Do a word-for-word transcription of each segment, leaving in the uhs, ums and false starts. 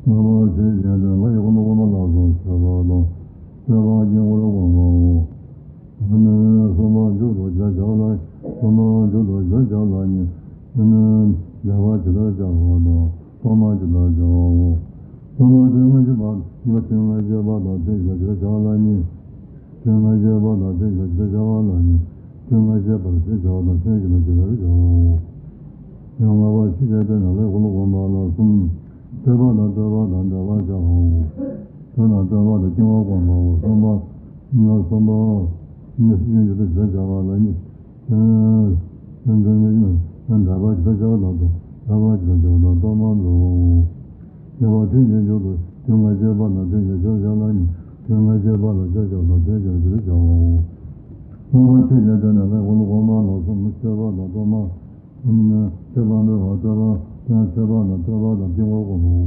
ལྔ་པ་ཆོས་ཅན་དེ་ལྷ་ཡི་འཁོར་ལོ་བསྐོར་བ་ལ་སོགས་བྱེད་པ་དང་། བསྟོད་པ་དཀྱིལ་འཁོར་བསྐོར་བའོ། གསུམ་པ་མཇུག་ཏུ་ཞལ་བྱ་བ་ལ། གསུམ་པ་མཇུག་ཏུ་ཞལ་བྱ་བ་ལ་གཉིས། བཟླས་པ་ཇི་ལྟར་བྱ་བ་དང་གཏོར་མ་ཇི་ལྟར་བྱ་བའོ། གསུམ་པ་ཐུན་མ་བཞི་པ། གཉིས་པ་ཐུན་མ་བཞི་པ་དང་ཐུན་བཞི་པ་ཇི་ལྟར་བྱ་བ་ལ་གཉིས། ཐུན་མ་བཞི་པ་དང་ཐུན་བཞི་པ་ཇི་ལྟར་བྱ་བ་ལ་གཉིས། ཐུན་མ་བཞི་པ་ལ་ཐུན་བཞི་པ་དང་ཐུན་བཞི་པ་ཇི་ལྟར་བྱ་བའོ། ཡང་ལྔ་པ་ཆོས་ཅན་དེ་ནི་ལྷའི་འཁོར་ལོ་བསྐོར་བ་ལ་གསུམ། བསྟོད་པ་དང་བསྟོད་པ་དང་བཟླས་པ་བྱ་བའོ། བསྟོད་དང་བསྟོད་པ་དང་དཀྱིལ་འཁོར་བསྐོར་བའོ། གསུམ་པ། གསུམ་པ། ནི་སྲིད་ཞིའི་མཇུག་ཏུ་ཞལ་བྱ་བ་ལ་གཉིས། ཐུན་ཐུན་ཐུན་བཟླས་པ་ཇི་ལྟར་བྱ་བ་དང་བཟླས་པ་ཇི་ལྟར་བྱ་བ་དང་གཏོར་མ་དང་། བཟླས་པ་ཐུན་གྱི་མཇུག་ཏུ་ཐུན་མ་བཞི་པ་དང་ཐུན་བཞི་པ་ཇི་ལྟར་བྱ་བ་ལ་གཉིས། ཐུན་མ་བཞི་པ་ལ་ཞལ་བྱ་བ་དང་ཐུན་བཞི་པ་ཇི་ལྟར་བྱ་བའོ། གསུམ་པ་ཆོས་ཅན་དེ་ནི་ལྷའི་འཁོར་ལོ་བསྐོར་བ་ལ་གསུམ། བསྟོད་པ་དང་གཏོར་མ། ཐོས་པ་འབུལ་བ། བསྟོད་པ། བསྟོད་པ་དང་བསྟོད་པ་དང་དཀྱིལ་འཁོར་བསྐོར་བའོ།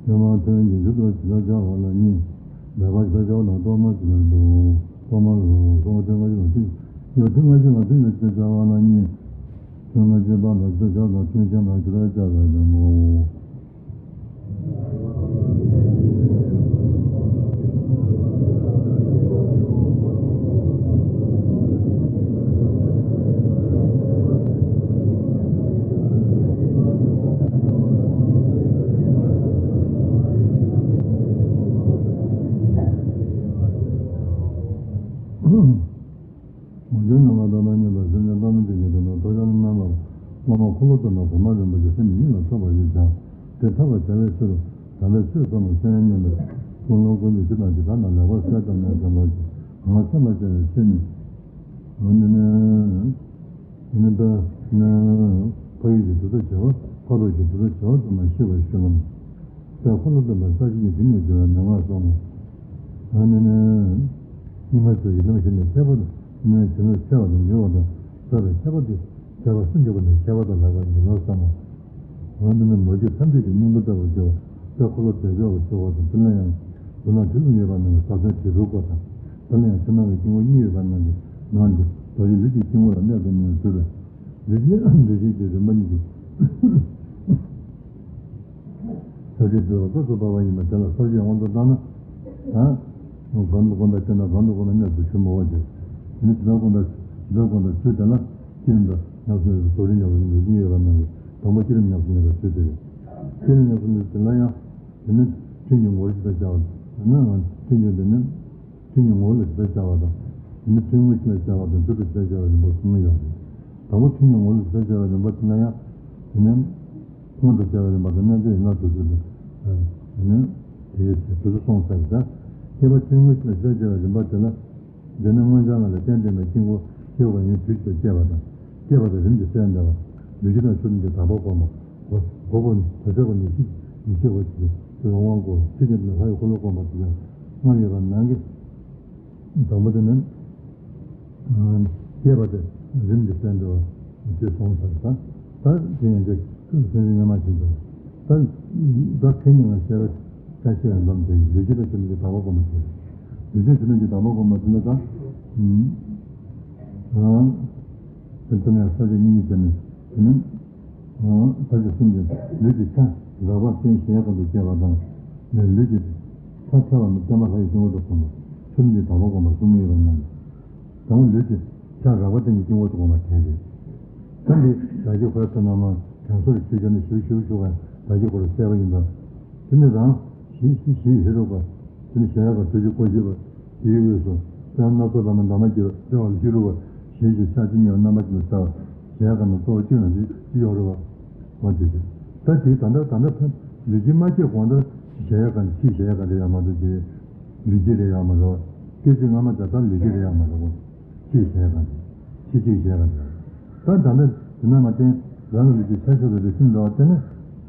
བསྟོད་པ་ཐུན་གྱི་མཇུག་ཏུ་ཇི་ལྟར་བྱ་བ་ལ་གཉིས། བཟླས་པ་ཇི་ལྟར་བྱ་བ་དང་གཏོར་མ་ཇི་ལྟར་འབུལ་བའོ། གཏོར་མ་འབུལ་བའོ། གསུམ་པ་ཐུན་མ་བཞི་པ་ཐུན། ཡང་ཐུན་མ་བཞི་པ་ཐུན་གྱི་མཇུག་ཏུ་ཇི་ལྟར་བྱ་བ་ལ་གཉིས། ཐུན་མ་བཞི་པ་ལ་ཇི་ལྟར་བྱ་བ་དང་ཐུན་བཞི་པ་ཇི་ལྟར་བྱ་བ་དང་འབུལ་བའོ། ངོས་འཛིན་རྣམ་པར་དག་པས་མཉེས་པར་བྱས་ནས། ལྷ་མོ་ཆེན་གྱི་དོན་དུ་ཐོད་ཆང་རྣམ་པར། སློབ་མ་འཁོར་ལོ་སྟོན་པ་གོང་མ་རིན་པོ་ཆེ་སེམས་ཉིད་ལ་ཐོབ་པར་ཞུ་བྱ། དེ་ཐོབ་པར་བྱ་བའི་ཕྱིར་དུ་བྱ་བའི་ཆོས་ཚང་མ་སེམས་ཉིད་ལ། ཀུན་སློང་ཀུན་གྱི་ཕྱི་དང་གི་བར་ན་ལེགས་པར་གསལ་བཏབ་ནས་དྲན་པར་བྱེད། ངག་སེམས་ལ་བྱ་བའི་ཆོས་ནི། འོ་ན་ནི། འོ་ན་ད་ནི། འཕགས་ཡུལ་གྱི་དུས་ཚོད་བྱེ་བ། འཕགས་པའི་གི་དུས་ཚོད་བྱེ་བ་ཙམ་མ་ཤེས་པར་ཤེས་ལམ། དཔལ་འཁོར་ལོ་སྟོན་པ་ས་གཞི་ཡི་གི་ནས་བྱུང་བའི་མན་ངག་སོགས་མོ། ཨ་ནི་ནི། སྙིགས་མ་ཚོ་ཡི་ལམ་ཤེས་ནས་ཁྱད་པར་དུ་ནི་བྱེ་བྲག་ཕྱེ་བ་དང་འགྱུར་བ་དང་ཟད་པའི་ཁྱད་པར་དེ་བྱས་པ་སུ་འགྱུར་བ་ནི་ཁྱད་པར་དུ་ལེགས་པར་འགྱུར་ལ་བསམ་མོ། འོ་འདི་ནི་མུ་སྟེགས་ཐམས་ཅད་ཀྱི་སྙིང་པོ་ལྟ་བུར་གྱུར་པ་དཔལ་འཁོར་ལོ་བདེ་མཆོག་གི་ཚོགས་པ་དང་། དེ་ལ་ཡང་མདོར་ན་དུས་གསུམ་ཡོད་པ་རྣམས་ཀྱི་ཟབ་ཆོས་དྲིལ་བུའི་སྐོར་དང་། དེ་ལ་ཡང་ཕྱི་ནང་གི་དཀྱིལ་འཁོར་གཉིས་ཡོད་པ་རྣམས་ཀྱི་ནང་དུ་རྡོ་རྗེ་ལུས་ཀྱི་དཀྱིལ་འཁོར་ལ་གནས་ཐུབ་ནས་གྲུབ་པའི་ལུས་ཀྱི་ལུས་ཀྱི་རིམ་པ་གཉིས་ཀྱི། ས་བཅད་འབྲེལ་བ་སོ་སོར་བབས་པ་ཡིན་པ་དེ་ལ་ས་བཅད་དབང་དུ་བཏང་ན། ད། གང་དུ་བསྒོམ་པ་དེ་ན་གང་དུ་བསྒོམ་པའི་གནས་སུ་ཞུ་མི་འོང་ཞེས། དེ་ནི་ཇི་ལྟར་བསྒོམ་པ་ཇི་ལྟར་བསྒོམ་པའི་ཚུལ་དེ་ལ་བསྐྱེད་རིམ་དང་ཉམས་སུ་ལེན་པའི་བཟོ་རིམ་ཉམས་སུ་ལེན་པའི་ཚུལ་དེ་རེད། དང་པོ་བསྐྱེད་རིམ་ཉམས་སུ་ལེན་པའི་ཚུལ་དེ་རེད། བསྐྱེད་རིམ་ཉམས་སུ་ལེན་པའི་ཚུལ་དེ་ལ་ཡང་། དེ་ནི་ཐུན་གྱི་ངོ་བོར་ཇི་ལྟར་བྱ་བ་དང་། ཐུན་གྱི་དེ་ནི། ཐུན་གྱི་ངོ་བོ་ལ་ཇི་ལྟར་བྱ་བ་དང་། དེ་ནི་ཐུན་དངོས་ཇི་ལྟར་བྱ་བ་དང་མཇུག་ཏུ་ཇི་ལྟར་བྱ་བའི་རིམ་པ་གསུམ་ཡོད་རེད། དང་པོ་ཐུན་གྱི་ངོ་བོ་ལ་ཇི་ལྟར་བྱ་བའི་རིམ་པ་དེ་ལ་ཡང་། དེ་ནི། སྔོན་དུ་བྱ་བའི་རིམ་པ་དང་རྣལ་འབྱོར་ཡན་ལག་དྲུག་ཅུ་དང་། དེ་ནི། དེའི་ཚེ་དྲུག་ཅུ་སོང་ཚར་རེད་ད། བསྐྱེད་པ་ཐུན་དངོས་ཇི་ལྟར་བྱ་བའི་རིམ་པ་དེ་ལ། འདི་ནི་མངོན་བྱང་ལ་ལས་རྟེན་བརྟེན་པའི་དཀྱིལ་འཁོར་ཤེས་པ་ཡུན་དུས་ཀྱིས་བསྐྱེད་པ་དང་། བསྐྱེད་པ་དང་རིམ་གྱིས་གསལ་འདྲ་བ། ལུས་སྦྱིན་དང་ཆུ་ལྡན་གྱི་དག་པ་བསྒོམ་པ། སྒོ་སྒོ་པོ་དོ་ཤལ་པོ་ཉི་ཤུ་ཉི་ཤུ་བ་ཞིག་ལ་དབང་བསྐུར། ཆོས་ཅན་དེ་ལྷ་ཡི་འཁོར་ལོ་བསྐོར་བ་དེ་ལ་ལྔ་ཡོད་པ་ནང་གི། དང་པོ་དེ་ནི། བསྐྱེད་པ་དེ་རིམ་གྱིས་གསལ་འདྲ་བ་དེ་སོང་ཚར་ད། ད་དེ་ཡང་ཅིག་སེམས་ཅན་སྔ་མ་བཞིན་དུ། ད་ད་ཁེ་ཉིན་ང་ཤེས་རབ་ཀྱང་ཤེས་པའི་འཛོམས་དེ་ལུས་སྦྱིན་དང་ཆུ་ལྡན་གྱི་དག་པ་བསྒོམ་པ་དེ། ལུས་སྦྱིན་ཆུ་ལྡན་གྱི་དག་པ་བསྒོམ་པ་དེ་ལ་ད། ཨང་། དེ་ཚོ་ནས་ས་བཅད་གཉིས་གཉིས་བྱས་ནས་དེ་ནི། ཨང་། ས་བཅད་གསུམ་གྱི་ལུས་ཀྱི་ཆ་རགས་པ་རྟེན་གཞལ་ཡས་ཁང་དུ་བསྐྱེད་པ་དང་། ལུས་ཀྱི་ཆ་ཐལ་བ་ནི་བརྟེན་པ་ལྷ་ཡི་དཀྱིལ་འཁོར་དུ་བསྒོམ་པ། ཆུ་ལྡན་གྱི་དག་པ་བསྒོམ་པ་གསུམ་ཡོད་པ་ནང་། དང་པོ་ལུས་ཀྱི་ཆ་རགས་པ་རྟེན་གྱི་དཀྱིལ་འཁོར་དུ་བསྒོམ་པ་དེ་རེད། ད་འདི་བདག་གི་ཧོར་ཚོ་རྣམས་དྲང་སྲོང་གི་ཆོས་སྦྱོར་ནི་ཞུ་ཞུ་ཞུ་བ་བདག་གི་ཧོར་གསལ་པ་ཡིན་པ། དེ་ནི་རང་ཞི་ཞི་ཞི་ཧེ་རུ་པ། དེ་ནི་གཞལ་ཡས་ཁང་དྲུག་ཅུ་གོ་བཞི་པ་དེའི་དབུས་སུ་སྤྱན་སྣ་ཚོགས་ལ་མ་འདབ་མ་བརྒྱད་པ་ལྟེ་བ་ལ་ཧེ་རུ་པ་ཞི་ཞི་ཕྱག་བཅུ་གཉིས་པ་རྣམ་པ་བཅུ་ལ་གསལ་བ། གཞལ་ཡས་ཁང་ནང་གཙོ་བོ་གཅིག་ན་ཅི་ཅི་ཡོད་རེད་བ། འོ་དེ་དེ། ད་དེ་ད་ལྟ་ད་ལྟ་ཕན་ལུས་སྦྱིན་མ་སྐྱེས་གོང་དུ་གཞལ་ཡས་ཁང་ཕྱིའི་གཞལ་ཡས་ཁང་རེད་ཡང་མ་གཏོགས་ཀྱི་ལུས་སྦྱིན་རེད་ཡང་མ་རེད་བ། སྐད་ཅིག་སྔ་མ་ད་ལྟ་ལུས་སྦྱིན་རེད་ཡང་མ་རེད་བ། ཕྱིའི་གཞལ་ཡས་ཁང་རེད། ཕྱི་ཕྱིའི་གཞལ་ཡས་ཁང་རེད། ད་ད་ལྟ་དེ་ན་མ་བརྟེན་རང་གི་ལུས་ཀྱི་ཆ་ཤས་སུ་རེ་ཞིག་འདྲ་བ་བརྟེན་ནས་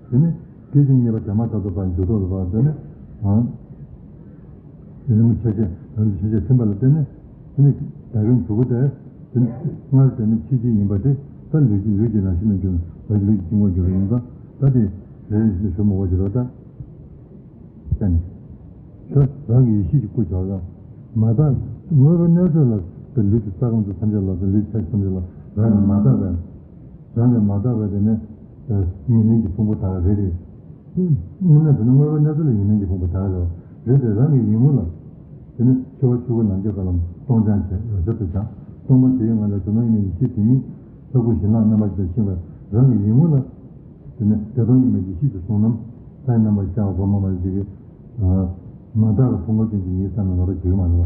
དེ་ནི་སྐད་ཅིག་གཉིས་པ་དེ་མ་ཐག་ཏུ་བར་འཇུག་ཐོག་ཏུ་བར་བརྟེན་ནས་དང་། རིང་ཆ་ཤས་རང་གི་ཆ་ཤས་ཐིམ་པ་ལ་བརྟེན་ནས་དེ་ནི་ད་རིང་དྲུག་པོ་དེ་དེ་ནི་སྔར་དེ་ནི་ཕྱི་ཕྱི་ཡིན་པ་དེ་ད་ལུས་ཀྱི་ལུས་ཀྱི་རང་བཞིན་ལ་འགྱུར་ལུས་ཀྱི་དཀྱིལ་འཁོར་འགྱུར་བ་ཡིན་ཙང་ད་དེ་རེ་རེ་བཞིན་དུ་ཞུ་མི་དགོས་ཀྱི་རེད་ད། བསྟན། ད་རང་གི་ཡེ་ཤེས་ཀྱི་སྐུ་སྦྱོར་དང་། མ་དག་དངོས་པོའི་གནས་ཚུལ་ལ་ལུས་ཀྱི་རྩ་ཁམས་སུ་ཐམས་ཅད་ལ་ལུས་ཆ་ཐམས་ཅད་ལ་རང་གི་མ་དག་པའི། རང་གི་མ་དག་པའི་དེ་ནས་ཉེར་ལེན་གྱི་ཕུང་པོ་དག་རེ་རེ། དངོས་གནས་དེ་ནི་དངོས་པོའི་གནས་ཚུལ་ལ་ཡིད་སྨོན་གྱི་ཕུང་པོ་དག་རེད་བ། རེད་དེ་རང་གི་ཡིད་ངོ་ལ། དེ་ནི་འཆི་བ་ཆོས་སྐུ་ལམ་གྱི་དཀར་ལམ་སྟོང་སྦྱང་བྱས་རབ་གསལ་དུ་སྦྱངས། སྟོང་པ་དེའི་ངང་ལས་གཟུགས་སྣང་གཉིས་མེད་ཀྱི་གཤིས་དེ་ཉིད་ལྷ་སྐུ་བཞིན་ལྷག་རྣམ་པ་ཅན་ཤེས་པ་རང་གི་ཡིད་ངོ་ལ། དེ་ནི་བདེ་སྟོང་གཉིས་མེད་ཀྱི་གཤིས་ཀྱི་གཟུགས་རྣམ་ལྷའི་རྣམ་པར་ཤར་བ་སྒོམ་པ་མ་ལ་ཅིག་གིས། མ་དག་པའི་ཕུང་པོ་ཅན་གྱི་ཡིད་ཙམ་ལ་ངེས་པར་འགྱུར་གྱི་མ་རེད་བ།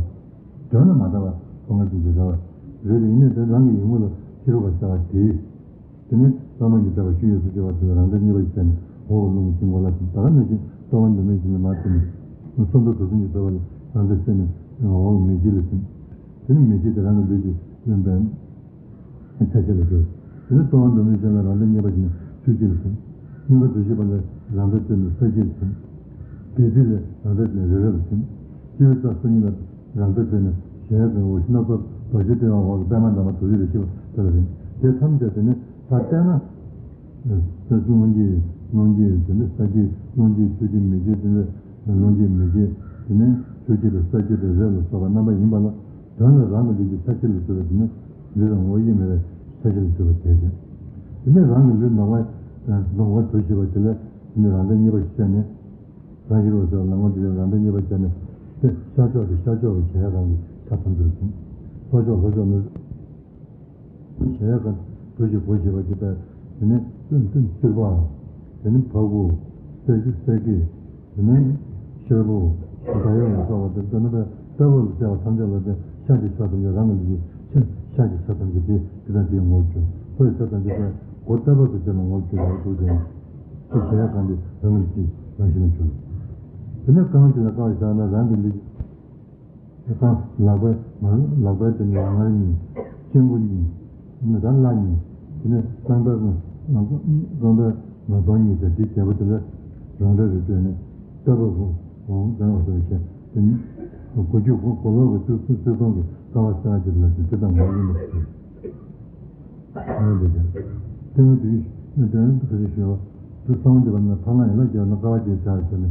དོན་ལ་མ་དག་པ་ཕུང་པོ་ཅན་གྱི་རེད་བ། རེད་དེ་ཡིན་ནའི་དེ་རང་གི་ཡིད་ངོ་ལ་ཤེས་རབ་པ་ཟེར་བ་དེ། དེ་ནས་གཙང་མ་གྱི་ལྟ་བ་ཤུགས་ཡོད་སུ་སྐྱེ་བ་དེ་ལ་རང་འདྲ་གཉིས་པ་ཞིག་བྱས་ནས་འོག་གི་རླུང་གི་དཀྱིལ་འཁོར་ལ་ཐིམ། ད་ག་ནང་བཞིན་རྟོག་པ་འདུ་མེད་ཞིག་ལ་མར་ཐིམ་ནས་བསམ་གཏན་དུག་གསུམ་གྱི་ལྟ་བ་ལ་རང་འདྲ་བསལ་ནས་འོག་གི་མེ་ལྕེ་ལ་ཐིམ། དེ་ནས་མེ་ལྕེ་དེ་རང་གི་ལུས་ཀྱི་རློན་པའི་ཆ་ཤས་ལ་གྱུར། དེ་ནས་རྟོག་པ་འདུ་མེད་ཅན་ལ་རང་འདྲ་གཉིས་པ་ཞིག་ནས་ཐུགས་རྗེ་ལ་ཐིམ། སྙིང་ག་འདུ་ཤེས་པ་ལ་རང་འདྲ་བསལ་ནས་ས་གཞི་ལ་ཐིམ། བདེ་སྡུག་ལ་རང་འདྲ་བསལ་ནས་རེ་རེ་ལ་ཐིམ། སྤྱི་བོའི་རྩ་སོ་གཉིས་ལ་རང་འདྲ་བསལ་ནས་གཞལ་ཡས་ཁང་གི་འོད་ཞུ་སྣ་ཚོགས་རྡོ་རྗེ་ལྟེ་བའི་འོག་གི་པདྨ་འདབ་མ་རྡོ་རྗེ་ལ་ཤེས་པ་དེ་ལ་ཐིམ། དེ་ཐམས་ཅད་དེ་ནི་ད་ལྟ་ན། ས་སུ་རླུང་གི་རླུང་གི་དེ་ནི་ས་གི་རླུང་གི་ཆུ་གི་མེ་ལྕེ་དེ་ནི་རླུང་གི་མེ་ལྕེ་དེ་ནི་ཆུ་གི་རེད་ས་གི་རེད་རེད་ལ་སོགས་པ་རྣམ་པ་ཡིན་པ་ལ་དོན་ལ་རང་གི་ལུས་ཀྱི་ཆ་ཤས་ལ་གྱུར་པ་དེ་ནི་ལུས་དང་ངོ་བོ་དབྱེར་མེད་པའི་ཆ་ཤས་ལ་གྱུར་པ་དེ་བཞིན། དེ་ནི་རང་གི་ལུས་ནོར་བ་ནོར་བ་དུ་ཞེས་པ་དེ་ལ་དེ་ནི་རང་འདྲ་གཉིས་པ་ཞིག་བྱས་ནས་རང་ཤེས་རབ་ཟེར་བ་ལ་ངོ་དེ་རང་འདྲ་གཉིས་པ་བྱས་ནས་དེ་ཤར་ཕྱོགས་དེ་ཤར་ཕྱོགས་ཀྱི་གཞལ་ཡས་ཁང་གི་ཆ་ཐམས་ཅད་ལ་ཐིམ། ལྷོ་ཕྱོགས་ལྷོ་ཕྱོགས་ནི། གཞལ་ཡས་ཁང་དུ་ཞིག་གོ་ཞེས་པ་དེ་ལྟར་དེ་ནི་ཙམ་ཙམ་སྲིད་པ། དེ་ནི་ཕ་གུ། གསེར་གྱི་གསེར་གྱི། དེ་ནི་ཤེལ་བུ། འདྲ་ཡོད་ལ་སོགས་པ་དེ་ལྟ་ན་པས་ལྟ་བུ་ལ་བྱ་བ་ཐམས་ཅད་ལ་དེ་ཤར་གྱི་ཕྱོགས་ཐམས་ཅད་རང་གི་ལུས་ཀྱི་ཤར་ཤར་གྱི་ཕྱོགས་ཐམས་ཅད་དེ་དེ་དང་དེའི་ངོ་བོར་གྱུར། ལྷོ་ཡི་ཕྱོགས་ཐམས་ཅད་དེ་སྒོ་ལྟ་བུ་དེ་ལ་ངོ་བོར་གྱུར་པ་འདུག་ཅིང་། དེ་གཞལ་ཡས་ཁང་དེ་རང་གི་ལུས་ཀྱི་རང་བཞིན་ལ་གྱུར། དེ་ནི་རྐང་གཅིག་ལ་ཀ་བ་བཞག་ན་རང་གི་ལུས། ལག་པའི་ལག་པའི་དེ་ནི་ལག་ངར་གཉིས། སྤྱང་ཀི་གཉིས། ནི་ད་བརླ་གཉིས། དེ་ནས་རྐང་པའི་རྐང་པའི་ངར་གདོང་གཉིས་བྱས་དེ་རྒྱལ་པོ་དེ་ལ་རང་འདྲ་རེ་སྤྲོད་ནས་ལྟ་བུ་ཁོང་ལྡང་བ་ཟེར་བ་བྱས་དེ་ནི་གོ་རྒྱུ་ཁོང་གོ་ལོག་གི་ཚུལ་ཚུལ་ཚུལ་ཁོང་གི་ཀ་བ་ས་ག་ཅིག་ལ་དེ་དེ་དང་ངོ་ཡིན་པ་ཞིག་ཨ་ནི་འདི་ཀྱང་། ལྟད་མོ་དུས་ལྟད་མོ་ག་ཚོད་ཞུ་བ། དུ་སང་འདི་བ་ན་ཐ་ན་ཡིན་ལ་རྒྱབ་ན་ཀ་བ་བརྒྱད་བྱ་ཟེར་ནས།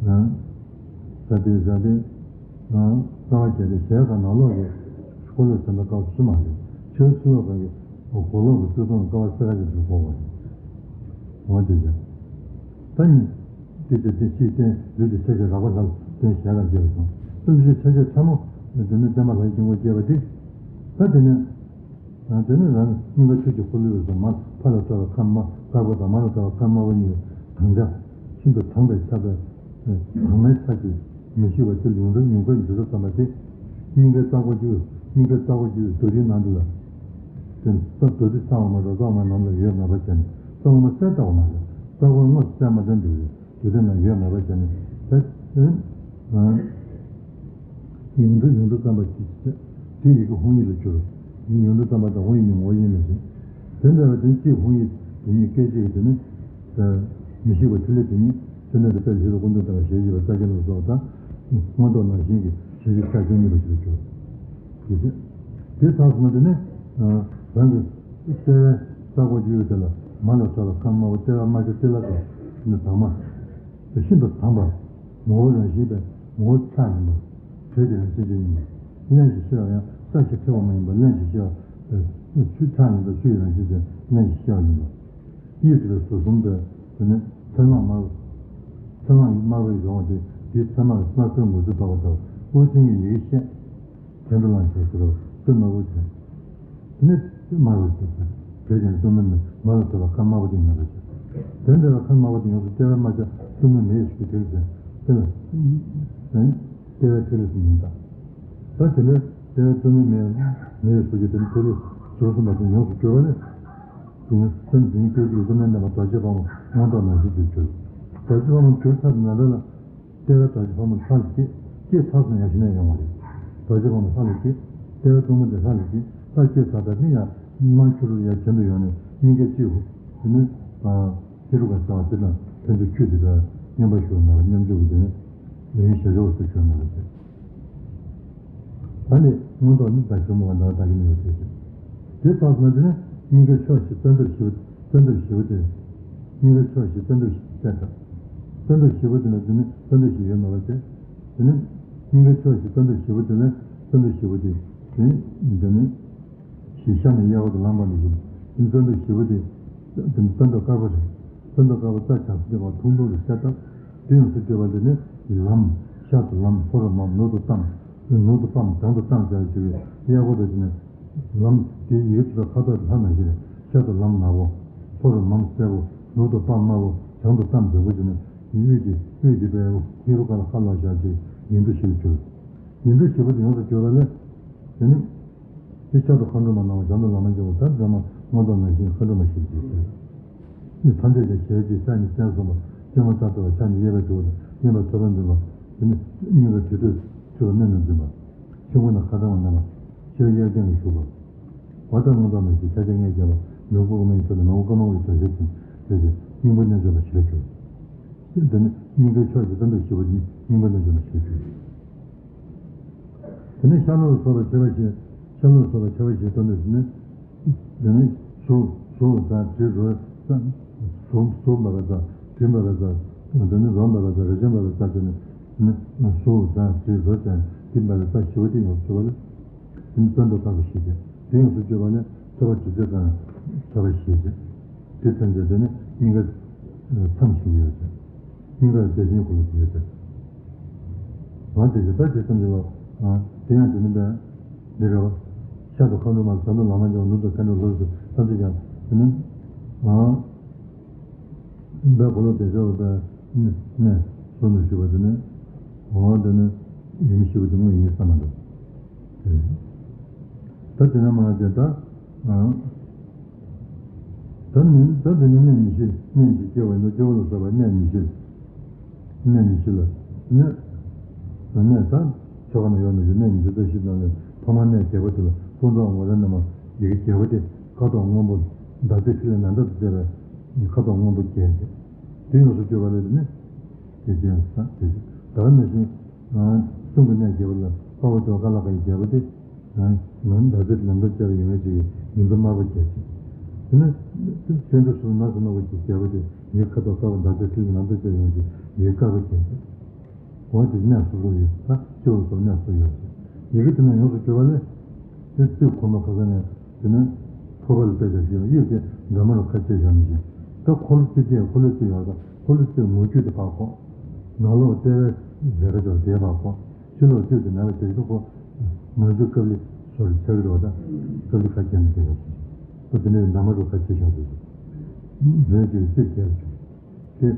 ཡང་། ས་དེ་བྱ་དེ། ཡང་ཀ་བ་བརྒྱད་དེ་གཞལ་ཁང་ནང་ལོགས་ཀྱི་འཁོར་ལོ་ཟེར་ན་ཀ་བ་བཅུ་མ་རེད། ཆོས་ཕྱི་ལོགས་ཁང་གི་སྒོ་ལོགས་ཀྱི་ཚུལ་མཐོང་ཀ་བ་ས་ག་ཅིག་ཏུ་གོ་བ་རེད། འོ་དེ་ཀྱང་། ད་ནི། དེ་ཚེ་དེ་ཕྱིའི་རྟེན་ལུས་ཀྱི་ཆ་ཤས་རགས་པ་ལྷ་ལ་བརྟེན་གཞལ་ཁང་བརྒྱད་པ་སོང་། ལུས་ཀྱི་ཆ་ཤས་ཕྲ་མོ། དེ་ནི་བརྟེན་པ་ལྷའི་དཀྱིལ་འཁོར་བསྐྱེད་པ་སྟེ། ད་དེ་ནི། དེ་ནི་རང་སྙིང་ག་ཆོས་ཀྱི་འཁོར་ལོའི་སོ་མ་ཕ་ལ་སོགས་པ་ཁམས་དམར་པོ་དང་མ་ལ་སོགས་པ་ཁམས་དམར་པོ་གཉིས་དྭངས་ཆ་ཤིན་ཏུ་དྭངས་པའི་ཆ་དང་དྭངས་མའི་ཆ་གྱིས་མི་ཤིགས་པ་དེ་ཡོངས་གྲུབ་ཡོངས་གྲུབ་འགྱུར་དུ་བསམ་པ་སྟེ། སྙིང་གའི་རྩ་འཁོར་རྒྱུ་སྙིང་གའི་རྩ་འཁོར་རྒྱུ་རྡོ་རྗེའི་ནང་དུ་ལ། དེ་རྡོ་རྗེ་གསང་བ་མ་གཏོགས་གསང་བ་ནང་ལ་ཡོད་མེད་པ་བྱས་ནས་གསང་བ་མ་གསལ་ལྟ་བ་མ་ཟད་རྩ་འཁོར་དངོས་སུ་གསལ་མ་ལྟར་འདུག་རེད། དེ་དེ་ན་ཡོད་མེད་པ་བྱས་ནས་ད། ཡོངས་གྲུབ་ཡོངས་གྲུབ་བསམ་པ་ཅི་ཞིག་བྱས། དེ་ཡི་གེ་ཧཱུྃ་ཡིག་ལ་གྱུར། ཡོངས་གྲུབ་བསམ་པ་དང་ཧཱུྃ་ཡིག་གཉིས་ངོ་ཡིན་མི་ཤེས། དེ་འདྲ་བ་དེ་གཅིག་ཧཱུྃ་ཡིག་དེ་གཉིས་སྐད་ཅིག་གི་དེ་ནི། མི་ཤིགས་པ་ཐིག་ལེ་དེ་གཉིས་དེ་ནས་དེ་དཔལ་ཧེ་རུ་ཀུན་འདུས་དང་ཞལ་བཞི་པ་རྩ་རྒྱན་ལ་སོགས་དང་། མངོན་རྟོགས་ནང་བཞིན་གྱི་ཞལ་བཞི་རྩ་རྒྱན་གཉིས་པ་ཞིག་ལ་གྱུར། ཞེས་བཤད། དེ་ཚང་སོང་ན་དེ་ནི། རང་གི་ལྟེ་བའི་ས་གོ་རྒྱུ་ཡོད་དེ་ལ་མ་ལ་སོགས་ལ་ཁམས་དམར་པོ་ལྟེ་བ་དམར་ཆ་ལྟེ་ལ་སོགས་ནི་དྭངས་མ། ཤིན་ཏུ་དྭངས་པ། ངོ་བོ་རང་བཞིན་པའི་ངོ་བོ་ཁྲག་ཡིན་པ། དྲོད་ཀྱི་རང་བཞིན་ཅན་ཡིན་པ། རླན་གྱིས་བསྐྱེད་པ་ཡང་ས་གཞི་མཁྲེགས་པ་མ་ཡིན་པ་རླན་གྱིས་བསྐྱེད་པ། ཆུ་ཁྲག་ཡིན་པ་ཆུ་ཡི་རང་བཞིན་ཅན་རླན་གྱིས་བསྐྱེད་པ་ཡིན་པ། དབྱིབས་གྲུབ་པའི་ཟུར་གསུམ་དེ་དེ་ནི་ཚེར་མ་དམར། ཚེར་མ་དམར་པོའི་གཞོང་དེ་དེའི་ཚེར་མ་དམར་སེར་མུ་ཟི་འབར་བ་དང་དབུ་རྩེ་གི་ཡི་གེ་བཤད། གྱེན་དུ་ལངས་ཞེས་ཟེར་རོ་སྟོད་དམར་པོ་བྱས། དེ་ནས་དམར་པོ་ཞེས་བྱ། བོད་ཀྱི་སྟོད་མ་ནི་མ་ལ་སོགས་པ་ཁ་དམར་པོ་དེ་ཡིན་པར་བྱ། དེ་འདྲ་བའི་ཁ་དམར་པོ་དེ་ཡོངས་སུ་ལྟེ་བའི་དམར་ཆ་སྟོད་མ་མེ་ཡིས་ཞུགས་ཐིག་ལེ་ཟེར། དེ་ལ། ལྟེ་བའི་ཐིག་ལེ་ཟེར་མིང་བཏགས། ད་དེ་ནས་ལྟེ་བའི་སྟོད་མ་མེ་མེ་ཡིས་ཞུགས་ཀྱི་དེ་ནི་ཐིག་ལེ་ཟུར་གསུམ་པ་དེ་ཡོངས་སུ་གྱུར་པ་ནི། དེ་ནི་སེམས་ཟིན་སྐད་ཅིག་གསུམ་ལྡན་ལྡན་པ་རྡོ་རྗེ་ཕག་མོ་མངོན་རྟོགས་ནང་བཞིན་དུ་གྱུར། རྡོ་རྗེ་ཕག་མོ་གྱུར་ཚར་ན་འདྲ་ལ། ལྟེ་བའི་རྡོ་རྗེ་ཕག་མོ་ལྷ་ལ་སྐྱེས། སྐྱེས་ཚར་སོང་ཡང་ཞི་གནས་ཡོང་བ་རེད། རྡོ་རྗེ་ཕག་མོ་ལྷ་ལ་སྐྱེས། ལྟེ་བའི་གཙང་མ་དེ་ལྷ་ལ་སྐྱེས། ལྷ་སྐྱེས་ཚར་ད་ནི་ཡང་དམར་ཕྱི་རུ་ཡར་གྱེན་དུ་ཡོང་ནས་སྙིང་གའི་སྤྱི་བོ། དེ་ནི། ཧེ་རུ་ཀ་ཟེར་བ་དེ་དང་ཕན་ཚུན་ཆུད་དེ་བས་མཉམ་པ་ཞུགས་ན་ལ་མཉམ་འཇུག་གི་དེ་ནི། ལས་ཞེས་བྱ་བ་སུ་ཞུགས་ན་ལ་ཟེར། ད་ནི་མངོན་རྟོགས་ནི་ད་ཞུ་མོ་བ་ན་ད་གི་མི་ཡོད་ཟེར་ཞིང་། དེ་ལྟར་སོང་ན་དེ་ནི་སྙིང་གའི་ཕྱོགས་བཞི་རྩ་འདབ་བཞི་པོ་རྩ་འདབ་བཞི་པོ་དེ། སྙིང་གའི་ཕྱོགས་བཞི་རྩ་འདབ་བཞི་རྩ་འདབ། རྩ་འདབ་བཞི་པོ་དེ་ལ་དེ་ནི་རྩ་འདབ་བཞི་ཡོད་མ་པ་བྱས། དེ་ནི་སྙིང་གའི་ཕྱོགས་བཞི་རྩ་འདབ་བཞི་པོ་དེ་ལ་རྩ་འདབ་བཞི་པོ་དེ། དེ་ནི་དེ་ནི་བཞི་ཤ་ནས་གཡས་པ་དུ་ལངས་པ་ནི་བཞི། དེ་ནི་རྩ་འདབ་བཞི་པོ་དེ། དེ་ནི་རྩ་འདབ་དཀར་པོ་རེད། ས་མདའ་དཀར་པོ་རྩྭ་བྱང་སེམས་ཀྱི་བར་ཐུང་ཐུང་དུ་ཤ་སྟག་དེ་ཡོངས་སུ་གྱུར་པ་ལས་ནི་ལམ། ཤར་དུ་ལམ། ལྷོ་རུ་ལམ། ནུབ་ཏུ་གཏམས། ནུབ་ཏུ་སྤམ། བྱང་དུ་གཏམས་བྱ་ཞེས་པའི་དབྱར་ཁུག་ཏུ་བྱས་ནས། ལམ་དེའི་ཡི་གེ་དེ་དག་ཁ་དོག་ལྷ་མ་ཞེས། ཤར་དུ་ལམ་ནག་པོ། ལྷོ་རུ་ལམ་སེར་པོ། ནུབ་ཏུ་སྤམ་དམར་པོ། བྱང་དུ་གཏམས་འཛོམས་པོ་བྱས་ནས་དབུས་ཀྱི་དབུས་ཀྱི་དཔལ་ཧེ་རུ་ཀ་ལ་ཁ་ལོ་ཞེས་བྱའི་ཡིག་འབྲུ་བཞི་ལ་གྱུར། ཡིག་འབྲུ་བཞི་པོ་དེ་ཡོངས་སུ་གྱུར་པ་ལས། དེ་ནི། དེ་ཤར་དུ་མཁའ་འགྲོ་མ་སྣང་བ། བྱང་དུ་ལམ་མ་སྦྱོར་བ། ད་འདྲ་མ་མངོན་རྟོགས་ནང་བཞིན་མཁའ་འགྲོ་མ་ཞེས་བྱའི་ཚུལ། ནི་ཐམས་ཅད་ཀྱང་ཞལ་གཅིག་ཕྱག་གཉིས་སྤྱན་གསུམ་པ། སྤྱན་སྔོན་ཕྱག་དྲུག་པ། ཕྱག་གཉིས་གཡས་པས་འཇུག་པ་དང་། གཡོན་པས་ཐོད་པ་འཛིན་པ། དེ་ནི་སྙིང་ག་དུར་ཁྲོད་ཆུ་བ་གནོན་ནས་འཛིན་པ། ཕྱི་སྒོ་ནས་ཁ་ཚང་བ་མནན་པ། ཕྱི་གཡས་བརྐྱང་གིས་བཞུགས་པ། གོ་ཐོས་མངོན་རྟོགས་ནང་བཞིན་ཕྱག་རྒྱ་ལྔས་བརྒྱན་པ། ནོར་བུ་དབུ་མའི་ཚུལ་དུ་ནོར་བུ་ཀརྨ་པའི་དོན་ཤེས་ཅན་དེ་ཡི་སྙིང་པོ་རྣལ་འབྱོར་མ་ཞེས་བརྗོད། དེ་ནི་སྙིང་གའི་ཕྱོགས་ཀྱི་རྩ་མདུད་བཞི་པོ་ནི་སྙིང་པོ་རྣལ་འབྱོར་མ་ཞེས་བརྗོད། དེ་ནས་ཤར་ལྷོ་ལ་སོགས་པ་ཕྱེ་བ་བཞི། ཤར་ལྷོ་ལ་སོགས་པ་ཕྱེ་བ་བཞི་སྟོན་དུས་ནི། དེ་ནི་གཟུགས་གཟུགས་རྫ་དྲི་རོ་རྩ། གཟུགས་གཟུགས་འབབ་པའི་རྩ། དྲི་འབབ་པའི་རྩ། དེ་ནི་རོ་འབབ་པའི་རྩ། རེག་བྱ་འབབ་པའི་རྩ་བཅས་ནི། དེ་ནི་གཟུགས་རྫ་དྲི་རོ་ཅན་དྲི་འབབ་པའི་རྩ་བཞི་པོ་དེ་ཡོངས་སུ་གྱུར་པ་ལ། དེ་ནི་རྩ་མདུད་དཀར་པོ་ཞེས་བྱ། དེ་ཡོངས་སུ་གྱུར་པ་ལ་ཐོད་པ་དྲི་ཚོན་དཀར་ནག་ཕྲ་བ་ཞེས་བྱ། དེ་ཙམ་གྱིས་དེ་ནི་སྙིང་ག་མཚམས་བཞི་ཡོད་ཅིང་། སྙིང་ག་ལ་བདེ་ཆེན་འཁོར་ལོ་བཞི་ཡོད་ཅིང་། འོ་དེ་བཞིན་ད་དེ་ཙམ་གྱིས་ལ། དེ་ཡང་དེ་ནི་འབད། འདི་རེད་བ། ཤར་དུ་མཁའ་འགྲོ་མ། བྱང་དུ་ལམ་མ་སྦྱོར་བ། ནུབ་ཏུ་མཁའ་འགྲོ་ལྷོ་ཞེས་ཐམས་ཅད་ཀྱང་དེ་ནི། འབད་འཁོར་ལོ་བདེ་མཆོག་གི་འབད་གནས་གནས་གསུམ་དུ་བཞུགས་པ་དེ་ནི། འོ་དེ་ནི་ཡུམ་བཞི་པོ་དེ་དངོས་ཡིན་བསམ་མ་འདུག་ད་དེ་ན་མ་དེ་ད། ད་ནི་ད་དེ་ནི་གནས་ཉི་ཤུ། གནས་ཉི་ཤུ་སྐྱེ་བ་ཡིན་ན་སྐྱེ་བོ་ལ་སོགས་པ་གནས་ཉི་ཤུ། གནས་ཉི་ཤུ་ལ་གནས། གནས་ད་ཆོ་ག་ན་ཡོད་ན་ཞུ། གནས་ཉི་ཤུ་རྩ་བཞི་ནང་ནས་ཐོག་མར་གནས་བརྒྱད་པོ་དེ་ལ་ཀུན་རྫོབ་ངོ་བོ་རྣམ་པ་ཡི་གེ་བརྒྱད་པོ་དེ་ཁ་དོག་སྔོན་པོ་ཟླ་ཚེས་ཕྲེང་བའི་ནང་འདྲ་དུ་བསྡེབས་པའི་ཁ་དོག་སྔོན་པོ་བརྒྱད་དེ། དེ་ཡོངས་སུ་གྱུར་པ་ལ་དེ་ནི། དེ་ཅན་ས་དེ་ད་ག་ནང་བཞིན། གསུང་གི་གནས་བརྒྱད་པོ་ལ་དཔའ་བོ་ཆེ་བ་ཀ་ལ་ཀ་ཡི་རྒྱལ་པོ་སྟེ། ནང་ཟླ་ཚེས་ལམ་འདབ་བཅའ་བའི་ཡོན་ཏན་ཅན་གྱི་ཡོན་ཏན་དམར་པོ་རྒྱལ་ཅན། དེ་ནས་སེང་འབྲུག་སུ་ནགས་སུ་དམར་པོ་གྱི་རྒྱལ་པོ་སྟེ། ཡོན་ཁ་དོག་དཀར་པོ་ཟླ་ཚེས་ལམ་འདབ་བཅའ་བའི་ཡོན་ཏན་ཡོན་དཀར་པོ་རྒྱལ་ཅན། འོ་དེ་གནས་སོ་སོར་ཡོད་ད་སྐྱེ་བོ་སོགས་གནས་སོ་སོར་ཡོད་ཅན། ཡི་གེ་དེ་ནས་ཡོངས་སུ་གྱུར་པ་ལས། དེ་རྩིབས་གོང་མ་ཁ་ས་ནས་དེ་ནས་ཕོར་པ་ལ་དཔེ་ཆ་བཞག་དབྱིབས་དེ་འདྲ་མ་རུ་ཁ་ཕྱེ་བཞག་ནས་བཞིན་ད་འཁོར་ལོ་རྩིབས་བརྒྱད་འཁོར་ལོ་རྩིབས་ཡོད་ད་འཁོར་ལོ་རྩིབས་ངོ་བཅུ་དེ་ཕར་ཁོག་ནང་ལོགས་ལྟེ་བའི་རེ་ཁ་ཅོག་དེ་ཕར་ཁོག་ཕྱི་ལོགས་རྩིབས་དེ་མེད་པ་བྱེད་ཀྱི་འདུག་གོ། ང་ཚོས་ཀབ་ལི་སོར་ཆགས་ཀྱི་རེད་བ་ད། ཀབ་ལི་ཁ་ཁྱེར་ནས་བསྡད་ཡོད་ཟེར། ཨོ་དེ་ནས་འདྲ་མ་རུ་ཁ་ཕྱེ་བཞག་འདུག་ཟེར། རེད་དེ་རྩིབས་བརྒྱད་ལ་བྱུང་། དེ་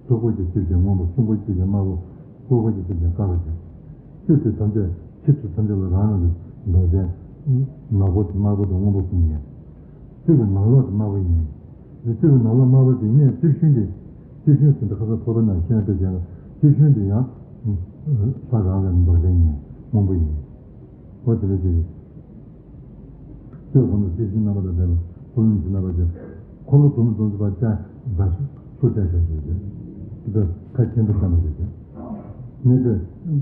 གཟུགས་པོ་གི་རྩིབས་ཀྱང་སྔོན་པོ། གསུང་པོ་རྩིབས་ཀྱང་དམར་པོ། ལྐུགས་པ་གི་རྩིབས་ཀྱང་དཀར་པོ་ཀྱང་། རྩིབས་དེ་ཐམས་ཅད་ཕྱི་དྲོ་ཐམས་ཅད་ལ་རང་རང་གི་མདོག་ཅན། ནག་པོ་དང་དམར་པོ་དང་སྔོན་པོ་གསུམ་ཡིན། རྩིབས་ཀྱི་ནང་ལོགས་དེ་དམར་པོ་ཡིན། རྩིབས་ཀྱི་ནང་ལོགས་དམར་པོ་དེ་གནས་རྩིབས་ཤུན་དེ། རྩིབས་ཤུན་ཟེར་དུས་ཁ་སང་ཕོར་པ་ནང་བཤད་པའི་རྗེས་ལ་རྩིབས་ཤུན་དེ་ཡང་ལྷ་རང་རང་གི་མདོག་ཅན་ཡིན། སྔོན་པོ་ཡིན། འོ་དེ་ལས་དེ། རྩིབས་གོང་དུ་རྩིབས་ཤུན་རྣམ་པ་དང་ལྡན་པ་འཁོར་ལོ་ཉི་ཤུ་རྣམ་པ་ཅན། འཁོར་ལོ་དུམ་བུ་དུམ་བུ་བར་ཅན་འབའ་ཞིག་ཚུར་བལྟས་བཞག་ཞེས་བྱ། དེ་ཁ་ཁྱེར་འདུག་བསམ་པ་ཞིག་བྱ། གནས་དེ་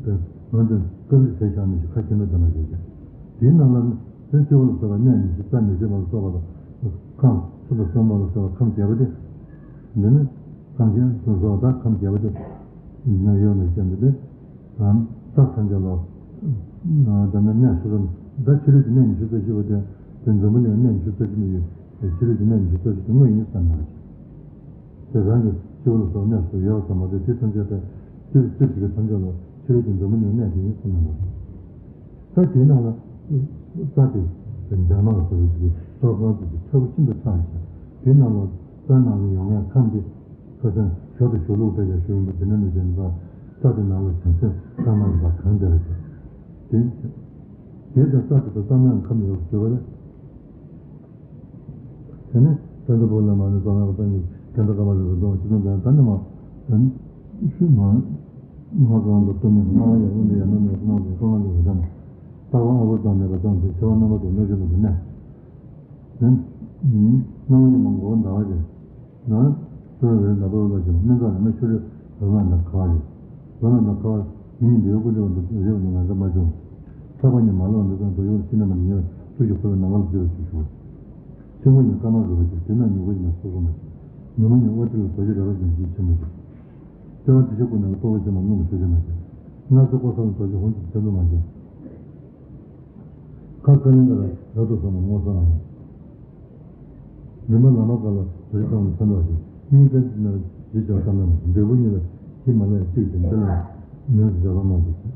དེ་ང་ཚོས་ཀབ་ལི་བྱས་བཞག་ནས་ཞིག་ཁ་ཁྱེར་འདུག་བསམ་པ་ཞིག་བྱ། དེའི་ནང་ལ་ནི་སྤྱི་བོ་ལ་སོགས་པ་གནས་ཉི་ཤུ་རྩ་ཉི་ཤུ་པ་ལ་སོགས་པ་དང་། ཁམས་ཚུ་དང་གསུམ་པ་ལ་སོགས་པ་ཁམས་བརྒྱད་པོ་སྟེ། འདི་ནི་ཁམས་ཆེན་སོ་སོ་དང་ཁམས་བརྒྱད་པོ་སྟེ། ནི་ཡོད་ནས་བཤད་འདི་སྟེ། ད་ཐམས་ཅད་ལ། ད་ནི་གནས་སོ་སོ་ནི་ད་ཕྱི་རོལ་གྱི་གནས་ཉི་ཤུ་རྩ་བཞི་པོ་དེ། དེ་འཛམ་བུ་གླིང་གནས་ཉི་ཤུ་རྩ་བཞི་ནི་ཡོད། དེ་ཕྱི་རོལ་གྱི་གནས་ཉི་ཤུ་རྩ་བཞི་དེ་དངོས་ཡིན་བསམ་ན། དེ་རང་གི་སྤྱི་བོ་ལ་སོགས་གནས་སུ་ཡོད་བསམ་པ་དེ་དེ་ཐམས་ཅད་དེ། རྩིབས་རྩིབས་ཀྱི་ཐམས་ཅད་ལ་ཕྱི་རོལ་གྱི་འཛམ་བུ་གླིང་གནས་དེ་ཡིན་བསམ་ན། ད་དེའི་ནང་ལ་རྩ་དེ་འཇག་མ་ལ་སོགས་པའི་ཞིག་གི་སོགས་གང་དུ་ཞིག་ཁྲ་བོ་ཤིན་ཏུ་ཕྲ་བ་ཞིག་དེའི་ནང་ལ་རྩ་ནང་ལ་ཡོང་ཡ་ཁམས་དེ། ཁ་སང་ཞོར་དུ་ཞོར་ལུགས་པའི་ཡ་ཞུ་ཡིན་པ་དེ་ནས་ནི་གཞན་པ། རྩ་དེ་ནང་ལ་བྱང་སེམས་གཙང་མ་ཡིན་པ་གང་འདྲ་རེད། དེ་དེ་དང་རྩ་དེ་དང་གཙང་མ་ཡང་ཁམས་ཡོངས་སུ་གྱུར་པ་ལས། དེ་ནས་བསྟན་འཛིན་ཕུག་ལས་མར་ནི་གཙང་མ་གཙང་ཉིད་གན་ད་ཀ་མ་རེད་པ་གདོང་ཅི་དང་ལྡན་ད་ནི་མ། དེ་ནི་ཤུལ་མ། ང་གང་དུ་སྟོད་སྨད་སྣང་བ་ཡང་དབུས་འདི་ཡང་ན་ནས་སྣང་བའི་སྟོང་ལ་འདུ་བའི་ལམ། རྟག་པ་ཨ་བོར་དང་མེད་པ་ཙམ་གྱིས་ཆེ་བ་རྣམ་པ་དང་གནོད་བྱེད་མི་འདུག་ནས། དེ་ནི་སྣང་བ་ཉིད་མ་འགོག་པ་འདའ་བ་རེད། ན། སོ་རེ་ན་པོ་ལ་ཞིག་སྨན་རྩ་ལ་མ་ཤུ་རེ་ལ་ན་ན་ཁ་བ་རེད། ལ་ན་ན་ཁ་བ་མི་ཉིད་འདི་ཡོད་ཀུན་འདྲ་བ་འདི་ཡོད་ནི་ང་འདྲ་མ་བྱུང་། ཐག་པ་ཉིད་མ་ལོག་འདི་ཙམ་དུ་ཡོད་ཤི་ན་མ་ཉེ་བ་ཐུགས་ཀྱི་འཁོར་བའི་ནམ་མཁའ་ལ་འཛུལ་བ་ཞིག་བྱུང་། ཆེན་པོ་ཉིད་སྐར་མ་རུ་བ་ཞིག་དེ་ན་ཉུག་པ་ཞིག་ན་སོ་སོ་མ་ཞིག་ནུ་མ་ཉིད་དབའ་ཏི་ལ་རྡོ་རྗེ་ར་བ་ཞིག་ན་ཡིད་ཆེན་མོ་ཞིག་ལྟེ་བ་དྲི་ཆབ་ཀུན་ནང་ལ་སྤོ་བོ་ཆེན་མོ་རླུང་གི་ཆུ་ཆེན་མ་ཞིག་སྣ་རྩེ་ཀོ་ས་ལ་རྡོ་རྗེ་ཧོང་གི་ཆབ་ལུ་མ་ཞིག་ཁ་ཀ་ལིང་ག་ལ་རབ་ཏུ་བཟང་བའི་སྔོ་བསངས་ཨང་། རིམ་པ་ལ་མ་ཀ་ལ་བུ་རི་ཚང་ནས་ཚ་འདྲ་ཞིག་སྙིང་ག་ནས་ཇི་བྱ་བ་ལྟར་སྣང་བ་ཞིག། འབྲས་བུ་གཉིས་ལ་ཇི་མ་ལ་ཡང་གཅིག་ཅིང་འདི་ལ་ཡང་ཉོན་ཟེར་བ་མ་དགོས་ཤིང་།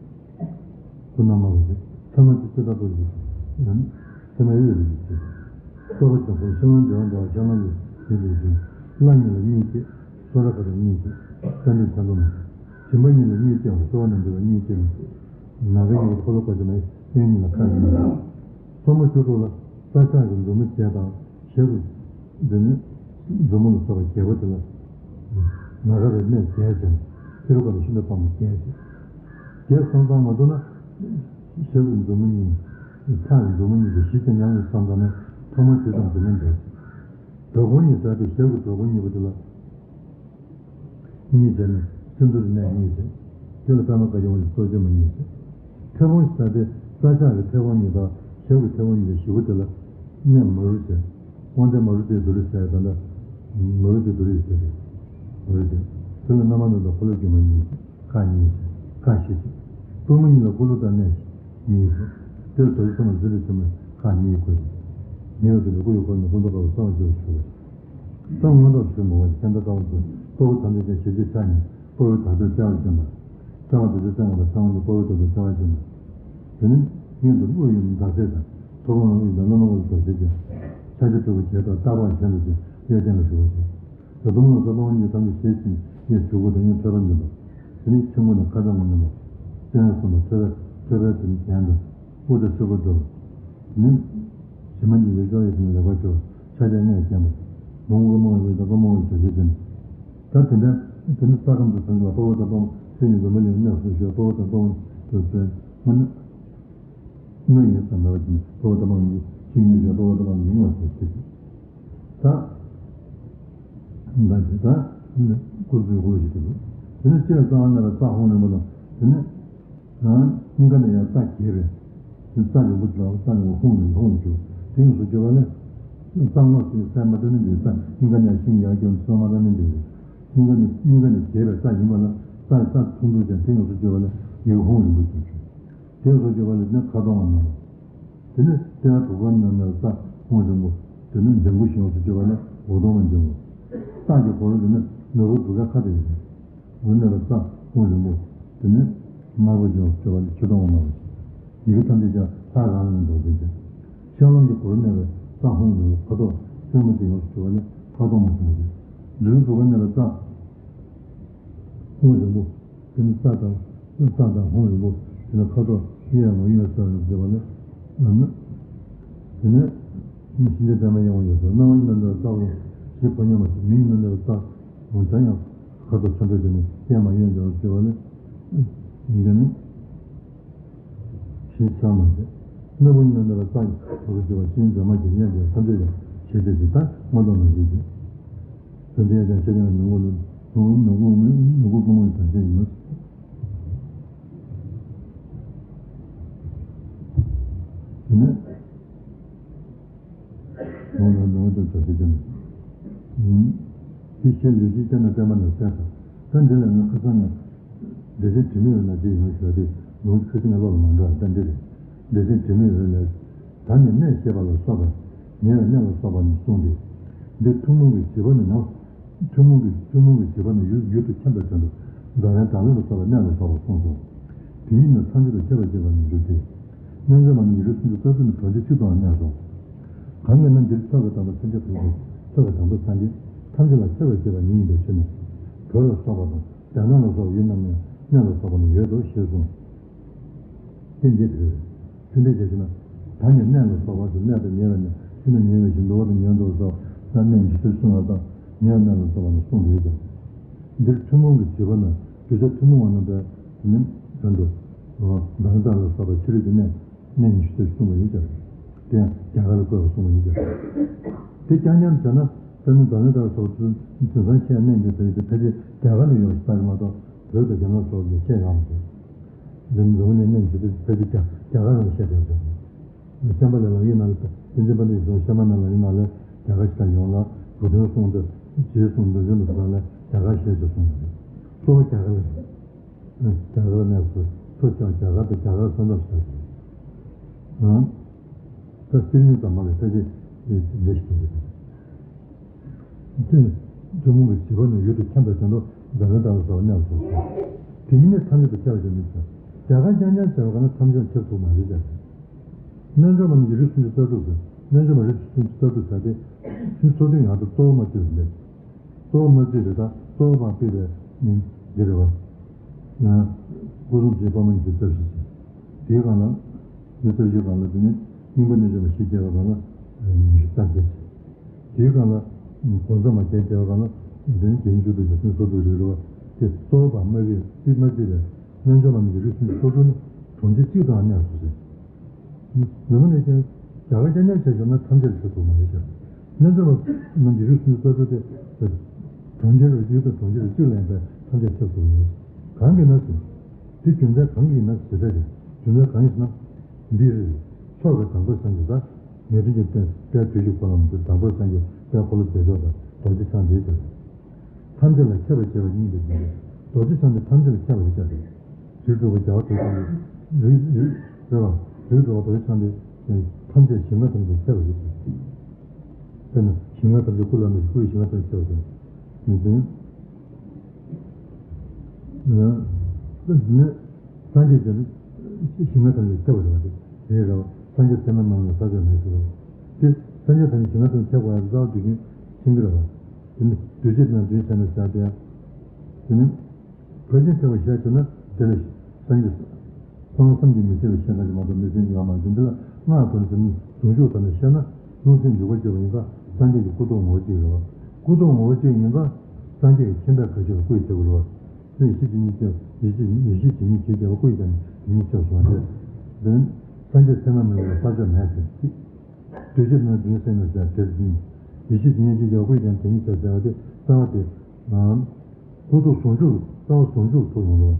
ཁོ་ན་མ་དགོས་ཤིང་། ཚད་མ་ཇི་ཙི་ལྟ་བུ་ཞིག་ཡང་ཚད་མའི་དབུས་སུ་ཞིག་ཅེས། རྟོག་པ་ཆོས་སྐུ་ཤེས་ལོང་འབྲེལ་བ་འབྲེལ་བ་ཤེས་ལོང་གི་ཡིན་པའི་ཕྱིར། ལྷ་གཉིས་ལ་གཉིས་སྐྱེ། སོ་ཊ་ག་ར་གཉིས་སྐྱེ། ས་འདི་ཚ་འདུ་མ། སྦྱིན་པ་གཉིས་ལ་གཉིས་སྐྱེ་བ་སོ་ཊ་ན་འདུ་བ་གཉིས་སྐྱེ་མ། ན་ག་གཉིས་ཀྱི་འཁོར་ལོ་བསྐོར་བྱེད་མ་ཡིན་གཉིས་ལ་ཁ་གཉིས། སོར་མོ་བཅུ་དྲུག་ལ་རྩ་ཕྱག་གི་མཛུབ་མོ་བརྒྱད་དང་། ཞབས་ཀྱི་འདི་ནི་མཛུབ་མོ་ལ་སོགས་པ་བརྒྱད་པོ་དེ་ལ་ན་ག་རེ་གནས་བརྒྱད་ཅན། ཧེ་རུ་ཀ་ལ་ཤིན་ཏུ་དཔག་མོ་བརྒྱད་ཅན། བརྒྱད་སོང་ཙང་མ་ཐུབ་ན་ཞབས་ཀྱི་མཛུབ་མོ་གཉིས། ཕྱག་གི་མཛུབ་མོ་གཉིས་ཀྱི་བཞི་ཅན་ཉམས་ལེན་བསམ་ད་ན་ཐོག་མར་དེ་ཙམ་དུ་མི་འགྲོ། བྲོ་བོང་གཉིས་ཟེར་ཏེ་ཞབས་ཀྱི་བྲོ་བོང་གཉིས་པོ་དེ་ལ། གཉིས་བྱས་ནས་སིནྡྷུ་ར་གནས་གཉིས་བྱས། དེ་ལ་པདྨ་བཀའ་བརྒྱད་དབང་ཕྱུག་གཙོ་ཆེན་མོ་གཉིས་བྱས། མཐེ་བོང་ཞེས་པ་དེ་རྩ་ཕྱག་གི་མཐེ་བོང་གཉིས་དང་ཞབས་ཀྱི་མཐེ་བོང་གཉིས་ཀྱི་བཞི་པོ་དེ་ལ་གནས་མ་རུ་བྱས། དབང་ལྡན་མ་རུ་ཏའི་དུ་རུ་ཟེར་ཡ་ད་ལྟ་མ་རུ་ཏའི་དུ་རུ་ཡི་ཟེར་རེད། མ་རུ་ཏའི་དེ་ལ་རྣམ་པར་སྣང་མདོག་འཁོར་ལོས་སྒྱུར་མ་གཉིས་བྱས། ཁག་གཉིས་བྱས། ཁག་བཞི་བྱས། པུས་མོ་གཉིས་ལ་ཀུ་ལུ་ཏ་གནས་གཉིས་བྱས། དེ་ལ་རྡོ་རྗེ་ཐོག་མ་ཟི་ལི་ཆེན་མོ་ཁག་གཉིས་བགོས་ཏེ། ཉེ་བའི་དུས་ལ་སྐུ་ཡི་འཁོར་ནི་སྐུ་མདོག་དཀར་པོ་གསང་བ་སྤྱི་བོར་བཞུགས་པ། ད་མངོན་རྟོགས་ཞུ་མི་དབང་ཆེན་པོ་དཀའ་བ་ཚོ་དཔའ་བོ་ཐམས་ཅད་ཀྱང་ཞལ་གཅིག་ཕྱག་གཉིས་དཔའ་བོའི་དར་སྟོད་སྤྱན་ལ་བསྟན་པ། སྐྲ་བ་རྡོ་རྗེ་སེང་བ་དང་གསང་བ་རྡོ་རྗེ་དཔའ་བོའི་དར་སྟོད་སྤྱན་ལ་བསྟན་པ། དེ་ནས་སྔོན་དུ་དབུ་ཡི་མདའ་རྩེ་དང་ཐུབ་དབང་དབུས་དང་བླ་མ་དབུས་རྡོ་རྗེ་ཅན། ཕྱག་རྒྱ་སྤྲུལ་པ་བརྒྱད་དང་སྟག་ལྤགས་གཞན་དུ་ཅན་གཡས་སྟེང་ལ་བཞུགས་པ་བྱས། ད་དུམ་བུ་ལ་སོགས་པ་དབང་གཉིས་ཐམས་ཅད་ཞལ་གཅིག་གཡས་གྲུ་གུ་དང་གཡོན་ཐོད་པ་འཛིན་པ། དེ་ནས་ཆུ་མགོ་ནས་ཁ་དོག་སྔོ་ནག་པ། སྤྱན་གསུམ་པ་ཐོད་པ་ཐོད་པའི་དེ་ནས་གྱེན་དུ་དབུ་སྐྲ་སེར་པོ་འདྲ་བ། དེ་ནས་གཞི་མ་གཉིས་ཡོད་ཅོག་ཡོད་ཅིང་ལེགས་པར་གྲུབ། ཕྱག་རྒྱ་ལྔས་བརྒྱན་པ། ལོངས་སྐུ་ཀླུ་མོ་འོད་དང་ཀླུ་མོ་འོད་རྡོ་རྗེ་ཅན། ད་དེ་འདྲ་དེ་ནི་རྩ་ཁམས་སུ་བྱུང་བ་དཔའ་བོ་དང་དཔའ་མོ་སེམས་ཉིད་འཛམ་བུ་གླིང་གནས་སུ་བཞུགས་དཔའ་བོ་དང་དཔའ་མོ་དུ་སྤེལ་མ་ནི། དངོས་ཡིན་ཙམ་མེད་པ་ཅིག་ནི་དཔའ་བོ་དང་དཔའ་མོ་གཉིས་ཆོས་ཉིད་བཞག་དཔའ་བོ་དང་དཔའ་མོ་གཉིས་དངོས་སུ་སྐྱེ་ཞིང་། ད། ད་ཇི་ལྟར་སྐུ་གཟུགས་ཀྱི་འོག་ལ་ཞིག་ཏུ་འདུག་དེ་ནས་སྤྱིར་རྩ་བ་ནས་ལ་རྩ་ཧོང་རིང་པོ་དང་དེ་ནས་སྙིང་ག་ནས་ཡང་རྩ་རྒྱས་པས་རྩ་རིང་པོ་དང་རྩ་རིང་པོ་ཧོང་རིང་ཧོང་དུ་གྱུར། དེ་ཡོངས་སུ་གྱུར་པ་ལས་རྩ་ངོ་ཟིན་སྲན་མ་ཏ་ནི་འདི་རྩ་སྙིང་ག་ནས་ཤིང་ཡང་སྐྱོན་སྲན་མ་ཏ་ནི་འདི་རེད། སྙིང་ག་ནས་སྙིང་ག་ནས་རྒྱས་པའི་རྩ་ཡིན་པ་ལ་རྩ་རྩ་ཐུང་ཐུང་ཅན་དེ་ཡོངས་སུ་གྱུར་པ་ལས་ཡིག་ཧོང་རིང་པོ་ཅན་བྱུང་། དེ་སོགས་བརྗོད་པ་ལས་ནི་ཁ་དོག་ལྔ་མ། དེ་ནི་ལྟེ་བ་དྲུག་པ་ནང་ན་རྩ་ཧོང་རིང་པོ། དེ་ནི་ལྗང་གུ་ཞེས་སུ་བརྗོད་པ་ལས་འོད་སྟོང་མ་ལྗང་གུ། རྟགས་ཀྱི་སྒོ་རུ་དེ་ནི་ནོར་བུ་དྲུག་ཀ་ཁ་དེ་ཡིན། འོད་ནི་རྩ་ཧོང་རིང་པོ། དེ་ནི་དམར་པོ་ཞེས་སུ་བརྗོད་པ་ལས་ཆུ་དྭངས་པ་དམར་པོ། ཡི་གེ་ཐམས་ཅད་ཀྱང་ལྷ་རང་རང་རྡོ་རྗེ་ཅན། ཤར་ལམ་གྱི་སྒོ་རུ་གནས་པའི་རྩ་ཧོང་རིང་པོ་ཁ་དོག་སེར་མོ་དེ་ཡོངས་སུ་གྱུར་པ་ལས་ཁ་དོག་མ་སེར་མོ་ཅན། ལུས་དྲུག་ཀ་གནས་པའི་རྩ་ཧོང་རིང་པོ། དེ་ནི་རྩ་དང་། རྩ་དང་ཧོང་རིང་པོ། དེ་ནི་ཁ་དོག་གཡས་མ་གཡོན་སེར་ལ་བརྗོད་པ་ལས། དེ་ནི་གཤིན་རྗེ་དེ་མ་ཡང་བ་ཡོད་ས་སྣང་བ་གཉིས་ལ་འདོད་པའི་རྩ་ཧོང་ཞེས་གོ་སྙམ་པ་ཞིག་མིག་གཉིས་ལ་འདོད་པའི་རྩ་ཧོང་ད་ཡང་ཁ་དོག་ཚ་འདོད་དེ་ནི་གཡས་མ་གཡོན་སེར་ལ་བརྗོད་པ་ལས། འདི་ནི། ཞེས་བྱ་མ་བྱས། སྣ་བུག་གཉིས་ལ་འདོད་པའི་རྩ་ཡི་གོ་རུ་བརྗོད་པ་ཤིང་འཛོམས་མ་གྱི་གཡས་དེ་ཐམས་ཅད་ཀྱང་ཞེས་བྱ་ཞིང་ད་མངོན་རྟོགས་ནང་བཞིན་བརྗོད། དོན་དེ་ཡང་ཀྱང་ཤེས་ཀྱང་མི་ངོ་ནི་མི་ངོ་མི་ངོ་མི་ངོ་ཀུན་རྨོངས་པའི་དོན་ཤེས་ཡིན་ནོ། དེ་ནས་ངོ་ནི་མི་ངོ་དེ་དོན་ཤེས་ཀྱང་དེ་ཤེས་ལུས་ཀྱིས་ཀྱང་ན་བསྟན་པ་ནི་བསྟན་ས། ད་འདི་ལ་ནི་ཁ་སང་ནས། འགྲེལ་ཆེན་དྲི་མེད་འོད་ལ་ཅི་ཡོང་ཞུ་བ་དེ་ལུང་ཁ་སང་ནས་བློ་ལ་མ་འགྲོ་བ་ད་འདི་རེད། འགྲེལ་ཆེན་དྲི་མེད་འོད་ལས། ད་ནི་གནས་ཞེས་པ་ལ་སོགས་པས་ཉེ་བའི་གནས་ལ་སོགས་པ་ནི་གསུངས་ཏེ། འདི་ཐུན་མོང་གི་བྱིས་པ་ནི་ནོ། ཐུན་མོང་གི་ཐུན་མོང་གི་བྱིས་པ་ནི་ཡུལ་ཡུལ་དུ་འཁྱམས་པའི་དོན་དུ་འཛམ་གླིང་དག་ལེ་ལ་སོགས་པའི་གནས་ལ་སོགས་པ་གསུངས་སོ། དེ་ཉིད་ནི་ཐམས་ཅད་དུ་ཁྱབ་པར་བྱེད་པ་ནི་འགྱུར་ཏེ། རྣལ་འབྱོར་མ་ནི་ཉི་ཤུ་སུམ་ཅུ་རྩ་གསུམ་ནི་བོན་ཆེན་བཅུ་དང་གནས་སོ། གང་གིས་ན་འདིར་ཚོགས་ཀྱི་དང་པོ་སེམས་ཅན་ཐམས་ཅད་ཚོགས་ཀྱི་དང་པོ་སངས་རྒྱས་ཐམས་ཅད་ལ་ཁྱབ་པར་བྱེད་པ་ཉིད་ཡིན་པའི་ཕྱིར་ན། བོད་ལ་སོགས་པ་དང་རྒྱ་ནག་ལ་སོགས་པ་ཡུལ་རྣམས་ནས་གནས་ལ་སོགས་པ་ནི་ཡོད་དོ་ཞེས་གསུངས། དེ་འདི་བོད། ཚུལ་འདི་བྱས་ཕྱིར་ན། ད་ནི་གནས་ལ་སོགས་པ་དེ་གནས་དང་ཉེ་བ་ནས་ཕྱིར་ན་ཉེ་བའི་ཞིང་འདུལ་བ་དང་ཉེ་བར་འདུལ་བ་སོགས་ལ་གནས་ཉི་ཤུ་རྩ་གསུམ་ལ་དང་ཉེ་བ་གནས་ལ་སོགས་པ་ནི་གསུངས་ཡོད་ཀྱང་། འདིར་ཐུན་མོང་གི་བྱིས་པ་ན་གདུལ་བྱ་ཐུན་མོང་བ་རྣམས་པས་དེ་ནི་དོན་དུ། བདག་ཉིད་ལ་སོགས་པ་ཕྱི་རོལ་གྱི་གནས། གནས་ཉི་ཤུ་རྩ་གསུམ་པ་ཡིན་ཀྱང་། དེ་ཡང་རྒྱ་གར་ལ་བཀོད་པ་གསུངས་པ་ཡིན་ཀྱང་། དེ་རྐྱང་རྐྱང་བྱས་ན་དཔེར་ན་བདག་ཉིད་ལྟར་སོགས་དུས་དེང་སང་ཆེས་གནས་འདི་ཟེར་ཏེ་ཕལ་ཆེར་རྒྱ་གར་ལ་ཡོད་ཞེས་ལྟ་གི་མ་གཏོགས་བོད་དང་རྒྱ་ནག་སོགས་ལ་ཆེས་ཡོད་མ་རེད། འདི་འཛམ་བུ་གླིང་གནས་ཉི་ཤུ་རྩ་གསུམ་ཕལ་ཆེར་རྒྱ་རྒྱ་གར་ལ་བཤད་པའི་ཚོད། བཤད་པ་ལས་ལམ་གྱི་ནང་ལ་བསྟན་འཛིན་པཎྜི་ཏ་གཞུང་བཤད་མ་ནང་ལ་ཡིན་ན་ལས་རྒྱ་གར་ཞིག་དང་ཡོངས་ལ་བུ་སྟོན་གསུང་དང་རྗེས་གསུང་འདོན་ཆུང་དུ་བཏང་ལས་རྒྱ་གར་བཤད་ཅེས་གསུངས་པ་རེད། གཙོ་བོ་རྒྱ་གར་ལ་རེད། རྒྱ་གར་གནས་སུ་ཚུར་བྱུང་རྒྱ་གར་དང་རྒྱ་གར་ས་མཚམས་སུ་ཡོད། ད་སིལ་མི་ཙམ་མ་ལས་ཕལ་ཆེར་འདི་ཞིག་ཡིན། དེ་ ཐུན་མོང་གི་བྱིས་པ་ནས་ཡུལ་དུ་འཁྱམས་པའི་དོན་དུ་འཛམ་གླིང་ལྟ་བུ་སོགས་མཉམ་དུ་སོང་། དེ་ཉིད་ནི་ཐམས་ཅད་དུ་ཁྱབ་པ་ཞིག་མིན་ཞིང་། རྒྱ་གར་རྐྱང་རྐྱང་བྱས་པ་གང་ན་ཐམས་ཅད་ཁྱབ་ཐུབ་མ་རེད་ཅེས། རྣལ་འབྱོར་པ་རྣམས་ཀྱི་རིགས་སུམ་ཅུ་རྩ་དྲུག་ཏུ། རྣལ་འབྱོར་པ་རིགས་སུམ་ཅུ་རྩ་དྲུག་ཟེར་ཏེ། རིགས་སུམ་ཅུ་རྩ་དྲུག་ཡང་དུ་གཙོ་བོ་མ་བརྩིས་པ་མེད། གཙོ་བོ་མ་བརྩིས་པའི་ད་གཙོ་བོ་པ་ཕུད་པའི་མིང་འདི་རེད་བ། ཡང་སྐུ་གསུམ་བྱེད་པ་མ་ཉི་ཤུ་རྩ་བཞི་ཞེས། དེའི་སྒང་ལ། ཉི་ཤུ་རྩ་བཞི་སྒང་ལ་དེ་ནི་སྙིང་པོ་རྣལ་འབྱོར་པ་བཞི་བརྒྱད་པའི་སྒང་ལ་ཉི་ཤུ་རྩ་བརྒྱད་ཅེས། དེའི་སྒང་ལ་གོ་མཚམས་མ་བརྒྱད་བརྒྱད་པའི་སྒང་ལ་དེ་ནི་བརྒྱད་ཅུ་དྲུག་ཅུ་སོ་དྲུག་རེ་རེ་བ། དེ་གཙོ་བོ་པ་མ་བརྩིས་པའི་རྣལ་འབྱོར་པ་རྣམས་ཀྱི་རིགས་སུམ་ཅུ་སོ་དྲུག་ནི་གྲོང་ཁྱེར་གཅིག་ཏུའང་གནས་སོ་ཞེས། ནུབ་མོ་ནས་ཀྱང་རྒྱ་གར་རྐྱང་རྐྱང་བྱས་བཞག་ན་ཐམས་ཅད་ལ་ཁྱབ་ཐུབ་མ་རེད་ཤག་རྣལ་འབྱོར་པ་རྣམས་ཀྱི་རིགས་སུམ་ཅུ་རྩ་དྲུག་དེ། གྲོང་ཁྱེར་རུ་ཡུལ་དང་གྲོང་ཁྱེར་རུ་གཅིག་ལ་ཡིན་པས་ཐམས་ཅད་ཁྱབ་ཐུབ་མ་རེད། གང་གིས་ན་ཟེར། དེ་རྒྱུ་མཚན་གང་གིས་ན་ཞེས་པས་རེད། རྒྱུ་མཚན་གང་ཡིན་ཟེར་ན། འདི་རེད། མཆོག་གི་དང་པོའི་སངས་རྒྱས་དང་། ངེས་དོན་གྱི་དཔལ་དཔལ་དུས་ཀྱི་འཁོར་ལོ་མུ་ཏིག་དང་པོའི་སངས་རྒྱས་དཔལ་འཁོར་ལོ་བདེ་མཆོག་དང་རྡོ་རྗེ་འཆང་དེའི་དོན། ཐམས་ཅད་ལ་ཁྱབ་པར་བྱེད་པ་ཉིད་དུ་ཟིན་ཏེ། རྡོ་རྗེ་འཆང་དེ་ཐམས་ཅད་ལ་ཁྱབ་པ་ཞིག་ཀྱང་རེད། རིགས་དྲུག་པ་རྒྱལ་བ་རྡོ་རྗེ་འཆང་དེ། རིགས་རིགས་རེད་བ། རིགས་དྲུག་པ་རྡོ་རྗེ་འཆང་དེ་ཐམས་ཅད་ཞིང་ཁམས་ཐམས་ཅད་ཁྱབ་པ་རེད། དཔེར་ན་ཞིང་ཁམས་ཐམས་ཅད་སྐུ་ལ་ནི་སྐུའི་ཞིང་ཁམས་ཐམས་ཅད་ཁྱབ་པ་དང་། ཡིན་ཏེ། ཡང་། སངས་རྒྱས་ཀྱང་ཞིང་ཁམས་ཐམས་ཅད་ཁྱབ་པ་རེད་བ། དེ་རེད་བ། སངས་རྒྱས་ཚད་མས་མ་ལུས་པ་ས་ཕྱོགས་མེད་ཟེར་བ། དེ་སངས་རྒྱས་ཐམས་ཅད་ཞིང་ཁམས་ཐམས་ཅད་ཁྱབ་པ་ཡང་རྩ་བ་དུས་རྒྱུན་ཤིང་གི་རེད་བ། དེ་ནི་དུས་བཞི་དང་བདུན་བྱས་ནས་བཞག་སྟེ། དེ་ནི། ཕར་ཕྱིན་ཐེག་པ་ཞེས་བྱ་ན་དེ་ལ་སངས་རྒྱས། སངས་བསམ་གྱིས་མི་ཁྱབ་པའི་ཤེས་རབ་ཀྱིས་མ་གཏོགས་མི་ཟིན་ཡོད་མ་རེད། འདི་ལ་སྔགས་དང་ཟུང་འཇུག་དང་ནི་བཤད་ན་རླུང་སེམས་འཇུག་པ་བརྗོད་པ་ཡིན་ཙང་སངས་རྒྱས་ཀྱི་སྐུ་ཐོག་ངོ་བོ་གཅིག་རེད་བ། སྐུ་ཐོག་ངོ་བོ་གཅིག་ཡིན་ཙང་སངས་རྒྱས་ཀྱི་མཁྱེན་པས་ག་ཅི་ལ་སྐུ་ཡི་ཁྱབ་པ་རེད་བ། དེ་ཡེ་ཤེས་ཇི་སྙེད་ཀྱི་ཡེ་ཤེས་ཡེ་ཤེས་ཇི་སྙེད་ཀྱི་ཁྱབ་པ་སྐུ་ཡི་ཀྱང་ཇི་སྙེད་ཁྱབ་སོང་བ་དེ། དེ་ནི་སངས་རྒྱས་ཚད་མས་མི་ལུས་པ་ས་ཕྱོགས་མེད་ཟེར། དུས་བཞི་དང་བདུན་ཟེར་ནས་ཟེར་དེ་ཡིན། ཡེ་ཤེས་ཇི་སྙེད་ཀྱི་ཁྱབ་པ་སྐུ་ཡི་ཀྱང་ཇི་སྙེད་ཁྱབ་ཟེར་བ་དེ་རྩ་བ་དེ། སྐུ་ཐོག་ཟུང་འཇུག་རྩ་བ་ཟུང་འཇུག་ཐོག་ཡོང་རོགས།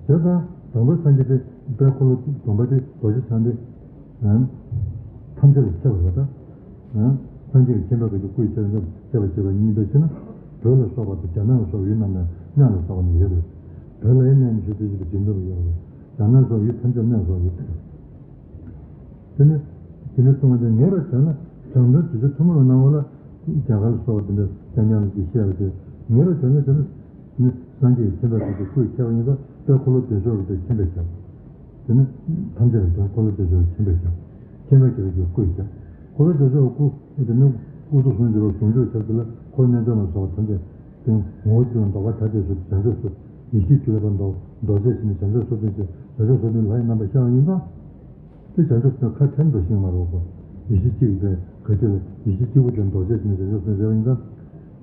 བྱས་ཙང་དང་པོའི་སངས་རྒྱས་དེ་དཔལ་འཁོར་ལོ་སྡོམ་པ་དེ་རྡོ་རྗེ་འཆང་དེ། ཐམས་ཅད་ལ་ཁྱབ་པ་དང་། སངས་རྒྱས་ཀྱི་མཁྱེན་པ་ག་ཅི་སྐུ་ཡི་ཁྱབ་པ་ཁྱབ་པ་བྱེད་པ་ཉིད་པའི་ཕྱིར་ན། བོད་ལ་སོགས་པ་དང་རྒྱ་ནག་ལ་སོགས་པའི་ཡུལ་རྣམས་ན་གནས་ལ་སོགས་པ་ནི་ཡོད་དེ། བོད་ལ་ཡང་གནས་ནི་ཤུགས་ཚད་ཅིག་ཏུ་ཇེ་འདུག་པ་ཡོད་རེད། རྒྱ་ནག་ལ་སོགས་ཡུལ་ཐམས་ཅད་གནས་སོགས་ཡོད་དེ། དེ་ནི། དེ་འདྲ་གསུངས་པ་དེ་ངེས་པར་བྱས་ན་དྲང་དོན་དུས་ཚོད་ཐུང་ངུ་གནང་བ་ལ། རྒྱ་གར་ལ་སོགས་པ་དེ་འདྲ་རྐྱང་རྐྱང་གིས་བཤད་པ་དེ་ངེས་པར་བྱས་ན་དེ་ནི་སངས་རྒྱས་ཀྱི་མཁྱེན་པ་དེ་ཚོ་སྐུ་ཡི་ཁྱབ་པ་ཡིན་ཙང་དཔལ་འཁོར་ལོ་བདེ་མཆོག་གི་དེ་མཁྱེན་པས་ཁྱབ། དེ་ནི་ཐམས་ཅད་ལ་དོན་འཁོར་ལོ་བདེ་མཆོག་མཁྱེན་པས་ཁྱབ། མཁྱེན་པས་ཁྱབ་པའི་སྐུ་ཡི་ཁྱབ། འཁོར་ལོ་བདེ་མཆོག་གི་སྐུ་དེ་ནི་སྐུ་ཐོག་ཟུང་འཇུག་པ་ཟུང་འཇུག་ཁྱབ་དེ་ལ་འཁོར་རྣལ་འབྱོར་མ་སོགས་པ་ཐམས་ཅད་དེ་ངོ་བོ་གཅིག་ལ་ལྡོག་པ་ཐ་དད་སོགས་བྱང་ཆུབ་སོགས་ཡེ་ཤེས་གཅིག་ལ་ཕར་ལྡོག་ལྡོག་ཕྱིར་ཕྱིན་ནས་བྱང་ཆུབ་སོ་བདུན་ཅེས་བྱང་ཆུབ་སོ་བདུན་ལྷ་ཡི་རྣམ་པར་ཤར་བ་ཡིན་ཙང་། དེ་བྱང་ཆུབ་སེམས་ཁ་ཁྱེར་འགྲོ་ཞིང་མ་རོགས་པ། ཡེ་ཤེས་གཅིག་པའི་ག་ཅི་ལ་ཡེ་ཤེས་གཅིག་པུ་དེ་ལྡོག་ཕྱིར་ཕྱིན་ནས་བྱང་ཆུབ་སེམས་རེ་བ་ཡིན་ཙང་།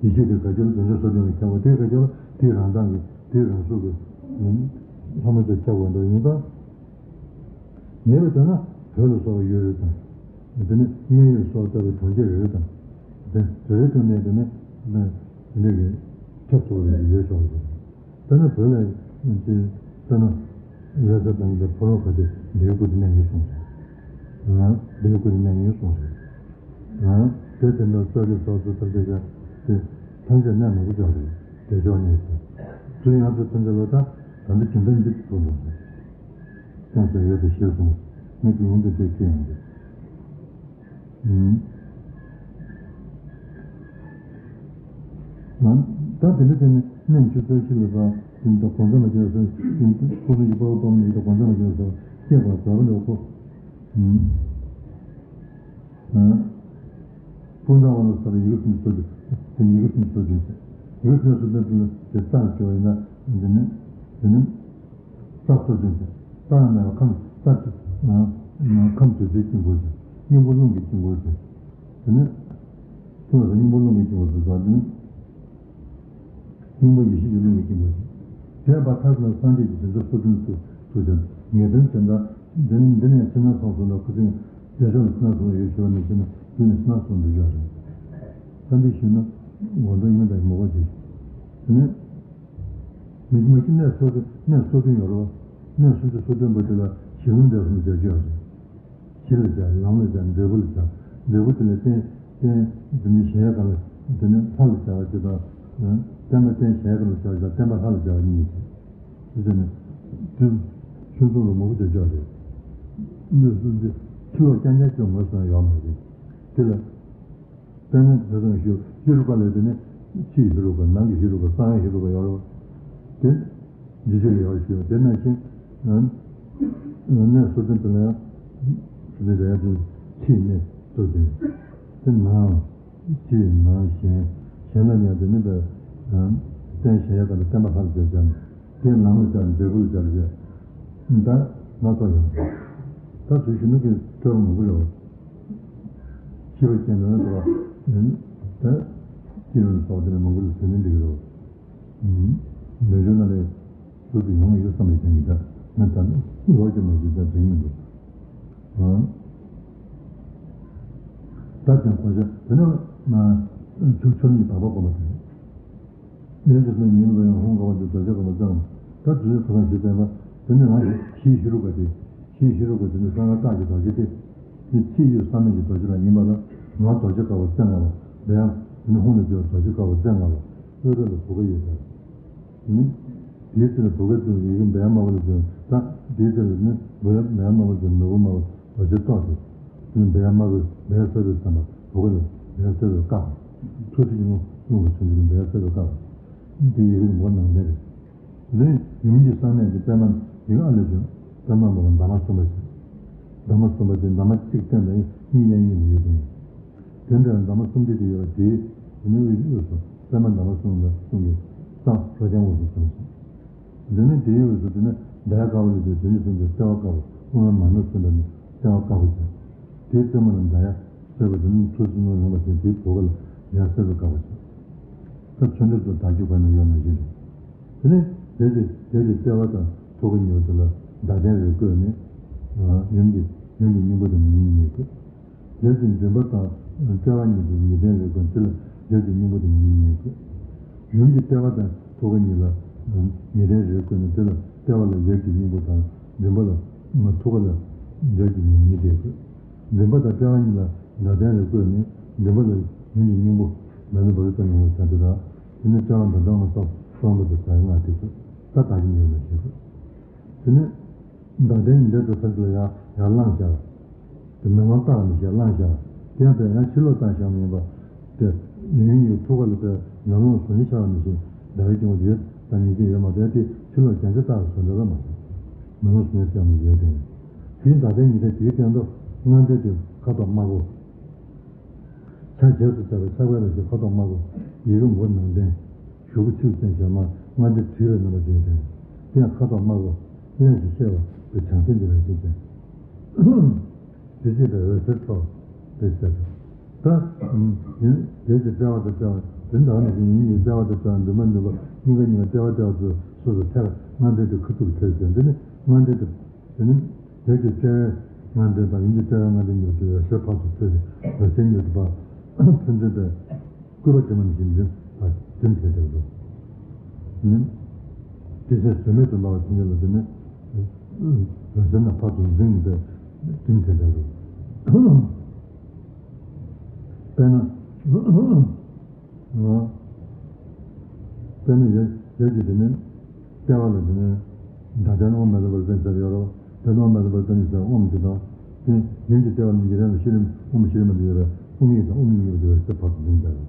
ཡེ་ཤེས་དེ་ག་ཅི་ལ་བྱང་ཆུབ་སོ་བདུན་ལ་ཁྱབ་པ་དེ་ག་ཅི་ལ་དེའི་རང་མདངས་ཀྱི་དེའི་རང་གཟུགས་ཀྱི་ལྷ་མོ་ཚོས་ཁྱབ་པ་འདྲ་ཡིན་ཙང་། ངེས་པར་བྱས་ན་བོད་ལ་སོགས་པ་ཡུལ་རེ་དང་། དེ་ནི་མཉན་ཡོད་སོགས་ལྟ་བུའི་གྲོང་ཁྱེར་རེ་རེ་དང་། དེ་རེ་རེ་བསྟུན་ནས་དེ་ནི་དེ་འདྲ་གི་ཁྱབ་ཐུབ་པ་རེ་ཡོད་ཆོག་གི། དཔེར་ན་བོད་ལ་ཅིག་དཔེར་ན་ལྷ་ས་དང་ཡིན་པའི་ཕོ་བྲང་ག་དེ་ལྡེའུ་བུ་དེ་གནས་ཡིན་གསུངས་རེད། ལྡེའུ་བུ་དེ་གནས་ཡིན་གསུངས་རེད། དེ་དེ་འདྲ་རྩ་བའི་སོགས་སུ་ཐམས་ཅད་ཀྱང་དེ་ཐམས་ཅད་གནས་མང་པོ་ཅིག་རེད། བདེ་མཆོག་གནས་སོ། དུས་ཡང་དུ་ཐམས་ཅད་ལ་དང་ད་འདི་ཇི་འདྲ་འདི་ཐུག་འགྲོ་སོང་། ཀྱང་སོ་ཡོད་དུ་ཤེས་གསུངས། ངས་དེ་ཡོང་དུ་དེ་ཁྱེད་ཡོང་དུ། ད་དེ་འདྲ་དེ་ནི་གནས་ཆུ་ཚོད་ཤི་ལ་ད་དེ་འདྲ་གོང་ཚད་མ་བྱས་སོང་། ཁོ་ཚོ་ཡི་པགས་པ་སྤང་ནས་ད་གོང་ཚད་མ་བྱས་སོང་། སྐྱེས་པ་བཟའ་བ་ལ་ཁོ། སྤུན་ཟླ་བ་ལ་ས་ལ་ཡི་གེ་སུམ་ཅུ་སོ་བདུན། དེ་ཡི་གེ་སུམ་ཅུ་སོ་བདུན་ཟེར། ཡི་གེ་སུམ་ཅུ་སོ་བདུན་དེ་ལ་དེ་རྩ་ལ་བརྗོད་པ་ཡིན་ན་འདི་ནི་འདི་ནི། རྩ་སོ་བདུན་ཟེར། རྩ་ནས་ཁམས་རྩ་ཁམས་བདུད་རྩིའི་དཀྱིལ་འཁོར་ཟེར། སྙིང་པོ་རླུང་གི་དཀྱིལ་འཁོར་ཟེར། དེ་ནི། ཐུགས་ལ་སྙིང་པོ་རླུང་གི་དཀྱིལ་འཁོར་ཟེར་བ་དེ་ནི། སྙིང་པོ་ཡེ་ཤེས་ཀྱི་རླུང་གི་དཀྱིལ་འཁོར་ཟེར། དེ་བར་མཐར་ན་སངས་རྒྱས་ཀྱི་བྱིན་རླབས་སོ་བདུན་དུ་དུ་ཀྱང་ངེས་དོན་དེ་འདྲ། འདི་ནི་འདི་ནས་ཕྱི་ནང་གསང་གསུམ་ལ་ཁུ་སིམ། བདེ་མཆོག་ལ་ཕྱི་ནང་གསང་ཡོད་ཞུ་བ་ནས་ཕྱི་ནང་འདི་ནས་ཕྱི་ནང་གསང་འདུག་ཡོད་རེད། ད་འདི་ཞུས་ན་འོ་འདྲ་ཡིན་ན་ད་ངོ་བོ་ཞིག་དེ་ནས། མི་མི་གནས་སོ་གནས་སོ་བདུན་ཡོད་རེད་བ། གནས་སུམ་ཅུ་སོ་བདུན་པོ་དེ་ལ་གཞི་ལམ་འབྲས་གསུམ་ཟེར་གྱི་ཡོད་རེད། གཞི་ལ་བྱ་ལམ་ལ་བྱ་འབྲས་བུ་ལ་བྱ། འབྲས་བུ་དེ་ལ་རྟེན་རྟེན་དེ་ནི་གཞལ་ཡས་ཁང་ལ་དེ་ནི་ལྷ་ལ་བྱ་བ་ཅིག་དང་། བརྟེན་པ་རྟེན་གཞལ་ཡས་ཁང་ལ་བྱ་བ་ཅིག་དང་བརྟེན་པ་ལྷ་ལ་བྱ་བ་གཉིས་ཡོད་རེད། དེ་ནི་དུས་ཆུང་ཆུང་ལ་མང་པོ་བྱ་ཆོག་རེད། གནས་སུམ་ཅུ་ཕྱི་ལོགས་རྐྱང་རྐྱང་ཅིག་ངོས་བཟུང་ཡོད་མ་རེད། དེ་ལ། དཔེར་ན་དེ་ཙམ་ཞུ་ཡུ་རོབ་པ་ལ་དེ་ནི་ ཕྱིའི་ཧེ་རུ་ཀ། ནང་གི་ཧེ་རུ་ཀ། གསང་བའི་ཧེ་རུ་ཀ་ཡོད་རེད་པ། དེ་འཇིགས་བྱེད་ལ་ཡོད་ཞུ་བ། དེ་ནང་བཞིན་གནས་སོ་བདུན་དེ་ལ་ཡང་སོ་བདུན་རེད་ཡ། དེ་ཕྱིའི་གནས་སོ་བདུན། དེ་ནང་། ཕྱི་ནང་གཞན། གཞན་ལ་ཡང་དེ་ནི་པའི་རྟེན་གཞལ་ཡས་ཁང་དང་བརྟེན་པ་ལྷར་མཛད་བྱ་ནི། དེ་ལམ་ལ་སྦྱར་ནས་འབྲས་བུ་ལ་སྦྱར་བྱ། ད་སྣ་ཚོགས་ཡོད། ད་དུས་ཤིག་ནི་གི་ཐོས་པ་མང་པོ་ཡོད། ཤེས་པ་ཅན་ལ་ནི་ད་ད་སྐྱེས་པ་ལ་སོགས་དེ་ནི་མང་པོ་ལ་ཟེར་ནི་འགྲིག་གི་རེད། ནུས་ཤུགས་ན་ལས་ཟུར་དུ་ཡོང་ཡོད་བསམ་པའི་དོན་གྱིས་ད་ནི་ད་ལོག་ཀྱང་མ་བྱེད་ད་འགྲིག་མི་འདུག་ད་ཀྱང་གོ་ཆ་དེ་ནི་ཆུ་ཆུ་ནི་དག་པ་སྒོམ་པ་དང་། ལས་ཀྱི་སེམས་ཉིད་ལ་ཡང་ཧོང་ག་བ་དེ་རྡོ་རྗེ་དགའ་བ་བཙན་ལ། ད་དུས་ཚོད་ཁ་སང་ཞིག་བསྟན་པ། དེ་ནི་ང་ཡི་ཕྱིའི་ཧེ་རུ་ཀ་དེ། ཕྱིའི་ཧེ་རུ་ཀ་དེ་ནི་གསང་བའི་རྟགས་ཀྱི་རྡོ་རྗེ་སྟེ། དེ་ཕྱི་ཡི་གསང་གནས་ཀྱི་རྡོ་རྗེ་རང་ཡིན་པ་ལ། ང་རྡོ་རྗེ་དགའ་བ་བཙན་ལ་བ། དེ་ཡང་དེ་ནི་ཧོང་ནས་བརྗོད་རྡོ་རྗེ་དགའ་བ་བཙན་ལ་བ། དབུས་ར་ལ་བུ་ག་ཡོད་པས། དེ་ནི། དེའི་ཚེ་ལ་བུ་གའི་ཚུལ་ཡི་གེ་འབད་དམར་པོ་ལ་བྱོན། ད་དེའི་ཚེ་ལ་ནི་བུ་གའི་འབད་དམར་པོ་ལ་བྱོན། ནོར་བུ་དམར་པོ་རྡོ་རྗེ་ཏོག་སྟེ། དེ་ནི་འབད་དམར་པོ་འབད་སེར་པོའི་བསམ་པ་བུ་ག་ལ་འབད་སེར་པོའི་བཀག་པ། ཐུགས་རྗེ་ཀྱི་རླུང་རླུང་གི་མཚོན་ཆ་ལ་འབད་སེར་པོའི་བཀག་པ། དེ་ཡི་གེ་མགོ་ནང་བསྟན་རེད། དེ་ནི་ཡུམ་གྱི་གསང་གནས་ཀྱི་པདྨ་ཡི་གེ་ཨ་ལས་བྱུང་། པདྨ་འབར་བ་འདབ་མ་གསུམ་པ་ཞིག་འདབ་མ་གསུམ་པ་དེ་འདབ་མ་གཅིག་སྟེང་དང་གཉིས་གཡས་གཉིས་ལ་ཡོད་དེ། དེ་འདྲ་འདབ་མ་གསུམ་བརྒྱད་དེ་ཡོད་པ་དེའི་དེ་ནི་དབུས་སུ་པདྨ་འདབ་མ་གསུམ་པ་གསུམ་གྱི་གཙང་རོ་རྐྱང་དབུས་སུ་བྱུང་ཞིང་། འདི་ནི་དེའི་དབུས་སུ་དེ་ནི་ཟླ་བའི་དཀར་པོ་ལས་བྱུང་བྱང་ཆུབ་སེམས་དཔའི་ལྟེ་བ་དཀར་པོ་དབུ་མའི་མར་མེ་སེམས་དཔའི་ལྟེ་བ་དཀར་པོ་བྱུང་། དེའི་རྩེ་མོ་ལ་ཟླ་བ་སེར་པོ་དེ་ནི་ཐུགས་སུ་སྣང་ཡོང་བ་དེ་དེའི་བུ་ག་ལ་ཟླ་བ་སེར་པོའི་དཀར་པོ་བྱུང་། ད་ཚོན་འགྲེལ་དུ་བདག་རྒྱུད་པ་ནི་ཡོད་ན་བཞིན་དུ། དེ་ནི་དེ་དེ་དེ་དེ་ལྟེ་བ་དང་ཐུགས་ཀ་གཉིས་པོ་དེ་ལ་ཟླ་གདན་རེ་བཀོད་ནས། ཡུམ་གྱི་ཡུམ་གྱི་སྙིང་པོ་དེ་ཉིད་ཉིད་བཀོད། ཡབ་ཀྱི་མགྲིན་པ་དང་ལྟེ་བ་གཉིས་དེ་ཉི་གདན་རེ་བཀོད། དེ་ལ་ཡབ་ཀྱི་སྙིང་པོ་དེ་ཉིད་ཉིད་བཀོད། ཡུམ་གྱི་ལྟེ་བ་དང་ཐུགས་ཀ་གཉིས་ལ་ཉི་གདན་རེ་བཀོད་ནས། དེ་ལ་ལྟེ་བ་ལ་ཡབ་ཀྱི་སྙིང་པོ་དང་། མགྲིན་པ་ལ་མ་ཐུགས་ཀ་ལ་ཡབ་ཀྱི་ཉི་ཉིད་དེ་བཀོད། མགྲིན་པ་དང་ལྟེ་བ་གཉིས་ལ་ཟླ་གདན་རེ་བཀོད་ནས། མགྲིན་པ་ལ་ཡུམ་གྱི་སྙིང་པོ་མེ་ལོང་བ་རི་ཙ་ཉི་མ་ཟེར་དེ་དང་། དེ་ནས་ལྟེ་བ་མདའ་ལྟ་ང་སོགས་སྟོང་པ་དང་ཟླ་བའི་སྔགས་དེ་བཀོད། ད་བདག་གི་ཉིད་ལ་ཞེས་བཀོད། དེ་ནས་ཟླ་གདན་ཉི་གདན་དུ་ས་འདི་ལ་ཡར་ཡར་བླངས་བཞག་དེ་མེ་ལོང་བཏགས་ནས་ཞེས་བླངས་བཞག་དེ་ཡང་དེ་ཡང་ཕྱི་ལོགས་བཏགས་བཞག་མ་ཡིན་པ། དེ་ཡུན་རིང་ཡོད་ཐུགས་ཀ་ལ་དེ་མེ་ལོང་བཟོ་ཉེས་ཆགས་པ་ནང་བཞིན་ཟླ་བའི་སྐྱེ་བོ་ཡོད་དང་ཉིད་ཀྱང་ཡོད་མ་རེད་དེ། ཕྱི་ལོགས་རྒྱན་ཆ་བཏགས་བཟོ་འདྲ་བ་མ་རེད། མེ་ལོང་བཟོ་ཉེས་ཆགས་མི་ཡོད་དེ། དེའི་ཟླ་གདན་ཉི་གདན་དེའི་སྟེང་དུ་སྔ་ལྡན་དེ་ཁ་དོག་དམར་པོ། ཕྱག་རྗེས་སུ་བྱ་བའི་ཕྱག་དཔེ་ལ་ཞེས་ཁ་དོག་དམར་པོ། ཡི་གེ་མགོ་ནང་བསྟན། གཞུག་གུ་ཚིགས་བཅད་བྱས་མར་སྔ་ལྡན་བྲིས་པའི་རྣམ་པ་ཅན་དེ། དེ་ཡང་ཁ་དོག་དམར་པོ། སླད་ཕྱིན་གཤེགས་པ་དེ་བྱང་སེམས་ཀྱི་རང་བཞིན་ཅན། དེ་བྱས་པའི་འོད་ཟེར་འཕྲོ་བའི་ཚད་དུ། ད་ཡིན་དེ་ཚེ་དཔྲལ་བ་དང་དཔྲལ་བ་དེ་འདྲ་ནི་ཡིན་ཡིན་དཔྲལ་བ་དང་དཔྲལ་བ་འགྲུབ་མ་འགྲུབ་པ་སྙིང་ག་སྙིང་ག་ལྟེ་བ་ལྟེ་བ་ཚོ་སོ་སོ་ཐད་སྔ་ལྡན་དེ་ཁ་ཐུག་ཐད་ཟེར་འདི་ནི་སྔ་ལྡན་དེ། དེ་ནི་ཡབ་ཀྱི་དཔྲལ་བའི་སྔ་ལྡན་དང་ཡུམ་གྱི་དཔྲལ་བའི་སྔ་ལྡན་གཉིས་ཀྱི་འོད་ཟེར་ཕར་ཚུར་འཕྲོས་ཏེ་འོད་ཟེར་གཉིས་ཀྱི་བར་ཕན་ཚུན་པའི་སྐུད་པ་གྲིབ་མ་ནང་བཞིན་འགྲིམ་པ་འགྲིམ་བྱས་ཏེ་འགྲོ། ནི། དེ་ཚེ་ཟོལ་མེད་དུ་སྨྲ་བ་དེ་ཉིད་ལ་དེ་ནི། འོད་ཟེར་རྣམས་ཕར་ཚུར་འགྲིམ་པའི་འགྲིམ་བྱས་ཏེ་འགྲོ། དཔེར་ན། དཔེར་ན་ཡོད་ཡོད་ཀྱི་དེ་ནི། ལྟེ་བ་ལ་དེ་ནི། ཟླ་གདན་དབུ་མ་མེ་ལོང་བ་རི་ཙ་ཟེར་ཡོད་རེད། དེ་ནི་དབུ་མ་མེ་ལོང་བ་རི་ཙ་ནི་ཟེར་དབུ་མ་དེ་དང་། དེ་ཡུམ་གྱི་ལྟེ་བ་ལ་ཉི་གདན་ལ་ཤེས་རིག་དབུ་མ་ཤེས་རིག་མ་དེ་ཡོད་པས་དབུ་མ་ཡིག་དང་དབུ་མ་ཡིག་གཉིས་པོ་དེ་འོད་ཟེར་ཕར་ཚུར་འཛིན་བྱ་རེད།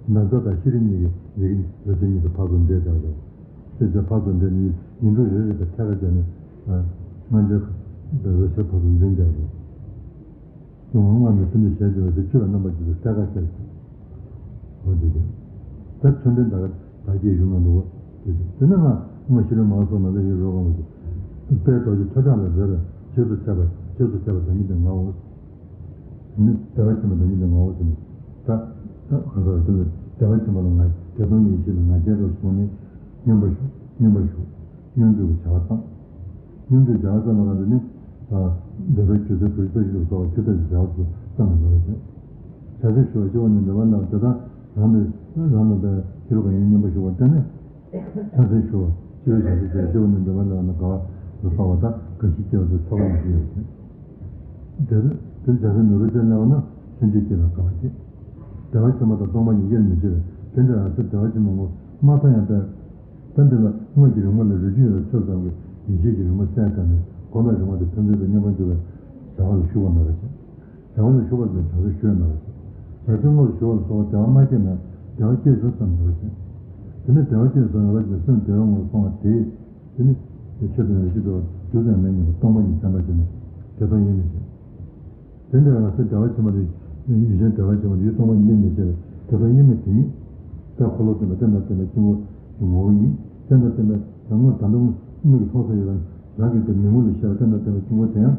ན་བཟའ་དང་ཤེས་རིག་གཉིས་ཀྱི་ཡི་གེ་འོད་ཟེར་གཉིས་དེ་ཕར་ཚུར་འདྲེས་བྱ་རེད། ཤེས་བྱ་ཕར་ཚུར་འདྲེས་ནི་ཡིག་འབྲུ་རེ་རེ་དང་ཐད་ཀར་བྱས་ནས། སྔ་འགྱུར་འོད་ཟེར་ཕར་ཚུར་འཛིན་བྱ་རེད། སྔོན་མ་ནས་ཐུན་མོང་ཞལ་གྱི་འོད་ཟེར་བཅུ་ལ་རྣམ་པར་འགྱུར་བའི་ས་ག་ཤར་གྱི། འོ་དེ་དེ། ད་མཚོན་དོན་ད་ག་ད་གྱེས་བཞུགས་ན་འདུག་གོ། དེ་དེ་ནས་ང་དབུ་མ་ཤེས་རབ་མ་སོགས་མ་ལ་ཡི་རོ་གང་བ་ཞིག་དཔལ་རྡོ་རྗེ་ཐོད་ཕྲེང་ལ་བཟོད་པའི་རྗེས་སུ་བྱ་བ་རྗེས་སུ་བྱ་བ་བདག་ཉིད་དེ་ངའོ། ནི་བདེ་བ་ཆེན་པོ་བདག་ཉིད་དེ་ངའོ་ཟེར་ནས། ད་ད་གང་ཟག་རེ་ལ་བདེ་བ་ཆེན་པོ་ལ་ང་བདེ་སྟོང་གི་ཡེ་ཤེས་ལ་ང་རྒྱལ་དུ་བཟུང་ནས་སྙོམས་པར་ཞུགས་སྙོམས་པར་ཞུགས། སྙོམས་འཇུག་གི་བྱ་བ་བཏང་། སྙོམས་འཇུག་བྱ་བ་བཏང་བ་ལ་ནི། འདོད་པའི་རྒྱུ་མཚན་བུ་ཤི་ཏོ་ཞིག་ལ་སོགས་པ་ཆུ་ལྟར་གྱི་བྱ་བ་ཚོ་བཏང་བ་ལ་བྱ། བྱ་བྱེད་ཞུ་བ་ཞི་བ་ནི་འདོད་པ་ལ་དེ་དག་རང་དུ་རང་ལ་པའི་ཤེས་རབ་གང་ཡིན་སྙོམས་པར་ཞུགས་པར་བརྟེན་ནས། བྱ་བྱེད་ཞུ་བ་ཞི་བའི་བྱ་བྱེད་ཞུ་བ་ཞི་བ་ནི་འདོད་པ་ལ་ནི་དགའ་བ་ལ་སོགས་པ་དང་དགའ་བཞི་སྐྱེ་བ་དེ་ཚོགས་པ་ནི་ཞིག་ཡོད་ཅིང་། དེ་དེ་བྱ་བྱེད་མོས་པ་ཅན་སླ་བ་ན་ལྷན་ཅིག་སྐྱེས་པའི་དགའ་བ་སྐྱེ། བདེ་བ་ཆེན་པོ་དང་སྟོང་པ་ཉིད་དབྱེར་མི་ཕྱེ་བས་དེ་འདྲའི་ཨ་ཙི་བདེ་བ་ཆེན་པོ་ངོ་མ་མཐོང་ཡང་པས། ད་འདི་ལ་དངོས་ཀྱི་རིག་མ་ལ་རིགས་རྒྱུད་ཡོད་ཚོད་ཙམ་གྱི་ཡེ་ཤེས་ཀྱི་རིག་མ་གསལ་བཏབ་ནས་གོམས་པའི་རིག་མ་དེ་ཕན་ཚུན་དུ་མཉམ་པར་འཇུག་པའི་བྱ་བ་ལ་ཞུགས་པ་མེད་པ་ཅིང་། བྱ་བ་ལ་ཞུགས་པ་དེ་བྱ་བ་ཞུ་ཡང་མེད་པ་ཅིང་། བྱ་བྱེད་དངོས་སུ་ཞུགས་པ་ལ་སོགས་པ་བདེ་བ་མ་སྐྱེས་ན། བདེ་བ་སྐྱེས་སོང་བསམ་ཡོད་པ་ཞིག་དེ་ནས་བདེ་བ་སྐྱེས་སོང་ཡོད་པ་ཞིག་སེམས་བདེ་བའི་ངང་སོང་བ་དེས། དེ་ནི་ཆོས་དང་རིགས་ཀྱི་འགྲོ་བ་རྒྱུ་དང་མེད་ཉིད་ཀྱི་སྟོང་པ་ཉིད་བདེན་པ་ཅན་ནི་བདེ་སྟོང་ཡིན་མི་ཤེས། དེ་འདྲ་བའི་ང་སེམས་བདེ་བ་ཆེན་པོ་དེ་ཡུལ་གཞན་བདེ་བ་ཆེན་པོ་དེ་ཡུལ་སྟོང་པ་ཉིད་མི་ཤེས་པའི་བདེ་སྟོང་ཡིན་མིན་དེ་ཉིད་དཔེ་འཁོར་ལོ་སྟོན་པ་རྟེན་དང་བརྟེན་པའི་དཀྱིལ་འཁོར་གྱི་ངོ་བོ་ཡིན། རྟེན་དང་བརྟེན་པའི་དོན་དངོས་ད་དུང་མིག་གིས་མཐོང་ས་ཡོད་ལ་རང་གི་དེ་མིག་ངོ་ལ་ཤར་བའི་རྟེན་དང་བརྟེན་པའི་དཀྱིལ་འཁོར་དེ་ཡང་།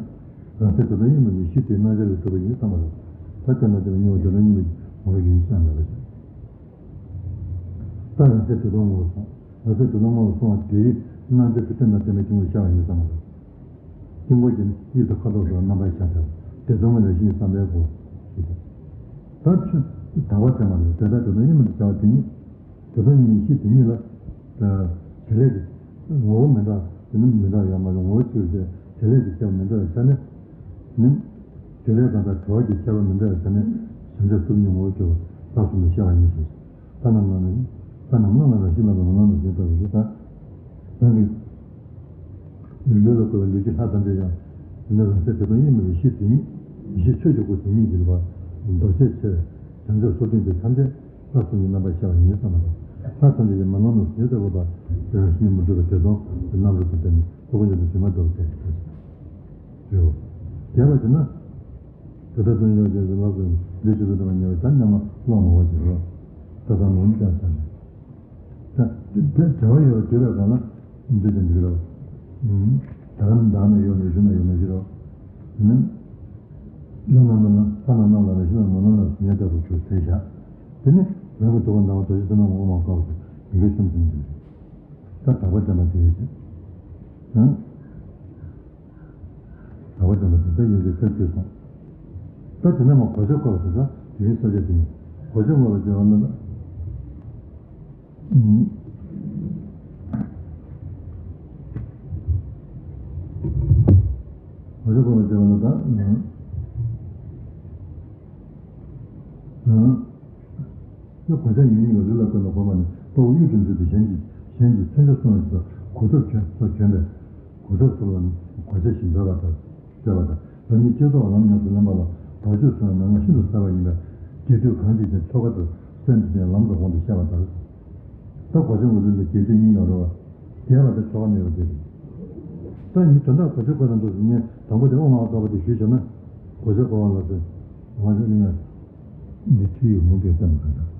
རང་སེམས་དེ་དང་དབྱེར་མེད་པའི་གཤིས་དེའི་རྣམ་གཞག་ལས་གྲུབ་པ་ཡིན་བསམ་པ་ལ། ད་དེ་ན་དེ་ལ་གཉིས་པ་དེ་དང་གཉིས་པའི་ངོ་བོ་ཡིན་བསམ་མེད་པ་ཞིག་ད་རང་སེམས་དེ་དང་ངོ་བོ་སོང་། རང་སེམས་དེ་དང་ངོ་བོ་སོང་བ་དེའི་རྣམ་འགྱུར་གྱི་རྟེན་དང་བརྟེན་པའི་དཀྱིལ་འཁོར་ཤར་བ་ཡིན་བསམ་པ་ལ། དཀྱིལ་འཁོར་གྱི་དབྱིབས་དང་ཁ་དོག་སོགས་རྣམ་པར་ཤར་ཏེ་དེ་དང་ངོ་བོ་ཡིན་བསམ་པའི་སྒོ་ཞིག་ད་ཆོས་དག་པ་དེ་མ་རེད་དེ་ལྟར་དེ་དང་དབྱེར་མེད་དུ་བྱ་བ་དེ་ཉིད། དེ་དག་གཉིས་ཀྱི་གཤིས་དེ་ཉིད་ལ། བྱེད་ལས་ཀྱི་ངོ་བོ་མི་འདྲ་དེ་ནི་མི་འདྲ་ཡོད་མ་རེད། ངོ་བོ་གཅིག་རེད། བྱེད་ལས་ཀྱི་ཁྱད་པར་མི་འདྲ་བའི་ཆ་ནས་ནི། བྱེད་ལས་དང་དང་བྱ་བ་གྱི་ཁྱད་པར་མི་འདྲ་བའི་ཆ་ནས་བྱང་ཆུབ་སེམས་ཀྱི་ངོ་བོ་གྱུར་པ་ལ་གསུམ་དུ་བཤད་པ་ཡིན་ཞེས། ད་རྣམས་ལ་ནི། ད་རྣམས་སྣང་ལ་རང་བཞིན་ལ་ལ་ངོ་ལ་ཞེས་པ་ཡིན་ད། རང་གི་ལུས་ལ་བཀོད་པའི་ལུས་ཀྱི་ལྷ་ཐམས་ཅད་ཀྱང་ནི་རང་སེམས་དེ་དང་དབྱེར་མེད་པའི་གཤིས་དེ་ཉིད་ཡེ་ཤེས་ཆོས་ཀྱི་སྐུ་དེ་ཉིད་ཀྱི་ལུས་པ་མདོར་བཤད་ཆེ་བའི་བྱང་ཆུབ་སོ་བདུན་གྱི་ཐམས་ཅད། ལྷ་གསུམ་གྱི་རྣམ་པར་ཤར་བ་ཡིན་བསམ་པ་དང་། ལྷ་ཐམས་ཅད་ཀྱི་མ་ནོར་ནོར་ཞེས་བྱ་བ་དང་། དེ་རང་བཞིན་མི་འཁྲུལ་བའི་བདེ་སྟོང་གི་རྣམ་རོལ་དུ་བསྟན་ནས་སྟོབས་པོ་ཉིད་དུ་དྲི་མ་འདོར་བའི་ཚད་ཀྱིས་ཞུ། རྒྱས་པར་བྱས་ན། དེ་ལྟར་དོན་ཡོད་ཅེས་ལགས་སོ། ལུས་ཀྱི་ལུས་དང་ཉེ་བར་ད་མཉམ་མ་ལོག་མ་བ་ཞིག་རོ། ད་ལྟ་ནོར་ནི་ཀྱང་ས་ནས། ད་དེ་བྱ་བ་ཡོད་པ་བསྡུས་པའི་སྒང་ལ་འདི་ཙམ་འདུག་རོ། ད་ག་ནི་ད་ག་ནི་ཡོད་མེད་ཞུ་ན་ཡོད་མེད་ཞུ་རོ། ནི། ལྷ་རྣམས་ལ་ལྷ་རྣམས་རྣམས་ལ་རེ་ཞིག་ལ་ངོ་ནོར་ལ་ཉེ་ལྟ་བུ་ཆུ་དེ་བཞག་དེ་ནི་རང་གི་ཐུགས་ཀར་སྣང་བ་རྡོ་རྗེ་སེམས་དཔའ་ངོ་བོ་མ་འགགས་པ་དེ་ཉིད་ཀྱི་སེམས་ཙམ་དུ། ད་དག་པ་ཅན་པ་དེ་ཡིན་ཞིང་། དག་པ་ཅན་པ་དེ་ལྟར་ཡིན་ཞེས་ཁ་ཆོས་སོང་། ད་དེ་ནས་མ་གོ་ཆ་བཀོད་པ་དེ་ལ་དེ་རིང་ས་ཆ་དེ་ཡིན། གོ་ཆ་བཀོད་པ་ཅན་པ་ལ། ཨུམ། གོ་ཆ་བཀོད་པ་ཅན་པ་ལ་ད། ཨུམ། ཨུམ། ད་གོ་ཆ་ཡུལ་ཉིད་ཀྱི་ལུས་ལ་བཀོད་པའི་གོ་མ་ནི་དཔའ་བོ་གཡུལ་དུ་འཛུད་དེ་གཞན་གྱི་གཞན་གྱི་མཚོན་ཆ་སྲུང་བའི་ཕྱིར་གོ་ཐོབ་གྱོན་སོགས་གྱོན་པས་གོ་ཐོབ་སོགས་ལ་གོ་ཆ་ཞེས་འབོད་པ་ལྟར་འབོད་པ་དང་རང་ཉིད་བསྐྱེད་རྫོགས་ལམ་ཉམས་སུ་ལེན་པ་ལ་བར་ཆད་སོགས་མན་ངག་ཤིན་ཏུ་གསལ་བ་ཡིན་པས་རྒྱས་བསྡུས་གང་བྱེད་ཀྱང་ཆོ་ག་ལྟར་སེམས་བསྐྱེད་ནས་ལམ་དང་དབང་དུ་བཤད་པ་ལྟར། ད་གོ་ཆ་ངོས་འཛིན་དང་རྒྱས་བསྡུས་གཉིས་ཡོད་རེད་བ། རྒྱས་པ་དང་ཆོ་ག་མེད་པ་དེ་རེད། ད་ཡིན་དོན་དག་གོ་ཆ་བཀོད་ན་འདུག་ཟེར་ངས་དང་པོ་དེ་ཨོཾ་ཨཱཿཧཱུྃ་དེ་ཞུས་བྱས་ན་གོ་ཆ་བཀོད་པ་ལ་ཟེར། ང་ཚོ་ནི་ཡང་འདི་ཚུལ་ཡོད་མུ་གེ་ཙམ་ག་འདྲ།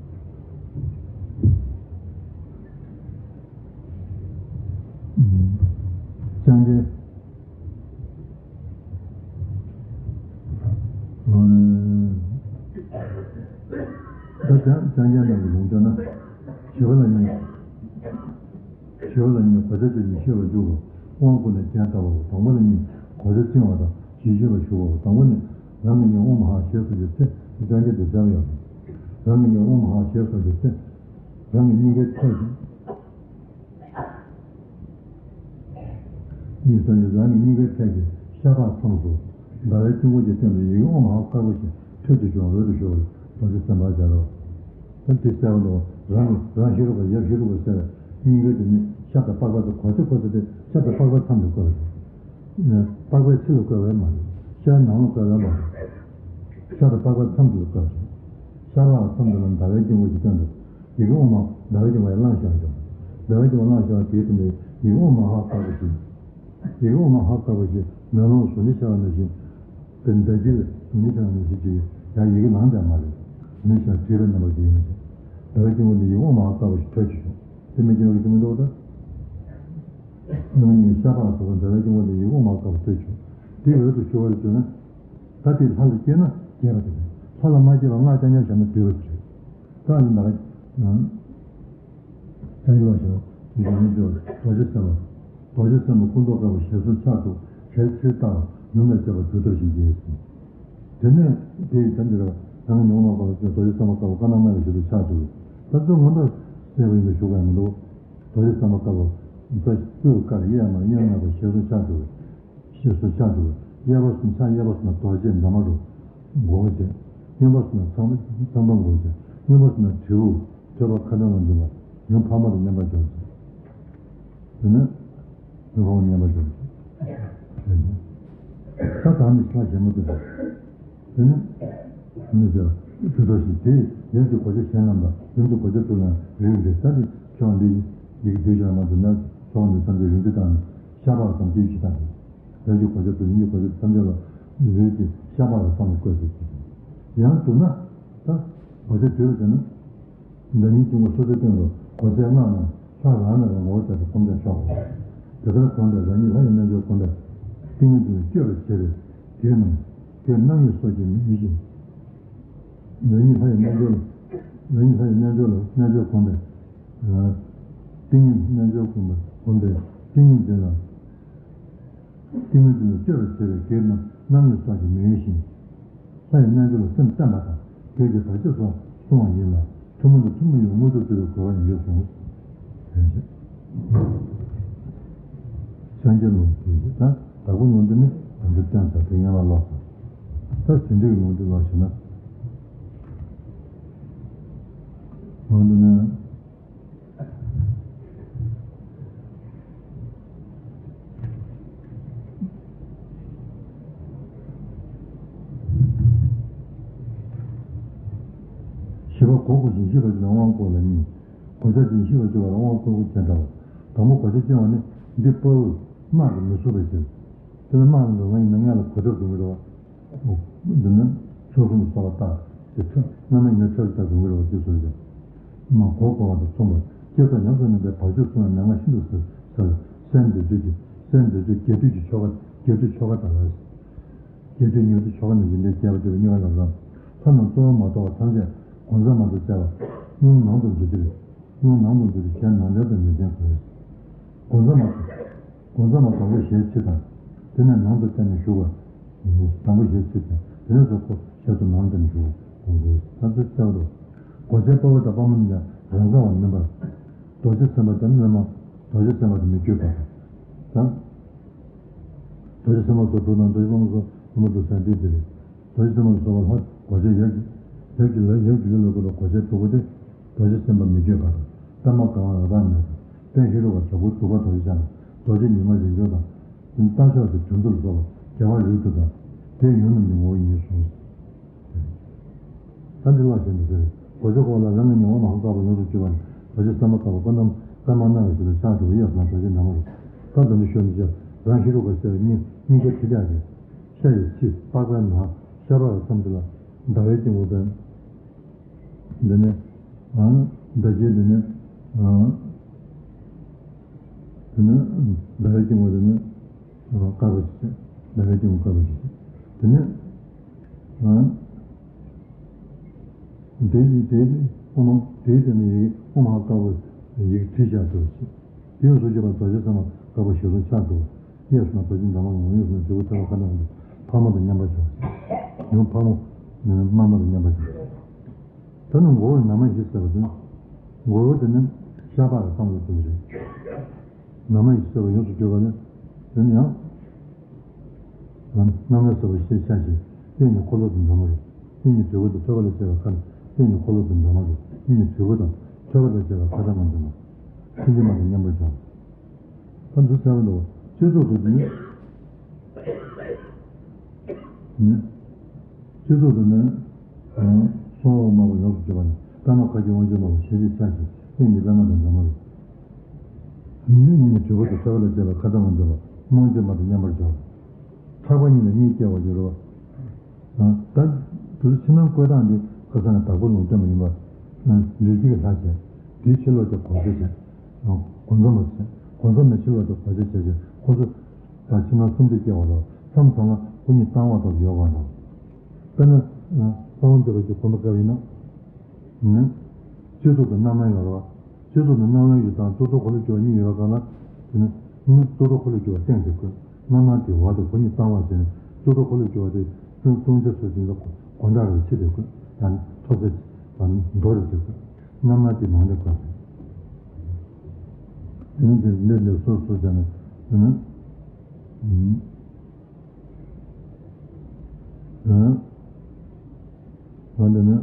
ཅང་གེ། ད་ཅང་ཅང་གེ་ནང་གི་ལུང་བསྟན་ན་ཞི་བ་ལ་གཉིས། ཞི་བ་ལ་གཉིས་གོ་ཆ་བཅས་ཀྱིས་ཤེས་པར་འཇུག་གོ། དབང་བསྐུར་ནས་རྒྱན་བཏབ་པའོ། དང་པོ་ལ་གཉིས་གོ་ཆ་བཅིང་བ་དང་ཞི་ཞི་བར་བཞུགས་པའོ། དང་པོ་ནི་རང་གི་ཉོན་ཨོཾ་ཧ་ཞེས་སོགས་ཀྱི་ཚེ་ཅང་གེ་དེ་བྱ་བ་ཡང་། རང་གི་ཉོན་ཨོཾ་ཧ་ཞེས་སོགས་ཀྱི་ཚེ་རང་གི་སྙིང་གའི་ཐད་ཀྱི། གཉིས་སོགས་ཀྱི་རང་གི་སྙིང་གའི་ཐད་ཀྱི་ཤ་ཁྲག་མཚམས་སུ་ཟླ་བའི་དཀྱིལ་འཁོར་གྱི་སྟེང་དུ་ཡི་གེ་ཨོཾ་ཧ་དཀར་པོ་ཞིག་ཐོད་དུ་བྱུང་འོད་དུ་ཞུ་བར་རྡོ་རྗེ་སེམས་དཔའ་སྦྱར་རོ། ད་འདི་གསལ་བ་ལོ། རང་གི་རང་ཤེས་རབ་པ་ཡབ་ཤེས་རབ་པ་གསལ་བའི་སྙིང་གའི་དེ་ནི་ཤ་དང་པགས་པ་དང་གོ་ཆ་བཀོད་ཚེ་དེ་ཤ་དང་པགས་པ་མཚམས་སུ་བཀོད་པ་རེད། པགས་པའི་ཕྱི་ལ་བཀོད་པ་མ་རེད། ཤའི་ནང་ལ་བཀོད་པ་མ་རེད། ཤ་དང་པགས་པའི་མཚམས་སུ་བཀོད་པ་རེད། ཤ་པགས་མཚམས་དེ་ལ་ཟླ་བའི་དཀྱིལ་འཁོར་གྱི་སྟེང་དུ། ཡི་གེ་ཨོཾ་ཨཱཿཧཱུྃ་ཟླ་བའི་དཀྱིལ་འཁོར་ཡང་བླངས་བཞག་ཀྱང་། ཟླ་བའི་དཀྱིལ་འཁོར་བླངས་བཞག་པ་དེའི་སྟེང་དུ་ཡི་གེ་ཨོཾ་ཨཱཿཧཱུྃ་དཀར་པོ་ཞིག་ཡི་གེ་ཨོཾ་ཨཱཿཧཱུྃ་དཀར་པོ་ཞིག་མེ་ལོང་གཟུགས་ནི་ཤར་བ་ནང་བཞིན། དཔེར་ན་ཟླ་དཀྱིལ་གཟུགས་ནི་ཤར་བ་ནང་བཞིན་ཅིག་ཡང་ཡི་གེ་ལངས་པ་མ་རེད། གཟུགས་ནི་ཤར་བྲིས་པའི་རྣམ་པ་ཞིག་ཡིན་མི་ཆོག་ཟླ་བའི་དཀྱིལ་འཁོར་ནི་ཡི་གེ་ཨོཾ་ཨཱཿཧཱུྃ་དཀར་པོ་ཞིག་ཐོད་ཀྱིས་ཤོག་དེ་མི་སྐྱེ་བ་གི་མི་འདུག་ད། ཨོཾ་ནི་ཤ་པགས་སོགས་ཟླ་བའི་དཀྱིལ་འཁོར་ནི་ཡི་གེ་ཨོཾ་ཨཱཿཧཱུྃ་དཀར་པོ་ཐོད་ཀྱིས་ཤོག་དེ་འོད་དུ་ཤོར་བར་བྱུང་ན། ད་དེ་ལྷ་ལ་སྐྱེས་ན་རྒྱས་པ་དེ་རེད། ལྷ་ལ་མ་སྐྱེས་པ་སྔགས་རྐྱང་རྐྱང་བྱས་ན་བསྡུས་པ་དེ་རེད། ད་ནི་ད་ག་ཡང་ལོ་ཞེས་འདི་ནི་རྡོ་རྗེ་སེམས་དཔའ། རྡོ་རྗེ་སེམས་དཔའ་སྐུ་མདོག་དཀར་པོ་ཞལ་གསུམ་ཕྱག་དྲུག་གྱ་ཚིར་ལྟ་བ་ཡུམ་ལ་སྤྱད་པ་སྒྲུབ་ཐབས་ཤིང་རྒྱས་ཟིན། དེ་ནས་དེ་ཡི་དོན་འདིར་རང་གི་ཉོན་མོངས་པ་རྡོ་རྗེ་སེམས་དཔའ་དཀར་པོ་བཀའ་ནང་མ་ཡི་ཞལ་དུ་ཕྱག་དྲུག་ད་ཚོ་ངོ་མདོག་གསལ་པོ་ཡིན་པ་ཞུ་དགོས་མི་འདུག་རྡོ་རྗེ་སེམས་དཔའ་དཀར་པོ་མཛའ་སྤུ་དཀར་གཡས་དམར་གཡོན་ལྔ་པ་ཞལ་གསུམ་ཕྱག་དྲུག་ཞེས་སོགས་ཕྱག་དྲུག་གཡས་པ་གསུམ་ཕྱག་གཡས་པ་གསུམ་ལ་རྡོ་རྗེ་འདབ་མ་རུ་མགོ་བོ་བྱས། གཡོན་པ་གསུམ་ལ་ཚངས་པ་ཚངས་པ་མགོ་བོ་བྱས། གཡོན་པ་གསུམ་ལ་དྲིལ་བུ་ཐོད་པ་ཁ་ཐུམ་ལ་འཛིན་པ་ཡུམ་འཕགས་མ་དང་མཉམ་པར་སྦྱོར་ཞིང་། དེ་ནས་ཡུམ་འཕགས་མ་མཉམ་པར་སྦྱོར་ཞིང་། ད་དང་ནི་ཤ་ཞེ་མོ་དེ་དང་། དེ་ནས་མི་ཟེར། ཞུ་དོ་ཞེས། དེས་ཡབ་ཀྱི་གོ་ཆ་གཞན་རྣམས་དང་ཡུམ་གྱི་གོ་ཆ་དྲུག་ལའང་རིགས་འགྲེ་ས་ཏེ། ཕྱོགས་འདི་ཡི་གདུལ་བྱ་མ་དུ་ན་ཕྱོགས་འདི་ཐམས་ཅད་རིགས་འགྲེ་དང་ནི་ཤ་པགས་ཙམ་སྐྱེ་ཞིག་དང་། ཡབ་ཀྱི་གོ་ཆ་དྲུག་ཡུམ་གྱི་གོ་ཆ་ཐམས་ཅད་ལ་རིགས་ཀྱི་ཤ་པགས་ལ་ཙམ་ལ་བཀོད་དེ། ཡང་བསྡུ་ན་ད་གོ་ཆ་དྲུག་ལ་བྱས་ན། ཟླ་ཉིན་དཀྱིལ་འཁོར་སོ་སོའི་སྟེང་དུ་གོ་ཆའི་སྔགས་རྣམས་ལྷ་རང་ནས་རང་ངོ་བོ་ལྟར་དུ་བསྒོམ་ཀྱང་ཆོག་གོ། དེ་ལྟར་བསྒོམས་པས་རང་ཉིད་ལྷ་ཡི་རྣལ་འབྱོར་བསྒོམས་པས་ཏིང་ངེ་འཛིན་ལ་སྤྱོད་པར་བྱེད་པའི་དུས་རྣམས་དེར་རྣམ་གཡེང་སོགས་ཀྱིས་མི་འོས་ཤིང་། རང་ཉིད་ལྷ་ཡི་རྣལ་འབྱོར་ལ་རང་ཉིད་ལྷ་ཡི་རྣལ་འབྱོར་ལ་རྣལ་འབྱོར་བསྒོམས་པས་ཏིང་ངེ་རྣལ་འབྱོར་བསྒོམས་པས་བསྒོམས་པས་ཏིང་ངེ་འཛིན་ལ། ཏིང་ངེ་འཛིན་ལ་སྤྱོད་པར་བྱེད་པའི་དགེ་རྣམས་རྣམ་གཡེང་སོགས་ཀྱིས་མི་འོས་ཤིང་། ལྷ་ཡི་རྣལ་འབྱོར་ལ་སེམས་བརྟན་པ་དང་དགེ་བའི་བར་ཆད་སོགས་བསྲུང་བ་ཡིན་ལ། ཐུན་མོང་དང་ཐུན་མོང་མ་ཡིན་པའི་དངོས་གྲུབ་སྩོལ་བའི་དགོས་པ་ཡང་ཡོད་གསུངས། ལན་བརྒྱད། སངས་རྒྱས་ལུང་དེ་ད་བདག་པོའི་ལུང་དེ་ནི་ང་ཚོས་བསྟན་ཚར་དེ་སྔོན་ལ་ཀློག་ཚར། ད་ཟིན་བྲིས་ཀྱི་ལུང་དེ་ཀློག་ཞེ་ན། ལུང་དེ་ནི། བཞི་པ་གོ་དགོས་ཤིང་ཤེས་པར་བྱ་བའི་དབང་བསྐུར་བ་ལ་གཉིས། གོ་ཆ་ཅན་ཤེས་པར་བྱ་བ་ལ་དབང་བསྐུར་དགོས་ཅན་འདྲ་བ། དང་པོ་གོ་ཆ་ཅན་བ་ནི་འདི་དཔའ་བོས་དམག་གིས་མི་ཚུགས་པའི་ཕྱིར། དེ་ལ་དམག་ལ་འགྲོ་མཁན་ཡིན་ན་སྔོན་ལ་གོ་ཆ་དགོས་ཀྱི་རེད་བ། འདི་ནི་ཚོགས་གསུམ་གསོལ་བ་བཏབ་སྟེ་ཚེ་སྔ་མ་ཡིན་ན་ཚར་ལྟ་དགོས་ཀྱི་རེད་བ། དེ་ཚོ་ཡང་མ་གོ་དགོས་པ་དང་མཚུངས་པར་སྐྱེ་སོགས་ཉམས་སུ་ལེན་པའི་བར་ཆད་སྲུང་བའི་མན་ངག་ཤིན་ཏུ་གསལ་གསལ་བའི་སྲས་འདི་ཚོས་ཀྱི་སྲས་འདི་ཚོས་རྒྱས་བསྡུས་ཀྱི་ཆོ་ག་རྒྱས་བསྡུས་ཆོ་ག་དང་ལ། རྒྱས་བསྡུས་རྙོག་བསྡུས་ཆོ་ག་ནས་ཡིན་ཏེ་རྒྱས་པར་བརྗོད་པའི་གཉིས་ཀ་ལ་རམ། ལྷ་རྣམས་གཙོ་བོར་མ་གཏོགས་པ་ཐམས་ཅད་གོ་མཚོན་མ་གཏོགས་བཅས་པ་རླུང་ནང་དུ་འཛུལ་ཕྱིར། རླུང་ནང་དུ་འཛུལ་ཏེ་གཞན་ནང་དོན་དུ་མི་བསྟན་དགོས། གོ་མཚོན་མ་གཏོགས། གོ་མཚོན་མ་དང་པོ་ཞལ་ཕྱེ་དང་། དེ་ནས་ནང་དུ་བསྟན་ནས་བཞུགས་པ། དང་པོ་ཞལ་ཕྱེ་དང་དེ་ནས་སོ་སོ་ཞལ་དུ་ནང་བསྟན་ནས་བཞུགས་པ་གོ་དགོས། ད་ཚོད་གསལ་རོ། གོ་ཆའི་དཔའ་བོ་དང་དཔའ་མོ་རྣམས་ཀྱང་རང་རྩ་བར་སྨིན་པར། རྡོ་རྗེ་སེམས་དཔའ་དང་ནི་མ། རྡོ་རྗེ་སེམས་དཔའ་དང་མི་བསྐྱོད་པ་དང་། རྡོ་རྗེ་སེམས་དཔའ་སོགས་དྲུག་དང་རྡོ་རྗེ་ཕག་མོ་སོགས་ཕག་མོ་དྲུག་ཟེར་འདི་འདི་རེད། རྡོ་རྗེ་སེམས་དཔའ་ལ་སོགས་པ་ལྷ་གོ་ཆའི་ཡབ་ཀྱི་ཡབ་ཀྱི་ལ་ཡབ་ཀྱི་ཡུལ་ལ་བཀོད་པའི་གོ་ཆའི་དྲུག་པོ་སྟེ། རྡོ་རྗེ་སེམས་དཔའ་མི་བསྐྱོད་པ་དང་། པདྨ་དཀར་དབང་རབ་དང་ནག་དང་། དཔལ་ཧེ་རུ་ཀ་བྱ་ཕོ་གདུག་པ་རྡོ་རྗེ་འཆང་དང་། རྡོ་རྗེ་ཉི་མ་རིགས་མཆོག་དང་། རྟ་མཆོག་གི་དོན་དུ་སོགས་པ་རྒྱལ་བ་རིགས་དྲུག་དང་། དེའི་ཡུམ་རྣམས་ཀྱི་ངོ་བོ་ཡིན་གསུངས། ད་འདི་ལ་ཞེན་དུ་ཟེར། གོ་ཆ་གོ་ལ་རང་གི་ཉེ་བ་མ་ཧོ་དཀར་པོ་ལོངས་སུ་སྤྱོད་པ་ནི་རྡོ་རྗེ་སེམས་དཔའ་དཀར་པོ་པདྨ་པདྨ་ནག་གི་ཞལ་ལ་ཕྱག་འགྲོ་བའི་གཡས་སུ་ན་རྡོ་རྗེ་འདབ་མ་རུ། ད་འདི་འདི་ཤོད་མི་བྱ། རང་ཧེ་རུ་ཀ་ཟེར་བའི་སྙིང་སྙིང་ག་ཁྲི་ལྕགས་ཀྱི་ཤ་ཡི་ཕྱི་པགས་པའི་ནང་ཤ་པགས་ཙམ་དུ་ལ་ཟླ་བའི་སྐྱེ་བོ་དང་། འདི་ནི། ཨ། ཟླ་བའི་འདི་ནི། ཨ། འདི་ནི། ཟླ་བའི་སྐྱེ་བོ་འདི་ནི། ཨ། དཀར་པོ་ཞིག་བྱས། ཟླ་བའི་སྐྱེ་བོ་དཀར་པོ་ཞིག་བྱས། འདི་ནི། ཨ། འདི་ཡི་འདི་ནི་ཨོ་མ་འདི་འདི་ནི་ཡི་གེ་ཨོ་མ་དཀར་པོ་ཡི་གེ་བྲིས་བཞག་འདུག་ཅེས། དེ་ཡང་སོ་སྐྱེ་བ་རྡོ་རྗེ་སེམས་དཔའ་དཀར་པོ་ཞལ་གསུམ་ཕྱག་འགྲོ། གཡས་སུ་ན་རྡོ་རྗེ་འདབ་མ་ངོ་། གཡས་སུ་ན་དྲུག་པོ་ཐོད་པ་ཁ་ནང་དུ་ཕག་མོ་དང་མཉམ་པར་བྱུང་། ཡང་ཕག་མོ་དམར་མོ་དང་མཉམ་པར་བྱུང་། ད་ནི་མགོ་བོར་ན་མ་བཞི་ཟེར་བ་དེ། མགོ་བོ་དེ་ནི་ཤ་པགས་ལ་བསམ་བློ་གཏོང་གི་རེད། ན་མ་བཞི་ཟེར་བ་ཡོངས་སུ་གྱུར་པ་ནི། དེ་ནི་ཡང་། རྣམ་སྣང་ཟེར་བ་ཞེས་བྱ་ཞིང་། གཡས་ནི་འཁོར་ལོ་དང་འདབ་མ་རུ། གཡོན་ནི་དྲིལ་བུ་དང་ཐོད་པ་ལ་བཅས་པ་ཁ། གཡས་ནི་འཁོར་ལོ་དང་འདབ་མ་རུ། གཡོན་ནི་དྲིལ་བུ་དང་ཐོད་པ་ལ་བཅས་པ་ཁ་ཚ་མ་འཛིན་པ། ཆུ་འཛིན་མ་དང་མཉམ་པར་བྱ། ད་འདི་ཟེར་བ་ལ་སྤྱི་གཙུག་ཏུ་ནི། ནི། སྤྱི་གཙུག་ཏུ་ནི། གསང་བ་དམར་པོ་ཡོངས་སུ་གྱུར་པ་ནི་པདྨ་དཀར་གྱི་དབང་ཕྱུག་མ་ལ་ཞལ་གཅིག་ཕྱག་བཞི་གཡས་གཉིས་པདྨ་དང་འདབ་མ་རུ། ཡུལ་གཉིས་ནི་དྲིལ་བུ་དང་ཐོད་པ་ལ་བཅས་པ་ཁ་ཚ་མ་འཛིན་པ་དམར་མོ་འཛིན་མ་དང་མཉམ་པར་བྱ། ཕྲག་པ་གཉིས་ལ་གཉིས་སྐྱེ་བ་ཡོད་རེད་བ། ད་དུས་ཕྱི་ནང་བཀོད་སྟངས་འདི་ཁ་སང་ནས་བདག་པོ་ལུང་སྟོན་པ་ཡིན་པ། ལུས་ཀྱི་ལྷ་བྱས། དེའི་ཕྱི་ལོགས་ཀྱི་གོ་ཆ་བྱས། གོ་མཚོན་པ་བྱས། གོ་མཚོན་མའི་ཕྱི་ལོགས་ཀྱི་གོ་ཆ་བྱས་ཀྱི་ཁོ་ཚོ། ད་ཕྱི་ནང་གསུམ་དུ་སྐྱེ་བ་ལ་མཚམས་མཚམས་ལ་སྐུ་གཉིས་བཏང་བ་དང་ཡོད་པ་འདྲ། དཔེར་ན། གསང་བ་འདུས་པ་ཞིག་གོམས་པ་བཀབ་ཡིན་ན། ནི། སྤྱི་གཙུག་ཏུ་རྣམ་སྣང་ཡོད་རེད་བ། སྤྱི་གཙུག་ཏུ་རྣམ་སྣང་ཡོད་དང་གཙུག་ཏོར་འཁོར་ལོས་སྒྱུར་བ་གཉིས་ཡོད་པ་གང་ལ། དེ་ནི། ནི་གཙུག་ཏོར་འཁོར་ལོས་སྒྱུར་བ་སྟེང་དུ་བཀོད། རྣམ་སྣང་དེ་འོག་ཏུ་སྐུ་གཉིས་བཏང་བ་ཟེར་ནས་གཙུག་ཏོར་འཁོར་ལོས་སྒྱུར་བ་དེ་ལྟུང་བཏུང་བྱ་ཟེར་དེ་ལ་སྒོ་འདྲ་རུ་ཕྱེ་སྟེ་བཀོད། ཡང་ཐོ་ཚད་མདོ་རུ་ཕྱེ་བཀོད། རྣམ་སྣང་དེ་ནང་ནས་བཀོད། དེ་ནི་དེ་འདི་འདི་སོ་སོ་བྱས་ནས་དེ་ནི། ཨ། འོན་ཏེ་ནི།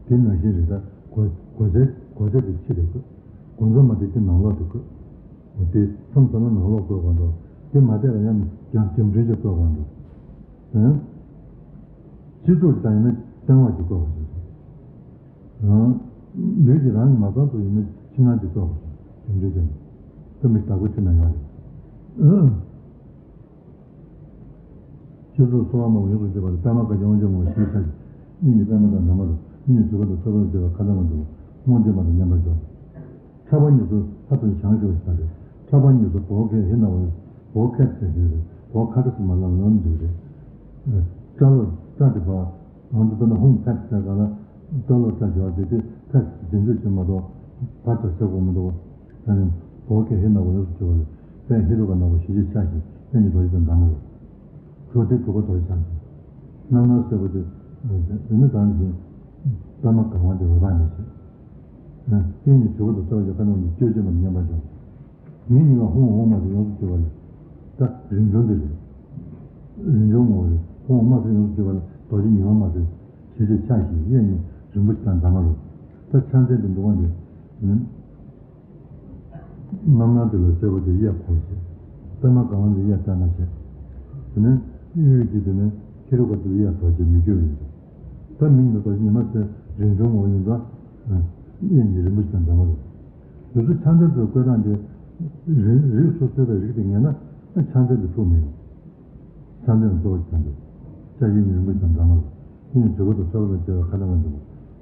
དེ་ནང་བཞིན་རེད་ད། གོ་གོ་ཆ་གོ་ཆ་དེ་ཕྱི་དུ་བཀོད། གོ་མཚོན་མ་དེ་དེ་ནང་ལོགས་དུ་བཀོད། དེ་མཚམས་མཚམས་ལ་ནང་ལོགས་བཀོད་དགོས་འདུག་དེ་མ་བསྡད་པ་ཡང་ཀྱང་རྒྱབ་འགྲོས་ཀྱིས་བཀོད་དགོས་འདུག་ཨ། སྤྱི་གཙུག་ལ་ཡིན་ན་ སྣང་བ་ཞིག་བཀོད་པ་ཞིག་རེད། ལུས་ཀྱི་རང་གི་མ་ཚང་དུ་ཡིན་ན་ཕྱི་ནང་གཅིག་བཀོད་པ་ཞིག་རྒྱུ་འབྲས་ཅན། ད་མི་བདག་པོའི་ཁྲིད་ན་ཡང་རེད། སྤྱི་གཙུག་གསོལ་བ་མང་པོ་ཡོངས་སུ་གྱུར་པ་ལ། པདྨ་བཀའ་བརྒྱད་དབང་ཕྱུག་མང་པོ་ཞེས་བྱ་ཞིང་། དབྱིངས་ཀྱི་པདྨ་དང་འདྲ་མ་རུ། སྙིང་རྗེ་དྲི་མ་དང་ཚོགས་པར་བྱེད་པ། མཁའ་ལྟར་མ་གྲུབ་པ། རྨོངས་དད་མ་དང་མཉམ་པར་སྦྱོར། ཕྲག་པ་གཉིས་སུ་ལྷ་ཐོ་ཞང་ཞུ་ཞིག་རེད། ཕྲག་པ་གཉིས་སུ་བོ་ཁ་ཧི་ན་བ། བོ་ཁ་ཟེར་གྱི་རེད། བོ་ཁ་ཁ་སུ་མ་ལ་ལོན་འདུག་རེད། སྐྲ་ལོ་སྐྲ་དེ་བ། ང་ཚོ་དཔེར་ན་ཧུམ་ཕེབས་ཟེར་ག་ལ། སྐྲ་ལོ་སྐྲ་བྱེད་པ་དེ་དེ་ཕེབས་རྗེས་འཇུག་བྱེད་མ་གཏོགས་བར་དུ་ཟེར་དགོས་མི་འདུག་ཨ་ནི་བོ་ཁ་ཧི་ན་བ་ཡོངས་སུ་གྱུར་པ་ལ། པད་ཧེ་རུ་ཀ་ན་བ་ཞལ་གཅིག་ཕྱག་བཞི། དབྱིངས་ཀྱི་རྡོ་རྗེ་དང་འདྲ་མ་རུ། གྲོགས་དེ་གྲོགས་པོ་རྡོ་རྗེ་འཆང་ཞིང་། རྣམ་སྣང་སེར་པོ་དེ། དེ་ནི་དང་བཞིན། པདྨ་གང་བ་དེ་འོད་དཔག་མེད་བྱེད། དབྱིངས་ཀྱི་དྲིལ་བུ་དང་རྩ་བ་ཡོད་པ་ཉིད་སྤྱོད་བྱེད་མ་དང་མཉམ་པར་སྦྱོར། མིག་གཉིས་ཀ་ཧཱུྃ་ཧཱུྃ་མ་ཟེར་ཡོངས་སུ་གྱུར་པ་ལས། ད་རིམ་བྱོན་དེ་རེད། རིམ་བྱོན་ངོ་བོ་རེད། ཧཱུྃ་མ་ཟེར་ཡོངས་སུ་གྱུར་པ་ལ་རྡོ་རྗེ་ཉི་མ་མ་ཟེར། ཞལ་གཅིག་ཕྱག་བཞི། གཡས་གཉིས་རིན་པོ་ཆེ་དང་འདྲ་མ་རུ། ད་ཕྱག་མཚན་དེ་འདུག་ག་འདི། རྣམ་སྣང་དེ་ལ་གསལ་པོ་དེ་གཡས་འཁོར་བྱེད། པདྨ་གང་བ་འདི་གཡས་བརྐྱང་བ་བྱེད། དེ་ནས་དབུས་ཀྱི་དེ་ནས་ཧེ་རུ་ཀ་དེ་ལ་གཡས་དོར་བྱེད་མི་བསྐྱོད་ཡིན་པ། ད་མིང་ནི་རྡོ་རྗེ་ཉི་མ་ཟེར་རིན་འབྱུང་ངོ་བོ་ཡིན་ཙང་། གཡས་གཉིས་རིན་པོ་ཆེ་དང་འདྲ་མ་རུ། དེ་ཚོ་ཕྱག་མཚན་ཚོའི་བཀོད་སྟངས་དེ། རིགས་རིགས་སོ་སོའི་བའི་རིགས་དེ་ངེས་ན་ཕྱག་མཚན་དེ་འཁྲུག་མི་ཡོང་། ཕྱག་མཚན་གཙོ་བོ་ཀྱང་འདུག་ཕྱག་གཡས་གཉིས་རིན་པོ་ཆེ་དང་འདྲ་མ་རུ། གཡས་གཉིས་དྲིལ་བུ་དང་ཚོགས་པ་དང་བཅས་པ་མཁའ་ལྟར་མ་གྲུབ་པ།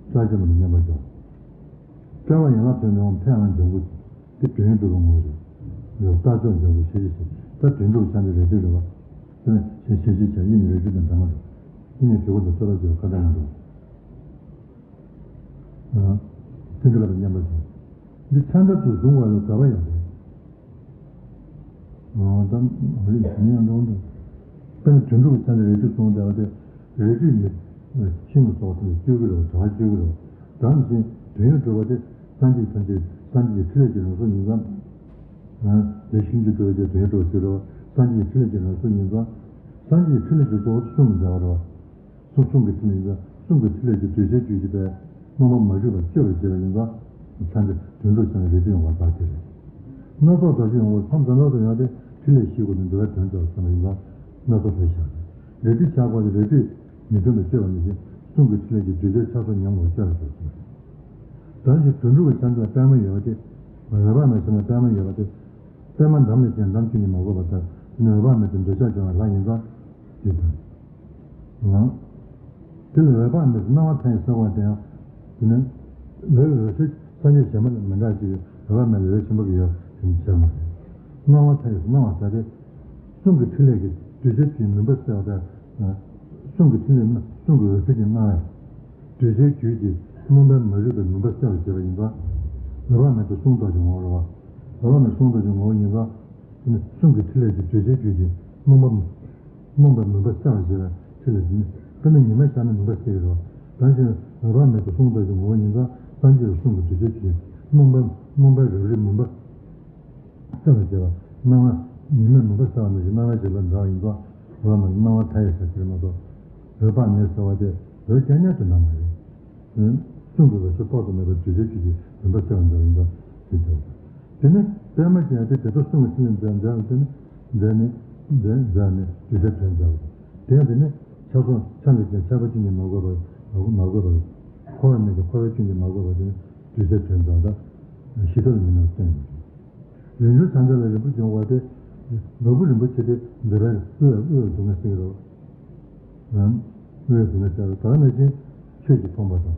རྩ་ཆེན་པོ་དང་མཉམ་པར་སྦྱོར། དཔྲལ་བ་ཡན་ལག་ཐོད་ནས་འོངས་མཐའ་ཡང་འཇམ་པོ། དེ་དོན་ཡོད་གྲུབ་པའི་ངོ་བོ་རེད། ཡང་རྟགས་ཆོས་འཇམ་པོ་ཞེས་བྱ་ཞིང་། ད་དོན་གྲུབ་ཕྱག་མཚན་རལ་གྲིའི་རོལ་པ། དེ་ནས་ཞེས་བྱ་ཞེས་བྱ། གཡས་གཉིས་རལ་གྲི་དང་འདྲ་མ་རུ། གཡས་གཉིས་དྲིལ་བུ་དང་ཚོགས་པ་བཅས་པ་མཁའ་ལྟར་མ་གྲུབ། ཨ། ཐུན་གྱི་ལ་དང་མཉམ་པར་སྦྱོར། འདི་ཕྱག་མཚན་དུ་བཟུང་བ་ལ་དགག་པ་ཡང་མེད། ཨ། ད་རིགས་ནི་ཡང་འགྲོ་འདུག་དཔེར་ན་དོན་གྲུབ་ཀྱི་ཕྱག་མཚན་རལ་གྲི་བཟུང་བསྡད་པ་དེ། རལ་གྲིས་མི་ཤིང་ལ་སོགས་པ་དེ་ལ་གཅོད་ཀྱི་རེད་པ། དྲག་གཅོད་ཀྱི་རེད་པ། དེ་ནང་བཞིན་དོན་ཡོད་གྲུབ་པ་དེ་སངས་རྒྱས་ཐམས་ཅད་སངས་རྒྱས་ཀྱི་ཕྲིན་ལས་ཀྱི་རང་གཟུགས་ཡིན་ཙང་། ཨ། དེ་ཤིན་ཏུ་གྲུབ་པ་དེ་དོན་ཡོད་གྲུབ་པ་ཟེར་རོ། སངས་རྒྱས་ཀྱི་ཕྲིན་ལས་ཀྱི་རང་གཟུགས་ཡིན་ཙང་། སངས་རྒྱས་ཀྱི་ཕྲིན་ལས་ཀྱི་གཙོ་བོ་གསུམ་ལ་མཛད་པ་རེད་པ། གསུང་གསུང་གི་ཕྲིན་ལས་ཡིན་ཙང་། གསུང་གི་ཕྲིན་ལས་ཀྱི་གདུལ་བྱའི་རྒྱུད་ཀྱི་པའི་རྨོངས་པ་མ་གྱུར་པར་སྤྱོད་པར་བྱེད་པ་ཡིན་ཙང་། ཕྱག་མཚན་དོན་གྲུབ་ཕྱག་མཚན་རལ་གྲི་ཡོང་བ་ལྟར་དེ་རེད། སྣ་ཚོགས་དོན་ཡོད་ཡོང་བར་ཕམ་ཙམ་སྣ་ཚོགས་ཡོང་སྟེ་ཕྲིན་ལས་བཞི་སྐོར་ནས་འགྲོ་བའི་དོན་རྩ་བར་སོང་བ་ཡིན་ཙང་། སྣ་ཚོགས་ལ་བཞག་རལ་གྲི་ཕྱག་སྐོར་དེ་རལ་གྲིས་མི་ཐོན་པར་སྤྱོད་པ་ནང་བཞིན། གསུང་གི་ཕྲིན་ལས་ཀྱི་གདུལ་བྱའི་ཕྱག་སོར་ཉམས་དགོས་སྐྱོ་རེ་ཞིག་གསུངས། ད་ཅི་དོན་གྲུབ་ཀྱི་ཕྱག་མཚན་ལ་པདྨ་ཡོད་པ་དེ། འོད་དཔག་མེད་ཟེར་ན་པདྨ་ཡོད་པ་དེ། པདྨ་འདམ་ལས་ཀྱང་འདམ་ཁྱོན་ནས་མ་གོས་པ་ལྟར། དེ་ནས་འོད་དཔག་མེད་དེ་འདོད་ཆགས་སྦྱོང་བའི་ལྷ་ཡིན་ཙང་། དེ་དང་། ལ། དེ་ལ་འོད་དཔག་མེད་སྣང་བ་མཐའ་ཡས་ཟེར་བ་དེ་ཡང་། དེ་ནི། འོད་འོད་ཟེར་སངས་རྒྱས་གཞན་པ་ལས་མི་འདྲ་ཅིག་འོད་དཔག་མེད་ལ་འོད་ཆེན་པོ་གི་ཡོད་དེ་ནི་བྱས་མ་རེད། སྣང་བ་མཐའ་ཡས་སྣང་བ་ཟེར་ཏེ། གསུང་གི་ཕྲིན་ལས་ཀྱི་གདུལ་བྱའི་རྒྱུད་མུན་པ་སེལ་བ་དང་། གསུང་གི་ཕྲིན་ལས་ནི་གསུང་གི་འོད་ཟེར་གྱི་སྣང་བས། གདུལ་བྱའི་རྒྱུད་ཀྱི་རྨོངས་པའི་མ་རིག་པའི་མུན་པ་སེལ་བར་བྱེད་པ་ཡིན་ཙང་། འོད་དཔག་མེད་དེ་གསུང་རྟོགས་ཀྱི་ངོ་བོ་རེད་པ། འོད་དཔག་མེད་གསུང་རྟོགས་ཀྱི་ངོ་བོ་ཡིན་ཙང་། གསུང་གི་ཕྲིན་ལས་ཀྱི་གདུལ་བྱའི་རྒྱུད་ཀྱི་རྨོངས་པ། རྨོངས་པའི་མུན་པ་སེལ་བར་བྱེད་པའི་ཕྲིན་ལས་ནི། དཔེར་ན་ཉི་མ་ཤར་ན་མུན་པ་སེལ་གྱི་རེད་པ། ད་ཅི་འོད་དཔག་མེད་དེ་གསུང་རྟོགས་ཀྱི་ངོ་བོ་ཡིན་ཙང་། སངས་རྒྱས་ཀྱི་གསུང་གི་གདུལ་བྱའི་རྒྱུད་རྨོངས་པ། རྨོངས་པའི་རབ་རིབ་མུན་པ། སེལ་བར་བྱེད་པ། སྣང་བ། ཉི་མས་མུན་པ་སེལ་བ་ནང་བཞིན་སྣང་བའི་བྱེད་ལས་འདྲ་བ་ཡིན་ཙང་། འོད་དཔག་མེད་སྣང་བ་མཐའ་ཡས་ཟེར་གྱི་རེད་མ་གཏོགས། འོད་དཔག་མེད་ཟེར་བ་དེ་འོད་རྐྱང་རྐྱང་དེ་འདྲ་མ་རེད། གསུང་གི་འོད་ཟེར་དཔག་ཏུ་མེད་པའི་གདུལ་བྱའི་རྒྱུད་ཀྱི་མུན་པ་སེལ་བ་འདྲ་བ་ཡིན་ཙང་དེ་འདྲ། དེ་ནས་པདྨ་ཅན་དེ་དེ་ལྟར་གསུང་གི་ཕྲིན་ལས་མཛད་མཛད་པ་དེ་ནི། མཛད་ནས། མཛད་མཛད་ནས་གདུལ་བྱའི་དོན་མཛད་པ་དང་། དེ་ཡང་དེ་ནི་ཆགས་སོགས་ཆ་ལས་ཀྱང་ཆགས་པ་ཅན་གྱིས་མ་གོས་པར། མ་གོས་པར། འཁོར་བ་མེད་ཀྱང་འཁོར་བ་ཅན་གྱིས་མ་གོས་པར་དེ་ནི། གདུལ་བྱའི་དོན་དང་དང་། ཞི་ཁྲོ་ལ་ཉོན་མོངས་སྟོན་མི་འགྱུར། རིན་འབྱུང་ཕྱག་མཚན་ལ་རིལ་བུ་འབྱུང་བ་སྟེ། ནོར་བུ་རིན་པོ་ཆེ་སྟེ་འདོད་པའི་དབུལ་བའི་དབུལ་བའི་སྡུག་བསྔལ་སེལ་གྱི་རེད། དབུལ་བའི་སྡུག་བསྔལ་སེལ་བ་དེ་ནང་བཞིན་ཆོས་ཀྱི་ཕོངས་པ་དང་།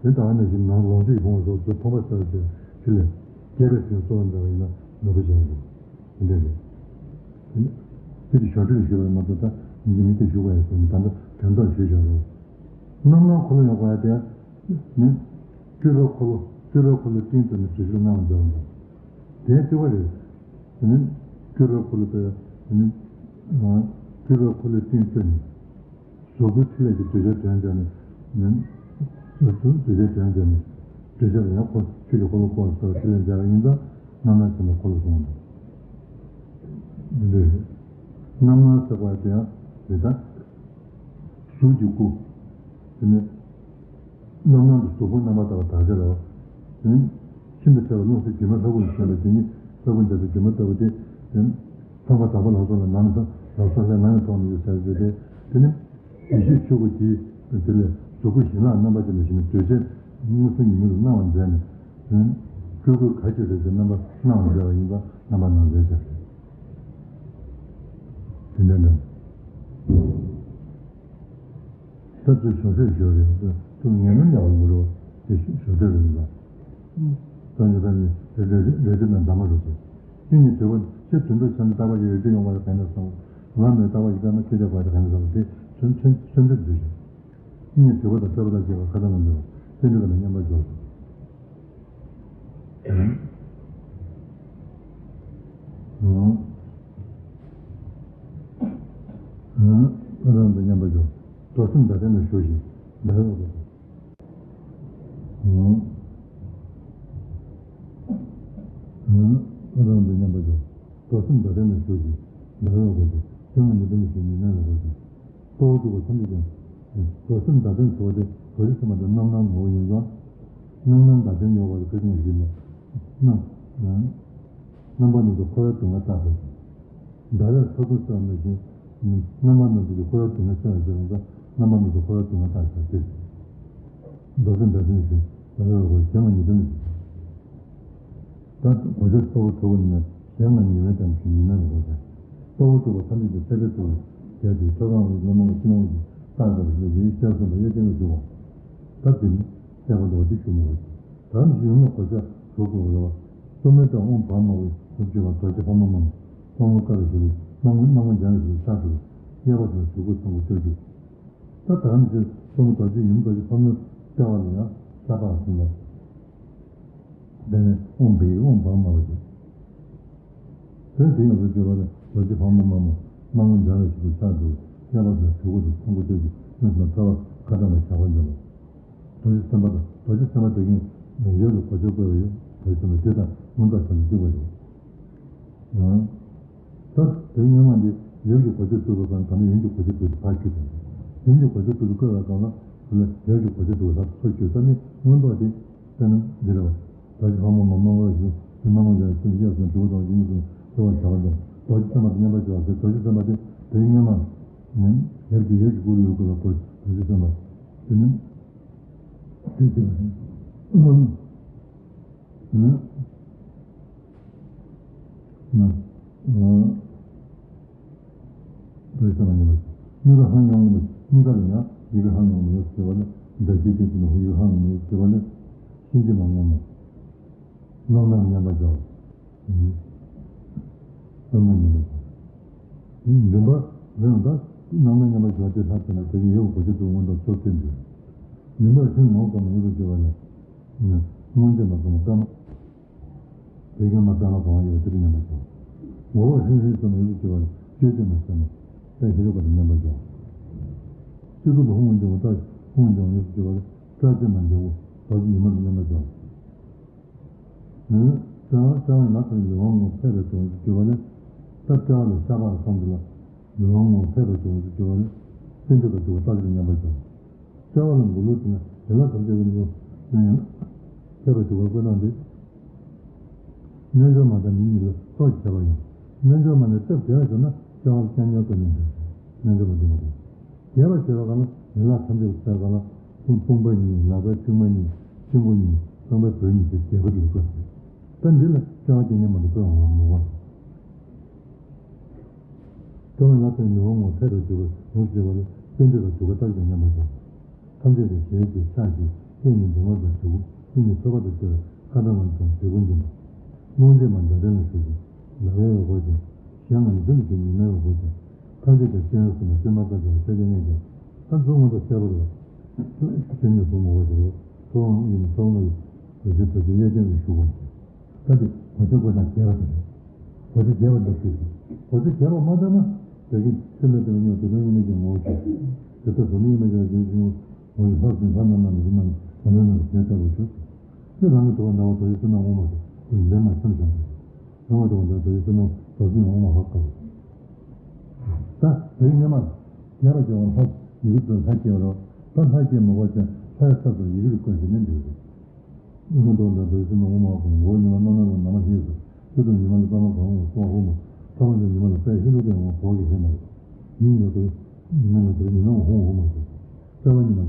དེ་དག་ནང་བཞིན་ནང་ལོངས་སྤྱོད་ཀྱི་ཕོངས་པ་སོགས་ཚོའི་ཕོངས་པ་སེལ་བ་ཞིག་ཕྲིན་ལས་རྒྱས་པའི་ཕྱིར་གཙོ་བོར་མཛད་པ་ཡིན་ན་ནོར་བུ་བྱ་བ་རེད། དེ་འདྲ་རེད། དེ་དེ་ཞོར་འཕྲོས་ཞུས་པ་མ་གཏོགས་ད་ཡིན་གྱི་མི་དེ་ཞུ་དགོས་ཡ་ཟེར་ནས་ད་ལྟ་དོན་དག་ཞུས་བཞག་རོགས། རྣམ་སྣང་འཁོར་ལོ་ཡོད་པ་དེ་ནི། སྤྲུལ་པའི་འཁོར་ལོ། སྤྲུལ་པའི་འཁོར་ལོའི་སྟེང་དུ་ནི་བདུད་རྩིར་སྣང་བ་མཛད་པ་འདྲ། དེ་སྤྲུལ་པ་རེད། དེ་ནི་སྤྲུལ་པའི་འཁོར་ལོ་དེ་ནི། སྤྲུལ་པའི་འཁོར་ལོའི་སྟེང་དུ་ནི། གཟུགས་སྐུའི་ཕྲིན་ལས་ཀྱི་གདུལ་བྱའི་དོན་མཛད་ནས་ནི། གཟུགས་སྐུའི་གདུལ་བྱའི་དོན་མཛད་ནས། གདུལ་བྱ་ལ་ཡང་འཁོར་ཆོས་ཀྱི་འཁོར་ལོ་བསྐོར་བ་སོགས་ཕྲིན་ལས་མཛད་པ་ཡིན་ཙང་། རྣམ་སྣང་ཆེན་པོ་འཁོར་ལོ་གསུངས་པ་འདུག་འདི་འདྲ་རེད། རྣམ་སྣང་ཟེར་བ་དེ་ཡང་རེད་ད། གཟུགས་ཀྱི་སྐུ། དེ་ནས། རྣམ་སྣང་དུ་གཟུགས་ཕུང་རྣམ་པར་དག་པ་དག་བྱ་རེད་པ། དེ་ནས། ཤིན་ཏུ་ཕྲ་བའི་རླུང་སེམས་སྒྱུ་མའི་ལྷ་སྐུ་ལ་སོགས་པའི་དེ་ཉིད་ལྷ་སྐུ་འཇའ་ཚོན་སྒྱུ་མ་ལྟ་བུ་སྟེ། དེ་ནས། ཚངས་པ་དྭགས་པོ་ལ་སོགས་ལ་ནམ་ཡང་ལ་སོགས་ལྷའི་ནམ་ཡང་མཐོང་མི་འགྱུར་ཟེར་རྒྱུ་དེ། དེ་ནི། ཡེ་ཤེས་ཆོས་སྐུ་དེའི་དེ་ལས་ གཟུགས་སྐུ་བཞི་ལྷག་རྣམ་པ་ཅན་དུ་ཞེན་ནས་གདོས་བཅས་མངོན་སུམ་ཉིད་སྔོན་དུ་སྣང་བར་མཛད་ནས། སྤྲུལ་སྐུ་ག་ཅི་རེད་ཟེར་རྣམ་པ་སྣང་བར་མཛད་པ་ཡིན་པ་རྣམ་པར་སྣང་མཛད་ཟེར། དེ་འདྲ་འདྲ། ད་ཚོས་ཞོགས་ཟས་ཞོགས་རེད། ཚོས་ངན་ལན་ཡག་པོ་མི་རོ། དེ་ཞོགས་ཟས་རེད་པ། སངས་རྒྱས་པ་ནི་རེ་རེ་རེ་རེ་དང་འདྲ་མ་རེད་ཟེར། ཀུན་ནས་དུས་པ་ཕྱིར་དུད་འགྲོ་ཆ་ནས་རྟག་པ་ཡོད་དུ་ཡོང་བ་ལ་ག་ནས་སོང་། ང་མེད་རྟག་པ་ཡོད་པ་ན་ཁྱེད་དེ་བར་དུ་ག་ནས་སོང་། དེ་ཚོན་ཚོན་ཚོན་ཚོད་འདུས་ཤིང་། ཀུན་ནས་དུད་པ་དང་སྤྲོས་པ་དང་བཅས་པ་ཁ་ཏ་མ་འདུ་བ་ཚེ་འདི་ཀ་ལ་མཉམ་པར་འཇོག་ཨ་རང་དང་མཉམ་པར་འཇོག་རྡོར་སེམས་ཟླ་སྟེང་དུ་བཞུགས་ཤིང་ཟླ་བའི་འོག་ཏུ། ཨ་རང་དང་མཉམ་པར་འཇོག་རྡོར་སེམས་ཟླ་སྟེང་དུ་བཞུགས་ཤིང་ཟླ་བའི་འོག་ཏུ། གཞན་ལ་མི་སྟོན་པའི་ཉི་མའི་འོག་ཏུ། དཔའ་བོ་གྲུབ་པ་ཐམས་ཅད་ཀྱང་། རྡོར་སེམས་ཟླ་སྟེང་ཟེར་བ་དེ་རྡོ་རྗེ་སེམས་དཔའ་དེ་རྣམ་སྣང་ངོ་བོ་ཡིན་ཙང་། རྣམ་སྣང་ཟླ་སྟེང་ཡོད་པ་དེ་ཁ་ཅིག་ཡིན་ལ། རྣམ་རྣམ་པ་རྣམས་སུ་འཁོར་བའི་སྡུག་བསྔལ་བཏགས་པ། ཟླ་བས་ཁྲག་འཐུང་བསད་པ་ནང་བཞིན། རྣམ་པ་རྣམས་སུ་འཁོར་བའི་སྡུག་བསྔལ་བསད་པ་ཟེར་བ་ཙམ། རྣམ་པ་རྣམས་སུ་འཁོར་བའི་སྡུག་བསྔལ་བཏགས་པ་སྟེ། རྡོར་སེམས་ཟླ་སྟེང་ཞེས་ཟླ་བའི་འོག་གཞན་ལ་མི་སྟོན་པའི། ད་གོ་ཆ་གཙོ་བོ་དྲུག་པོ་ནི་གཞན་ལ་ཉེ་བའི་དང་ཞིང་ཉི་མའི་འོག་ཟེར། གཙོ་བོ་དྲུག་པོ་ཐམས་ཅད་ཀྱི་སེམས་དཔའི་ཐུགས་རྒྱལ་གྱི་ཐོད་རྐང་བའི་ལོ་མང་གི་ཕྱི་ནང་གི་རྟགས་འགའ་ཞིག་ལ་ཡིན་ཤེས་གསུངས་པ་གཡས་བརྟན་ལ་བཞུགས་པ། ད་དེ་ནི་སེམས་དཔའ་འདྲ་བ་འདི་ཞུ་མི་དགོས། ད་ནི་ཡུམ་ལ་གོ་ཆ་དྲུག་དགོས་པ་རེད་བ། གཙོ་མོའི་སྟེང་དབང་བག་མ་བའི་གཟུགས་ཀྱི་བ་རྡོ་རྗེ་ཕག་མོ་དམར་མོ། དབང་ལུང་དཀར་ལ་བཞུགས་པའི་དམར་མོ་དམར་མོ་ལྗང་ལ་བཞུགས་པའི་ཕྱག་དྲུག་གཡས་པ་དེ་ལ་གཟུགས་སྐུ་ཚོམ་བུ་སྟོད་ཀྱི། ད་ད་ནི་ཅིག་གཙོ་མོ་རྡོ་རྗེ་ཡུམ་རྡོ་རྗེ་ཕག་མོའི་ལྟེ་བ་ལ་ཡང་ཤ་པགས་ཟིན་པ། དེ་ནས་དབང་བག་དབང་བག་མ་བ་ཞིག་དེ་དེ་ཡང་རུ་སྐྱོར་བ་ལ་རྡོ་རྗེ་ཕག་མོ་དམར་མོ་དམར་མོ་ལྗང་ལ་བཞུགས་པའི་ཕྱག་དྲུག་གཡས་པ་དེ་ལ་གཟུགས་སྐུ་དང་ཚོམ་བུ་སྟོད་ཀྱི་གཡོན་ལ་ཐོད་པ་ཁ་ཏ་མ་ཞགས་པ་འདྲ་བ། རྡོ་རྗེ་སེམས་དཔའ་དང་རྡོ་རྗེ་སེམས་དཔའ་དེ་གཉིས་ཡབ་ཀྱི་གོ་ཆ་བཀོད་པ་ཡོད། རྡོ་རྗེ་སེམས་དཔའ་དེ་དང་མངོན་རྟོགས་ཁྱད་པར་འདུས་པ་ཡོད། ད་དེ་སྔོན་མ་འདི་ཡབ་ཀྱི་གོ་ཆ་བཀོད་པའི་སྒང་ད་ནི་ཡུམ་གྱི་གོ་ཆ་བཀོད་དེ་ཕར་བསྐྱུར་ཏེ། ཡུམ་གྱི་གོ་ཆ་བཀོད་དེ་བཀོད་པའི་སྒང་ལ་དེ་ལ་ཡབ་ཀྱི་གོ་ཆ་བཀོད་པའི་ལྷ་ཚོ་བསྐྱུར། ད་ནི་མངོན་རྟོགས་དེ་དཔེར་ན་འདི་རེད་བ། ད་ཅི་ཕག་མོ་མ་མ་མ་ཞིག་དེ་མ་མ་ཡར་སེམས་ཡར་སེམས་དྲུག་དང་ཡིན་སོང་ལྟ་བ་བྱ་བ་དང་རྡོ་རྗེ་སེམས་དཔའ་དང་མཉམ་པར་སྦྱོར་བ་ཟེར། རྡོ་རྗེ་སེམས་དཔའ་དེ་དེ་སྔོན་མ་ནི་ཡབ་ཀྱི་ཡབ་ཀྱི་སྐུ་ལུས་བཀོད་པའི་སྐུ་རྡོ་རྗེ་སེམས་དཔའ་དེ་ནི་དེ་ཅི་བ་རེད། ན། ན། ཨ། དེ་ཚོ་ལ་ཉམས་པ། སྙིང་ག་ཧང་ཡང་ངོ་མ། སྙིང་ག་ལ་ཡང་ཡི་གེ་ཧང་ཡང་ངོ་མ་ཡོད་ཟེར་བ་ལས། འདྲ་བྱེད་དེ་ཚོ་ལ་ཡི་གེ་ཧང་ངོ་མ་ཡོད་ཟེར་བ་ལས། གཤིན་རྗེ་མ་ངོ་མ། རྣམ་སྣང་མཉམ་པ་འཇོག་བསམ་ན་མི་འདུག་འདུན་པ་རེད་ད། རྣམ་སྣང་མཉམ་པར་བཞག་སྟེ་ལྷ་ཟེར་ན་དེ་གི་ཡོད་གོ་ཆ་དུ་མངོན་དུ་ཚོར་ཐེབས་འདུག་འདུན་པར་ཤིང་ངོ་བཀའ་མ་ཡོད་པར་བརྗོད་པ་ལས། སྔོན་ཆད་མ་བསམ་བཀའ་མ། དེ་གི་མ་བསམ་བཀའ་མ་ཡོད་པ་དེ་གི་མཉམ་པར་བཞག་ངོ་བོ་ཧྲིང་ཧྲིང་བསམ་ཡོད་པར་བརྗོད་པ་ལས་བཅོས་ཏེ་མ་བསམ་པ། ཤེས་རབ་པ་དང་མཉམ་པར་བཞག་སྤྱི་གཙུག་ཏུ་ཧཱུྃ་འཇོག་པ་ལྟར་ཧཱུྃ་འཇོག་ཡོད་པར་བརྗོད་པ་ལས་སྐྲ་བཅད་མ་འཇོག་པ་དག་གི་ཉི་མ་དང་མཉམ་པར་བཞག་ནི། སྤྱང་སྤྱང་བའི་ལ་ཁར་ལུས་དབང་ངོ་ཕལ་པའི་དོན་དུ་གྱུར་པ་ལས། ད་སྤྱང་བ་ལ་ཤ་པགས་སམ་དུ་ལ། ལུས་དབང་ངོ་ཕལ་པའི་དོན་དུ་གྱུར་པ་ལས། སེམས་སྤྲོས་པ་འདུལ་བ་ལྟར་གྱུར་མཉམ་པར་བཞག་སྤྱང་བ་ལ་མགོ་ལུས་ཟེར་ན་ཡན་ལག་ཐམས་ཅད་ཀྱི་ལུས་ཡང་ཕལ་པའི་དུ་བ་བཀོད་སྟངས་འདི། རྣལ་འབྱོར་མ་དང་མི་གཉིས་ལ་སོགས་ཀྱི་ཁྱད་པར་ཡང་། རྣལ་འབྱོར་མ་ནི་སྟབས་བདེ་བར་བྱུང་ན་སྤྱང་བ་ལ་སྤྱང་ཉལ་བཀོད་ནས་འདུག་རྣལ་འབྱོར་མ་འདི་མ་དགོས། རྒྱས་པར་བྱེད་པ་གང་ལ་ཡན་ལག་ཐམས་ཅད་ཀྱི་ཚད་གང་ལ་དཔུང་དཔུང་པ་གཉིས་ལག་པའི་མཆིལ་མ་གཉིས་དཔུང་པ་གཉིས་རྐང་པའི་བོལ་གཉིས་ཀྱི་རྒྱས་པ་དེ་ལ་བཀོད་ཟེར། ད་འདི་ལ་སྤྱང་བ་སྐྱེ་ཉེན་མ་དང་བཀོད་འོང་བ་མི་དགོས། སྤྱང་བ་ལ་ལྟོས་ནས་ལུས་དབང་ངོ་ཕལ་པར་འཇུག་པའི་ལུགས་ཞེས་པ་ནི་སེམས་སྤྲོས་པ་འདུལ་བ་ལྟར་ཀྱང་མཉམ་པར་བཞག་ཐམས་ཅད་ཀྱི་ཞལ་གྱི་ཕྱག་གིས་སྐད་ནི་འབུམ་པ་དང་དྲུག་སྐད་ནི་ཐོད་པ་དང་བཅས་པའི་ཁ་ཏ་མ་དང་དྲིལ་བུ་འཛིན་པ། རླུང་རྗེས་མ་འདྲ་ལྡན་ལ་ཞུགས་ཤིང་ཟླ་བའི་འོད་ཀྱིས་གཞན་ལ་མི་སྟོན་པའི་ཉི་མའི་འོད་ཀྱིས་ཐམས་ཅད་ཀྱི་སྤྱན་སུ་ནི་སྤྱན་མ་ལྟ་བུ་ཤཱཀྱ་ནས་ཀྱང་ད་གཟུགས་མངོན་དུ་གསལ་པོ་རེད། སྤྱན་ནི་གཟུགས་མང་པོ་ཞིག་རེད། ཚོགས་དབང་ཡིན་ཚོགས་ལ་ཡི་རྡོ་རྗེ་རྡོ་རྗེ་གཡས་བརྟན་དུ་བཞུགས་པ། ད་དེ་གོ་ཆ་བཀོད་སྟངས་རྒྱས་པ་དེ་རེད། གོ་ཆ་རྒྱས་པ་འདྲ་ཞིག་རེད། གོ་ཆ་རྒྱས་པ་མ་བཏང་ན་དེ་གི་ཚེ་ལ་དེ་ལ་ཉོ་དེ་དོན་ཡིན་མིན་གྱི་ངོ་བོ་ཞིག་དེ་ལྟར་དོན་ཡིན་མིན་གྱི་ངོ་བོ་ཞིག་ངོ་བོ་ལྷག་ཟིན་ལྷག་རྣམ་སྣང་ནི་རྣམ་སྣང་ནི་དེ་ལྟ་བུ་ཞིག་དེ་རང་གི་དུ་བ་འདྲ་བ་དོ་ཡི་སེམས་ནང་ངོ་མ་ཞིག་དེ་ལས་མ་འཆམ་བཞག་པ་རེད། རང་གི་དུ་བ་འདྲ་དོ་ཡི་སེམས་ནང་དོ་ཡི་ངོ་མ་ཧ་གོ་ད་དེ་ཡི་ཉི་མ་རྒྱས་པ་ཀྱང་ལྷག་ཡི་གེ་དུ་ལྷག་སྐྱེ་བ་རོ། ད་ལྷག་སྐྱེ་མི་དགོས་ཀྱང་ལྷའི་ཚབ་ཏུ་ཡི་གེ་རིགས་བཀོད་ཞིག་ནི་འདུག་རེད། སྔོན་དུ་ལ་དུ་སེམས་ངོ་མ་ཁོང་མགོ་ཉི་མ་རྣམ་སྣང་ལ་ན་མ་ཧེ་སུ་སྤྱི་དུ་ཉི་མ་ལ་པདྨ་གང་འོང་སོགས་ཧོ་མ་ཐ་མ་ལ་ཉི་མ་ལ་པད་ཧེ་ལུ་ཏེ་འོང་བོག་གི་ཧེ་མ་རེད། ཉིན་ལ་དུ་ཉི་མ་ལ་དུ་ཉི་མ་འོང་ཧོ་མ་ཟེར། རྩ་བ་ཉི་མ་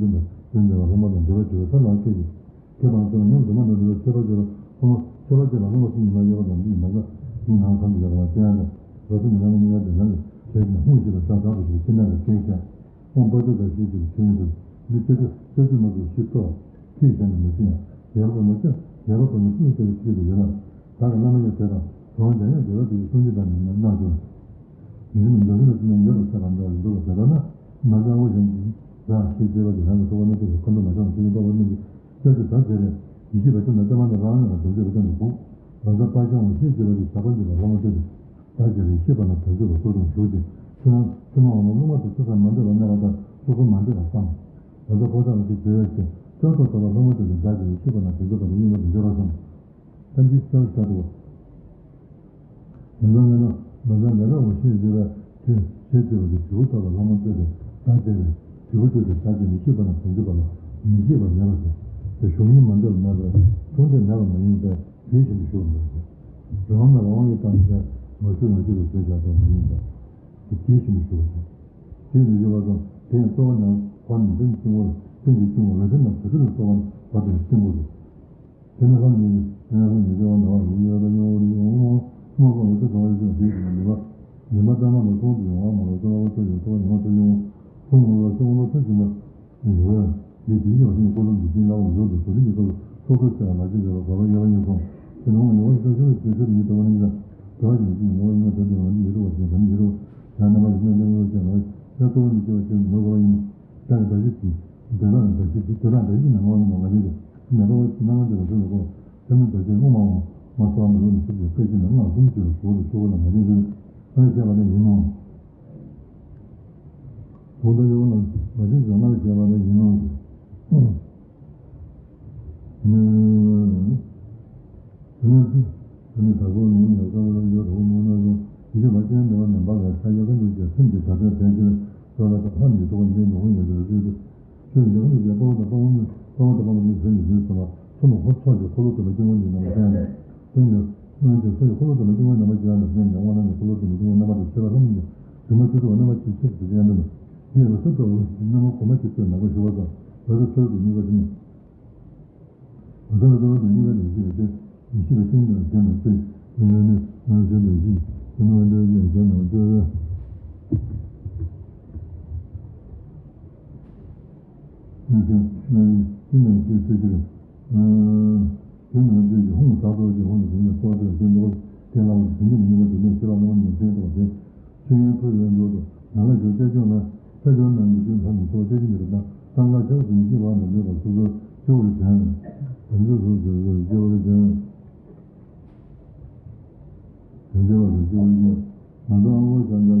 ལྡན་པ་ཡོན་ཏན་པ་སློབ་མ་དང་འབྲེལ་བ་བྱེད་པའི་ས་ལ་སྐད་ཅིག་ཁྱེད་རང་ཚོ་ལ་ཉམས་སུ་མ་འགྲོ་བའི་མཆོད་པ་བརྗོད་པ་ཐོག་མ་མཆོད་པ་བརྗོད་པ་སློབ་མ་གསུམ་ཉི་མ་གཡས་པ་དང་ཉི་མ་ག་ཉི་ནང་ཁམས་ཀྱི་ཡག་པ་སྤྱན་དང་རོ་སུ་ཉི་མ་གཉིས་པ་དེ་ནང་གི་བྱས་ནས་ཧུང་ཞེས་པ་ས་དག་ཏུ་ཞིག་ཅི་ནང་གི་སྐད་ཅིག་དབང་པ་ཏི་དང་ཤེས་ཀྱི་ཆོས་ཉིད་དུ་འདི་ལྕགས་ཀྱུ་ལྕགས་ཀྱུ་མ་གཏོགས་ཤིག་ཏོ། ཁྱེད་བཞག་ནས་མི་སྲིད་ཡང་། ཡལ་ག་མ་ཆག་ཡལ་ག་བར་ནས་སུ་ལ་ལྟ་བའི་ཚུལ་དུ་ཡོད་ལ། བདག་གི་བླ་མ་ཡང་དེ་དང་གྲོང་འདྲ་ཡང་འབྲེལ་བ་དེ་ཡི་གསུང་གཅིག་དང་ནི་མ་གནང་ཀྱང་། ཡིན་ནི་འདོད་ཡོན་ལ་བརྟེན་ནས་ཡོད་པར་ཤེས་པ་འདྲ་བ་འདུག་པ་དེ་ལྟར་ན། མ་བྱ་བ་གཞན་གྱིས་བདག་ཞེས་བྱས་པ་དེ་རང་གི་སོ་པ་རྣམ་ཐར་གྱི་ཁ་འདོན་མ་བྱང་ཆོས་ཀྱི་རྟོགས་པ་རྣམས་ཀྱིས་སྐྱབས་ཀྱི་བདག་བྱས་པས་ཡེ་ཤེས་པ་ཅན་དང་ལྟད་མ་ནི་རང་རང་ལ་དོན་བྱེད་པ་ཅན་དུ་དགོངས། རང་ཚོ་པ་ཤང་བ་ཤེས་བྱེད་པ་དེ་བྱ་བ་འདི་ལ་སློབ་མ་སྟོན་ཏེ། བདག་ཅེས་པའི་ཤེས་པ་ན་དོན་བྱེད་པ་སོགས་ཀྱང་ཞུགས་ཏེ། ཕྱི་ནང་ཕྱི་ནང་འོག་མ་སློབ་མ་དེ་ཆུ་ཚང་མ་འདྲེས་པར་གནས་པ་དང་སོ་སོ་མ་འདྲེས་པར་བསམ། རང་ཚོ་ཕོ་བྲང་གི་བྱེད་པའི་ཕྱིར་ལྟོས་ལྟོས་ལྟོས་པ་སློབ་མ་དེ་ལ་བདག་ཅེས་པའི་ཤེས་པ་ན་དོན་བྱེད་པ་དང་གཉིས་པ་དེ་འབྱོར་བར་བསམ། ཐམས་ཅད་ཤར་ཤར་དུ། མི་འདང་ངེས་ན་མི་འདང་ངེས་ན་འོ་ཞེས་བརྗོད་པའི་ཕྱིར་ཞེས་བརྗོད་པ་དེ་དྲིལ་བུ་ཐོགས་པ་སློབ་མ་སྟོན་ཏེ་བདག་ཅེས་པའི་དྲིལ་བུ་ཐོགས་ཏེ་བདག་ཅེས་ནི་ཤེས་པ་ན་དོན་བྱེད་པ་ལ་མི་ཤེས་པ་མེད་པ་ཟེར་ཏེ་གཞུང་ཉིད་མ་འདྲེས་པ་མེད་པའི་མཐོང་ལྡན་མེད་པ་མ་ཡིན་པའི། དེ་བཞིན་དུ་ཞུགས་པར་འདོད་ཅིང་། རང་ལ་དབང་ཡོད་དམ་ཞེས་མ་ཞུ་མ་ཞུ་བའི་ཟེར་བྱ་དག་མ་ཡིན་པ། དེ་བཞིན་དུ་ཞུགས་པར་བྱ། དེ་ནི་ཡོད་པ་དང་དེ་ཡང་རྩོལ་བ་ནང་བ་ནི་རྟེན་གྱི་སྐྱེ་བོ་ལ་རྟེན་གྱི་སྐྱེ་བོ་ལ་རྟེན་ནམ་བུ་ཁྲིད་ལ་རྩོལ་བ་བ་དེ་རྟེན་པོ་རེད། དེ་ནི་ལྷ་ནི་དེ་ནི་ལྷ་ནི་སྐྱེ་བོ་ནང་བ་ཡོད་ཡོད་པ་ཡོང་བ་ཡོང་བ་སྨྲ་བ་ལ་ཚེ་གང་བ་ཞིག་དེ་ཡིན་པ་ལ་ཉི་མ་ལྟ་མ་ལ་སོང་དུ་ཡོང་བ་མ་ལ་རྩོལ་བ་ཚེ་ཡོད་ཚོགས་ཉི་མ་ཚེ་ཡོང་བ་སོང་ངོ་ལ་སོང་ལ་ཚེ་བཞིན་པ། ཡོད། དེ་དེའི་ཡང་སྲིད་འཁོར་ལོ་འདི་ཕྱིར་སྣང་བ་ཡོད་དེ་བཟོ་རིག་གི་སྐབས་སུ་ཚོགས་སུ་བྱ་བ་མ་བྱེད་པའི་བར་བ་དབྱེ་བ་གཉིས་སོང་། དེ་ནང་ཉེ་བར་ས་ཤུར་དེ་ཤུར་ཉིད་ལྟ་བ་ནི་ཡང་དེ་བ་ཉིད་ཀྱི་ཉེ་བ་ཡིན་ན་དོན་དེ་བ་ཉིད་ཡོད་པ་ཞིག་དམ་ཉེ་རུ་ཡང་རྣམ་པ་ཡིན་ན་ལེགས་ཡོད་ཀྱང་ལ་ཡང་གཙོ་བོ་འདི་ཆེ་བ་ཆེ་མི་དགོས་པ་ཡིན། ད་ནི་ད་ཞིག་གིས་དེ་དག་ནི་ད་ཞིག་གིས་དེ་དག་ད་ཞིག་ནང་བ་ཡིན་ནོ་ང་ཉིད་ཀྱི་ནང་པ་བ་ཅི་སྣང་བ་དེ་ལ་ཤུར་ལ་གོ་དེ་ནི་ད་ཞིག་དབུ་མ་འོང་མ་སོགས་མི་རུང་ནི་ཤུགས་ཀྱིས་སྐད་ཅིག་ནས་སྔགས་གསུམ་གྱི་ལ་ཞུགས་ལ་ཤུགས་ལ་མ་བྱེད་ཀྱི་ཨ་ནི་བཤད་པ་ནི་ཡིན་ནོ། དོན་དུ་ཡོད་ན་མ་བྱེད་ཀྱང་སྔར་བཤད་པ་ལས་ཡིན་ནོ། ནི། དེ་ནས་དེ་ནས་དྭགས་པོ་ནང་ནས་བསམ་བློ་ཡོད་དོ་ནོ་ན་ཡང་ཡིད་ཆེས་པ་ཅན་འདི་བ་ནས་འབར་བའི་ས་ཡ་ག་འདུག་ཅེས་སེམས་ཀྱི་བྱ་བྲལ་ལྡན་ཕྱིར་ལ་ལ་དང་ལྷ་མིའི་ཐུགས་ཀ་འདི་འདུག་ཡོད་པའི་ཚུལ་དུ། ཆོས་ཡོད་ནི་ཞེས་དཔའ་བོ་དང་དཔའ་བོ་མོས་དཔའ་བོ་དང་དཔའ་མོ་མོས་ཟེར་ནས་ཟེར་ཙམ་པ་ཚོ་མོ་ཧོ་ཚོགས་ཀྱི་འཁོར་ལོ་དུ་མ་སྐྱེ་བོ་འདི་རྣམ་པ་ཅན་ནས་དེ་ནས་སྔོན་གྱི་སོ་ཡི་འཁོར་ལོ་དུ་མ་སྐྱེ་བོ་རྣམ་པ་ཅན་ནས་ཟེར་ནས་དབང་ལ་ནི་འཁོར་ལོ་དུ་མ་སྐྱེ་བོ་རྣམ་པ་དང་ཆེ་བ་ལྷ་མོ་ནི་དུ་མ་ཆེ་ཚོགས་རྣམ་པ་ཆེ་ཆེ་དུ་ཅན་དུ་ནི། དེ་ཡང་སུ་ལྟ་བུ་རྣམ་པ་གོང་མ་ཅིག་ཏུ་ནང་པ་ཞུ་བ་དང་བོད་དུ་ཚུལ་དུ་གཉིས་ཀ་ཟིན། བོད་དུ་ཚུལ་དུ་གཉིས་ཀ་དེ་ཞིག་ཏེ་མི་ཤེས་པ་ཤེས་འདོད་ཞེན་ནམ་སྟེ་མི་ཡོད་ནི་ང་ཞེན་པའི་ཤིང་དེ་ནི་འོན་ཏེ་ཡང་ཞེན་ནམ་སྟེ་ཡོད་ནི་ཤེས་ནམ་ཤེས་ཚེ་ཕྱིར། དེ་ནང་བཅས་ཀྱི་ཧོང་ས་རྡོ་རྗེ་ཧོང་དུ་ནི་སོགས་དེ་ལ་སྐྱེ་འགྲོ་དེ་ལ་དེ་ཉིད་མི་ཉིད་པ་དེ་ནས་ཤེས་པ་རྣམ་པ་ཉིད་ཟིན་ཏོ་དེ། ཆོས་དབྱིངས་ཁུ་ཡོན་འགྲོ་དང་ནང་ལ་ཞུགས་ཏེ་སྐྱོན་ལ་ས་སྐྱོན་རྣམས་ཀྱི་སྐྱོན་ཐམས་ཅད་ཚོགས་ཏེ་ཀྱི་འགྱུར་དང་གསང་སྔགས་ཆོས་སུ་སྐྱེ་བ་ནི་ལུས་དང་ཚུལ་ཚུལ་སྐྱེ་བར་བྱོན། དམ་ཚིག་སོགས་ཀྱི་སྐྱེ་བར་བྱོན། དམ་ཚིག་སོགས་སྐྱེ་བར་བྱོན། ང་ཚོ་ཨ་ཁུ་ཤ་ཚ་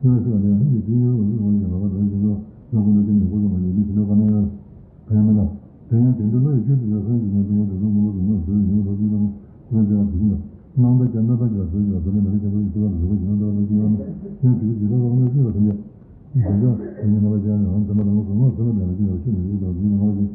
ཤེས་པ་དེ་ཡང་ལྷན་ཅིག་དེ་ཉིད་ལ་ཡིད་འོང་ཡང་ལག་པ་དང་ཞིང་ཁ་ལ་ཀུན་ཏུ་སྐྱེ་གནས་ཀུན་ཏུ་མ་ཡིན་མི་ཞིག་ལ་ག་ན་ཡང་ག་ཡང་མེད་ལ། དེ་ཡང་དེ་འདྲ་ལ་ཡི་ཤུལ་དུ་ཡོད་སེམས་ཀྱི་ནང་དུ་ཡང་དེ་ཚོ་ངོ་བོ་རིག་སྔགས་ཟེར་ཡིན་ལ་ཚུལ་དང་ཀུན་ལ་སྐྱེ་བ་དེ་བཞིན་ལ། སྣང་བ་ཅན་རྣམ་པར་འགྱུར་བ་ཟེར་ཡིན་ལ་ཟེར་ལ་མ་རིག་ཀྱང་ཚུལ་གྱི་ཤེས་པ་ལ་རིག་པ་ཞིག་ན་འདྲ་བ་ལ་སྐྱེ་བ་ནི་ཡང་དེ་ཡི་ཤེས་པ་ལ་ཡང་སྐྱེ་བ་མེད། དེ་ཡང་དེ་ཉིད་རྣམ་པ་ཅན་ཡང་དེ་མ་དང་ངོ་བོ་ངོ་བོ་ཟེར་ལ་མེད་ལ་སྐྱེ་བ་ཤེས་ནས་ཡིན་ལ་ཡིན་ལ་ངོ་བོ་ཞིག་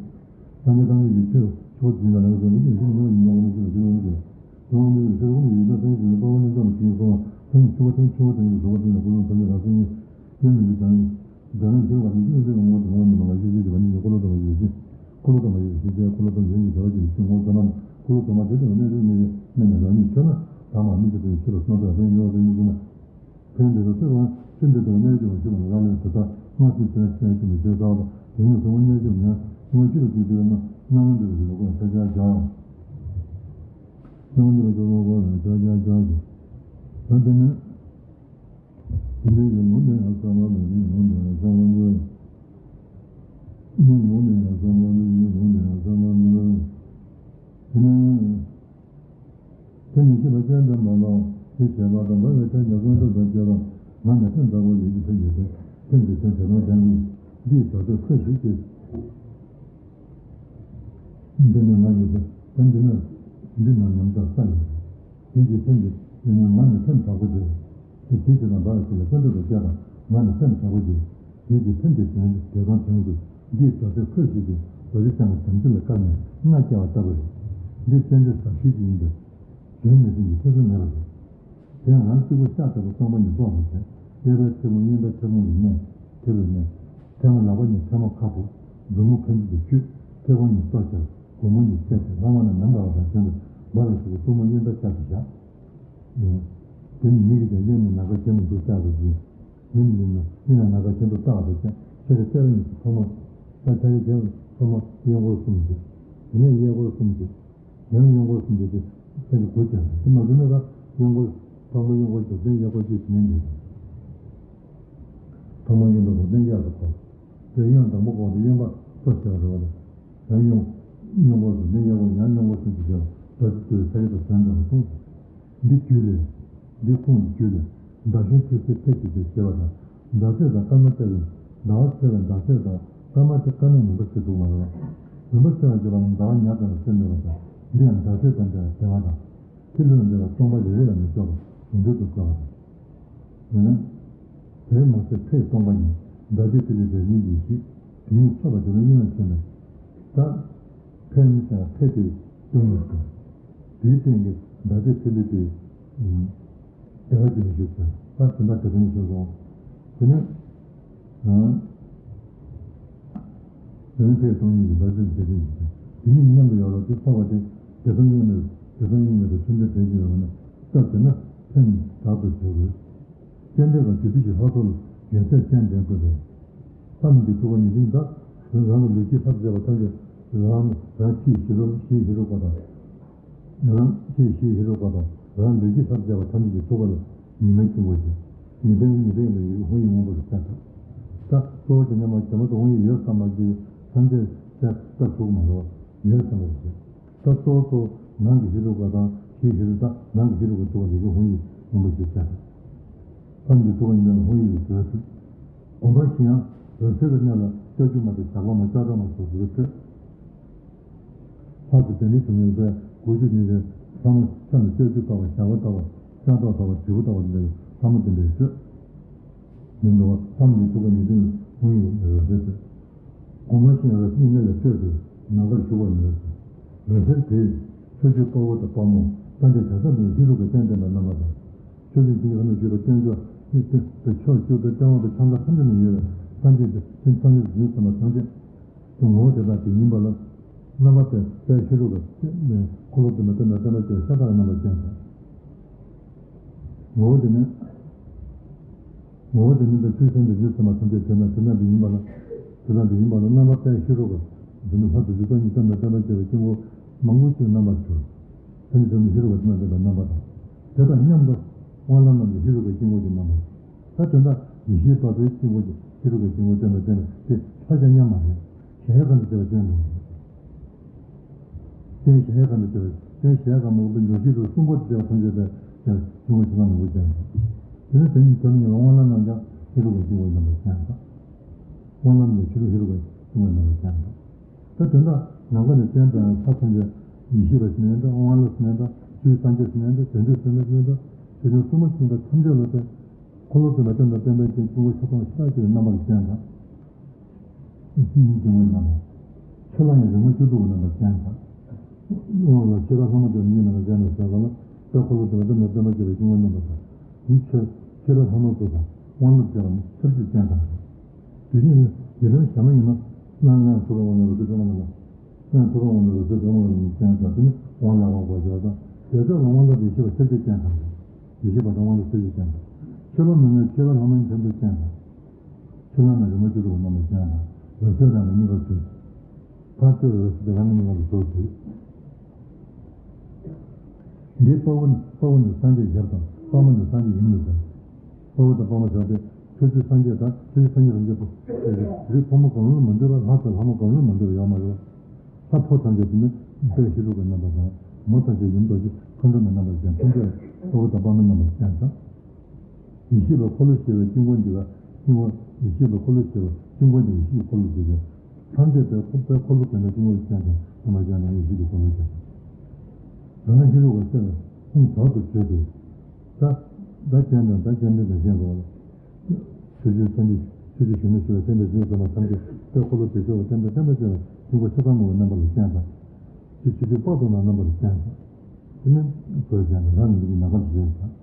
སངས་རྒྱས་ཐམས་ཅད་ཀྱི་ཆོས་ཆོས་ཀྱི་ཡིན་ལ་ཡང་ཟེར་ལ་ཤེས་ནས་ཡིན་ལ་ངོ་བོ་ཞིག་ལ་ཤེས་པ་ཡིན་ལ། ཀུན་རྫོབ་ཀྱི་ཆོས་ཀུན་གྱི་ཡུལ་དང་མཚན་ཉིད་ཀྱི་ནི་འཕགས་པ་རྣམས་ཀྱང་ཞིང་གསུང་བ་ཐམས་ཅད་ཆུ་བོ་ཐམས་ཆུ་བོ་ཐམས་ཅད་ཀྱི་བཟོད་པ་ཅན་དང་ཀུན་རྫོབ་ཐམས་ཅད་རང་སེམས་ཉིད་སྐྱེ་མེད་ཀྱི་དང་། སྐྱེ་མེད་ཀྱི་དང་། སྐྱེ་མེད་ཀྱི་ངོ་བོ་དང་ངོ་བོ་ཉིད་མ་ཡིན་པ་ཤེས་བྱའི་བྱེད་པ་ཉིད་ཀྱི་འཁོར་ལོ་དང་བ་ཡོད་ཕྱིར། འཁོར་ལོ་དང་བ་ཡོད་ཕྱིར་ཏེ། འཁོར་ལོ་དང་ཡོད་ཀྱི་བྱ་བ་ཅན་གྱི་ཆོས་ངོ་བོ་ཙམ་པ་ནི་འཁོར་ལོ་ཙམ་པ་དེ་དང་གནས་ལུགས་གནས་ཀྱི་གནས་ནས་རང་ཉིད་ཆོས་ན་དག་མ་མི་འདུག་པའི་ཕྱིར་རོ། སྣང་དག་ལྷན་ཡོད་ཟེར་ཡིན་གསུངས་ན། ཕན་འདོད་པའི་ཚེ་རང་ཕྱིར་འདོད་དང་གནས་ཀྱི་བ་ཤེས་པ་ལ་རག་ལས་དེ་དག་སྣང་སྲིད་ཅན་ཅན་གྱི་མི་ཚེ་དག་དང་དེ་ཉིད་གསུང་ངོ་གནས་ཀྱི་མེད། དངོས་ཕྱིར་དུ་དེ་ན་སྣང་བ་འདོད་པའི་ལོག་པར་ཤར་ཤར་བྱ། སྣང་བ་འདོད་པའི་ལོག་པར་ཤར་ཤར་བྱ། ད་དེ་ནི། དེ་འདྲའི་ཡུལ་ལུང་དེ་ཡང་བསམ་པ་མེད་པའི་ལུང་དེ་ཡང་བསམ་པ་མེད། ཡུལ་ལུང་དེ་ཡང་བསམ་པ་མེད་པའི་ལུང་དེ་ཡང་བསམ་པ་མེད། དེ་ནས་དེ་ཉིད་ཤེས་པ་ཅན་དུ་མ་ལོག་དེ་བྱས་པ་དང་འབར་བའི་ཕྲེང་བ་ཀུན་ཏུ་དང་བཅས་པ་ང་ནི་ཕན་བཏགས་པ་ཡིན་གྱི་ཕན་གྱི་ཕན་ཕན་གྱི་ཕན་བྱེད་དང་བྱེད་དང་ཅན་ཀུན་འདིའི་བྱ་སྤྱོད་ཁོས་ཤིག་ཅེས། འདི་ནི་ང་ཡི་ཕན་འདི་ནི་འདི་ན་ཉམས་དག་ས་ཡིན། དེའི་ཕན་གྱི་དེ་ནི་ང་ནི་ཕན་དྲག་པོ་དེ། དེ་དེ་ཅི་ལ་འབར་བ་ཞིག་ལ་ཀུན་ཏུ་དང་བཅས་པ་ང་ནི་ཕན་དྲག་པོ་དེ། དེའི་ཕན་གྱི་དོན་དེ་དང་དོན་ཀུན་འདིའི་བྱ་སྤྱོད་ཁོས་ཤིག་ཅེས་རྡོ་རྗེ་འཆང་གི་དམ་ཚིག་ལ་བཀར་ནས་མངའ་བསྐྱལ་བ་ལྟ་བུ་རེད། འདི་བསྟན་འཛིན་ཟབ་ཤོས་ཅིག་ཡིན་པས་དོན་མི་མཐུན་གྱི་ཐེ་ཚོམ་མེད་པ་རེད། དེ་ཡང་རང་གཅིག་པུ་ཤ་སྟག་པོ་སྟོང་པ་ཉིད་རྟོགས་པར་བྱེད། གཡས་པའི་མཐེ་བོང་གཡོན་པའི་མཐེ་བོང་གི་གནས་མཐེ་བོའི་གནས། མཐེ་བོང་ལག་པ་གཉིས་མཐེ་མོ་ཁ་སྦུབ་མཛུབ་མོ་ཕན་ཚུན་དུ་འཁྱུད། མཐེ་བོང་གཉིས་སོ་བྱས་སྒོ་མོ་གཉིས་བཅད་དེ་ལྷག་མ་ན་ནམ་མཁའ་བ་དང་མཚུངས་པའི་འབར་བའི་ཚུལ་གྱིས་གཏུམ་མོ་གཡོན་པའི་ཤ་དུ་བཞག། དེ་ནི་མི་གིས་ཀྱང་གཡོན་ནས་ནམ་མཁའ་གྱེན་དུ་འདུག་བལྟ་དགོས་ཀྱི། མི་ནི་མི་ནི་མི་ལ་ནམ་མཁའ་གྱེན་དུ་བལྟ་བ་དང་ཕྱག་གཡས་གཡོན་གྱི་ཕོ་མོ། ད་ཕྱག་གཡས་གཡོན་ཕོ་མོ་གཡོན་སྐོར་གསུམ་བྱེད། དེ་ནས་གཡས་སྐོར་གསུམ་བྱེད། ཡང་གཡོན་སྐོར་གསུམ་བྱེད་དེ་ཕྱག་གི་གུ་བྱས། དེ་མ་བྱུང་ན་ད་གཡོན་སྐོར་ཕོ་མོ་གཡོན་སྐོར་བྱེད་དེ་གཡས་སྐོར་གཅིག་བྱེད་ནས་འདུག་ཕོ་མོ་གཡོན་པ་གུ་དེ་གཡས་སུ་འཁོར། དེ་གཡོན་དང་པོ་འཁོར་དེ་གཡོན་པ་སོ་བྱས་པ་རེད་བ། ཡང་གཡོན་གཡོན་སྐོར་གསུམ་དེ་གཡས་སྐོར་ཡང་གཡོན་སྐོར་གསུམ་བྱེད་ཀྱི་རྡོ་རྗེ་ཐུགས་ཕྱག་གཡས་དང་གདན་དང་གསུངས། འདི་རྒྱུད་ལས། འདི་ཁུངས་ཀྱི་རྒྱུད་ལས། མདའ་གཞུ་མཐུ་སེལ་ཕཊ་ཀྱི་ཚེ་ཞེས་པ་དང་། མདའ་རྩེད་དང་སྐར་མ་རྩེ་བའི་མདའ་བ་རྩེ་བའི་མདའ་རྩེད་དང་སྐར་མ་རྩེ་སྐར་མའི་མུན་པ་ཞེས་འདུག་མ་རེད་བ། མུན་པ་སེལ་བར་བྱེད་པ་ནི་མདའ་བ་ཉ་ཙམ་ལ་རྩེ་མེད་པ་དང་འདི་ཡང་མདའ་རྩེད་དང་འདྲ་བའི་བདེ་བ་དང་། ཐིག་ལེ་དང་འདྲ་བའི་སྟོང་པ་རེ་རེ་ལ་མི་ལྕོགས་པ་ཟུང་འབྲེལ་དུ་བཀོད་པ་དང་། དེར་མ་ཟད་ཕཊ་སྟོང་པ་ཉིད་མདའ་རྩེད་ཐིག་ལེ་འདྲེས་གཉིས་ཀྱི་གཞི་དེ་ཉིད་ཐོབ་པ་དེ་ལ་གཡེང་བ་ཆེན་པོས་ད། ཕཊ་ནི་ཀྱང་ཕཊ་དེ་སྟོང་ཉིད་དང་། དེའི་སྟེང་གི་མདའ་རྩེད་ཐིག་ལེ་དེ། བདེ་བ་ཅན་ཞིག་དང་ད་དེ་འདྲ་དེ་དོན་ཞིག་སོང་། དེ་ནས། དོན་ཕཊ་སྟོང་ཉིད་ཀྱི་མདའ་རྩེད་དེ་དོན་ཞིག་དང་དེ་གཉིས་མཉམ་དུ་ཡོད་ལ་དེ་ཐོབ་པ་དེ་དེ་དོན་གཡེང་མེད་དེ་དོན་གཡེང་མེད་དེ་མཐུན་སྒྲིལ་བྱེད་ཀྱི་ཡོད་ན་སྟབས་བདེ་ན་ཕཊ་ནི་དག་ཏུ་བྱེད་དགོས། སྤྱན་འདྲེན་ཁ་རྒྱུད་སྡེ་བཞི་ལྷག་ཐོག་ལ་རྒྱལ་སྲས་སྤྱན་འདྲེན་དགོས་པས། ལྷ་རྣམས་ཀྱི་ཐུགས་ཀར་ཉི་སྟེང་བདག་རང་གི་ལུས་ཀྱི་ལྷར་མཛད་པ་ཐམས་ཅད་རང་རང་ཕྱིའི་ཞི་རུ་ཞི་ཧེ་རུ་ཀ་དང་། རང་ཕྱིའི་ཞི་ཧེ་རུ་ཀ་དང་རང་ལུས་ཀྱི་ལྷར་མཛད་པ་ཐམས་ཅད་ཀྱི་ཐུགས་ཀ་ལ་ཉི་མའི་དཀྱིལ་འཁོར་བཞིན། ཉི་སྟེང་ཉི་སྟེང་དུ་ཡོད་ཀྱི་ཧཱུྃ་ཡིག་སྔོན་པོ་རུ་བསྟན་ཏོ། ད་གཙོ་བོ་དེ་ནས་མ་བྱེ་མ་དུ་ཧཱུྃ་ཡིག་ཡོད་བསམ་པ་ཅིག་ཐམས་ཅད་བསྟན་སྟབས་ཞུགས་མ་རེད་བ། ཡོད་བསམ་པ་ཞིག་ད་གཙོ་བོ་གཙོ་བོ་ནང་གི་ཧེ་རུ་ཀ་དང་ཕྱིའི་ཧེ་རུ་ད་ནང་གི་ཧེ་རུ་ཀ་ཐུགས་ཀ་ལ་ཡོད་ཀྱི་ཧཱུྃ་ཡིག་སྔོན་པོ་ཞིག་བསྟན་ཏོ། ཐམས་ཅད་ཐུགས་ཀ་ཉིད་ལ་ཧཱུྃ་ཡིག་ལ་འདོད་ཚུལ། སྒོམ་པ་བཞིན་ཡང་འོད་གསལ་གྱི་གནས་ལ་ལྕགས་ཀྱུ་མ་དང་ཞགས་པ་མ་ལྕགས་སྒྲོག་མ་སོགས་ཀྱི་སྤྲོས། ལྷག་ཏུ་དེ་འདྲའི་བྱུང་བའི་དགུ་བཅུ་ཉི་ཤུ་ལྷ་མོ་ཆ་ནས་ལྕགས་ཀྱུ་ལྟ་བུ་ཞགས་པ་ལྟ་བུ་ལྕགས་སྒྲོག་ལྟ་བུ་དྲིལ་བུ་ལྟ་བུ་འདི་འདྲའི་ལྷ་མོ་དེ་འདྲའི་སྤྲོས། མི་འདུག་བ་ཐམས་ཅད་ཐུགས་ཀ་ཉིད་དུ་ཧཱུྃ་ཡིག་འོད་ཟེར་སྤྲོས། སྒོམ་པ་བཞིན་རོ་སྙིང་ལ་སྤྲོས་ཏེ་ནམ་མཁར་བཞུགས་པར་མོས། འོད་ཟེར་དེས་ཕྱོགས་བཅུའི་དཔའ་བོ་དང་དཔའ་མོ་ སངས་རྒྱས་གང་ཟག་འདི་ནི་ཤེས་རབ་ཀྱི་རྟེན་བརྟེན་པའི་རྣམ་པ་དང་། ཆོས་ལུགས་ཀྱི་ཡོན་ཏན་ཞུས་པའི་རྟེན་འབྱུང་ནི་སྟེ་ཕྱོགས་བཅུ་པའི་སྟེང་འོག་གི་ཕྱོགས་འགལ་ཐམས་ཅད་ན་ཡོད་པའི་སངས་རྒྱས་ཀྱི་སེམས་སངས་རྒྱས་ཀྱི་ཐམས་ཅད་ཀྱི་ངོ་བོ་དེ་དག་ཏུ་ཡིན་པ་ལ། རྣམ་པ་དེ་དཔལ་ཤེས་རབ་ཀྱི་འཁོར་ལོ་བསྡུ་བའི་སྟེང་ན་བསྟན་པ་ཅིག་ཤ་སྟག་རྣམ་པར་བསྟན་ཏོ། ངོ་བོ་དེ་ནི། ངོ་བོ་དེ་ནི་འདི་ཚུལ་ཁྲིམས་དང་རྗེས་སུ་མ་ཐམས་ཅད་དེ་ན་དེ་ན་དེ་ཡིན་པ་ལ། དེ་ན་དེ་ཡིན་པ་ལ་རྣམ་པ་དཔལ་ཤེས་རབ་ཀྱི་འདི་ནི་ལྷ་དང་རྗེ་བདག་ཉིད་ལྟར་ན་བསྟན་པ་བྱས་པའི་དཀྱིལ་འཁོར་མང་པོ་ཞིག་རྣམ་པར་གྱུར། དེ་ནི་དེ་ནི་ཤེས་རབ་ཀྱི་སེམས་ལ་ལྡན་པའི་རྣམ་པ་དང་། དེ་དང་མཉམ་དུ་དབང་ལམ་རྣམས་ཀྱི་ཤེས་རབ་ཀྱི་དཀྱིལ་འཁོར་གྱི་རྣམ་པ། ད་དོན་དག་ཡེ་ཤེས་འཕགས་པའི་དཀྱིལ་འཁོར་གྱི་ཤེས་རབ་ཀྱི་དཀྱིལ་འཁོར་བསྟན་པ་བསྟན་པ་དེ་ཕལ་ཆེར་མཉམ་མ་རེད། གཞལ་ཡས་ཁང་དུ་བལྟས་པ་བསྟན་འགྲོ། རྟེན་གཞལ་ཡས་ཁང་དུ་བལྟས་པ་རྟེན་གཞལ་ཡས་ཁང་མ་ཡིན་པའི་འཇོག་ཤེས་རབ་གསུམ་པོ་དེ་བལྟས་པ་ཐམས་ཅད་པའི་དཀྱིལ་འཁོར་ཆེ་ལ་མང་པོ་བསྟན་འགྲོ། དེ་ནི་དེ་ཉིད་དོན་ཉིད་ལ་དབང་ལམ་རྣམས་ཀྱང་ཤེས་རབ་ཀྱི་དཀྱིལ་འཁོར་རྣམ་པར་བསྟན་འགྲོ། དབང་ལམ་ནི་ཆོས་ལུགས་ཤེས་རབ་ཀྱི་དཀྱིལ་འཁོར་རྣམ་པར་བསྟན་འགྲོ། ད་དོན་དག་ནམ་མཁའ་ནས་བསྟན་དང་ལྷ་ཐམས་ཅད་ཡེ་ཤེས་པ་ཟེར་ནའི་འདྲ། དབང་ལམ་ཟེར་ནའི་འདྲ། ཆོས་སངས་རྒྱས་ཟེར་ནའི་འདྲ། དོན་འདོད་ཟེར་ནའི་འདྲ། ཆོས་སྐྱོང་སྲུང་མ་ཆེན་པོ་ཐམས་ཅད་ལ་བརྟེན། འཁོར་ལོ་བསྡུ་བའི་སྟེང་ན་བསྟན་པའི་དཀྱིལ་འཁོར་ཤ་སྟག་ཤ་སྟག་ཅིག་རྣམ་པར་བསྟན་དང་། སེམས་ཉིད་དཀྱིལ་འཁོར་རྣམ་པ། ཕྱི་ལ་ཡང་རིག་མ་བཅུ་དྲུག་གི་རྣམ་པར་བསྟན་དང་། དབང་ལ་ཤེས་རབ་ལྷ་མོ་དང་མིའི་རྣམ་པར་བསྟན་དང་ཟེར་བ་ལ། དཔལ་འཁོར་ལོ་བསྡུ་བའི་སྟེང་ན་བསྟན་པ་བྱས་པའི་དཀྱིལ་འཁོར་རྣམ་པ་དང་། དེའི་ཕྱིར་ཤེས་རབ་ལྷ་མོ་སོགས་དང་དབང་ལུང་བཅས་པ་ནི་ཚར་གཅིག་བསྟན་དང་། དེ་བཞིན་ཉེ་ལམ་ཞྭ་མོ་ཡིན་ན། སྔོན་སྔོན་ཐུབ་པའི་དབང་ལ་རོལ་རྩེད་སྒྲོལ་མ་ལ། སྔོན་ཐུབ་པའི་དབང་ལ་རོལ་རྩེད་སྒྲོལ་མ་ལ་བསྟན་དང་། དེ་ནི་དབང་ལ་དབང་བསྐུར་བ་དང་། དེ་ཚོ་ལ་དབང་ལ་ཡེ་ཤེས་པ་ཚར་གཅིག་བསྟན་དང་། ཡེ་ཤེས་པ་དང་དབང་ལ་ཚར་གཅིག་བསྟན་དང་། ཕྱི་ལ་མི་མེད་ཤེས་རབ་ལྷ་མོ་མཉམ་དུ་བསྟན་དང་། ཕྱི་ལ་ན་རིག་མ་བཅུ་དྲུག་རྣམ་པར་བསྟན་དང་། རོལ་རྩེད་རང་གི་སྙིང་གར་བསྡུས། ཕར་ཚུར་རོལ་རྩེད་རང་གི་སྙིང་གར་བསྡུས། འདིའི་དཔའ་བོ་ནི་དཔའ་བོ་ནི་སངས་རྒྱས་ཞབས་དང་། དཔའ་མོ་ནི་སངས་རྒྱས་ཡུམ་ལ་ཟེར། དཔའ་བོ་དང་དཔའ་མོ་ཟེར་བ་དེ་ཆོས་རྗེ་སངས་རྒྱས་དང་ཆོས་རྗེ་སངས་རྒྱས་རིན་པོ་ཆེ་རིགས་ཕོ་མོ་གང་རུང་མ་འདུས་པ། ལྷ་དང་ལྷ་མོ་གང་རུང་མ་འདུས་པ་ཡོད་མ་རེད། ལྷ་ཕོ་ཐམས་ཅད་དེ་ནི་དཔལ་ཤེས་རབ་ཀྱི་རྣམ་པ་དང་། མོ་ཐམས་ཅད་ཡུམ་རྡོ་རྗེ་མཁའ་འགྲོ་མའི་རྣམ་པར་བཞེངས། ཐམས་ཅད་དཔའ་བོ་དང་དཔའ་མོའི་རྣམ་པར་བཞེངས་དང་། ཡེ་ཤེས་པའི་འཁོར་ལོ་ཞེས་པའི་དཀྱིལ་འཁོར་འདི་ལ་དཀྱིལ་འཁོར། ཡེ་ཤེས་པའི་འཁོར་ལོ་ཞེས་པའི་དཀྱིལ་འཁོར་འདི་ཡེ་ཤེས་ཀྱི་འཁོར་ལོ་ཞེས་པས། ཐམས་ཅད་པའི་འཁོར་དཔལ་འཁོར་ལོ་དེ་ནི་དཀྱིལ་འཁོར་ཅན་དང་དུ་མ་ཅན་དང་ཡེ་ཤེས་ཀྱི་འཁོར་ལོ་ཅན། རང་ངི་ཤེས་རབ་ཀྱི་སེམས་ལ་ཧཱུྃ་དྲག་ཏུ་བརྗོད་དེ། ད་ད་སྤྱན་དང་ད་སྤྱན་འདྲེན་དང་གཞན་རོ། ཆོས་རྗེ་སངས་རྒྱས་ཆོས་རྗེ་གཞོན་ནུ་ཞེས་པ་སྟོན་པའི་གཞོན་ནུ་ཟེར་བ་ཐམས་ཅད་དཔལ་འཁོར་ལོ་བརྒྱད་ཤོག་བསྟན་པའི་བསྟན་པ་ཅན་ལ་དཀྱིལ་འཁོར་ཤ་སྟག་མང་པོའི་རྣམ་པ་ལ་བསྟན་དང་། ཆོས་ཆོས་ཆོས་དཔག་ཏུ་མེད་རྣམ་པ་ལ་བསྟན་དང་། དེ་ནི་བོད་ཀྱང་རང་གི་ལུགས་ཀྱི་ནམ་མཁའ་དུ་བྱོན་དང་།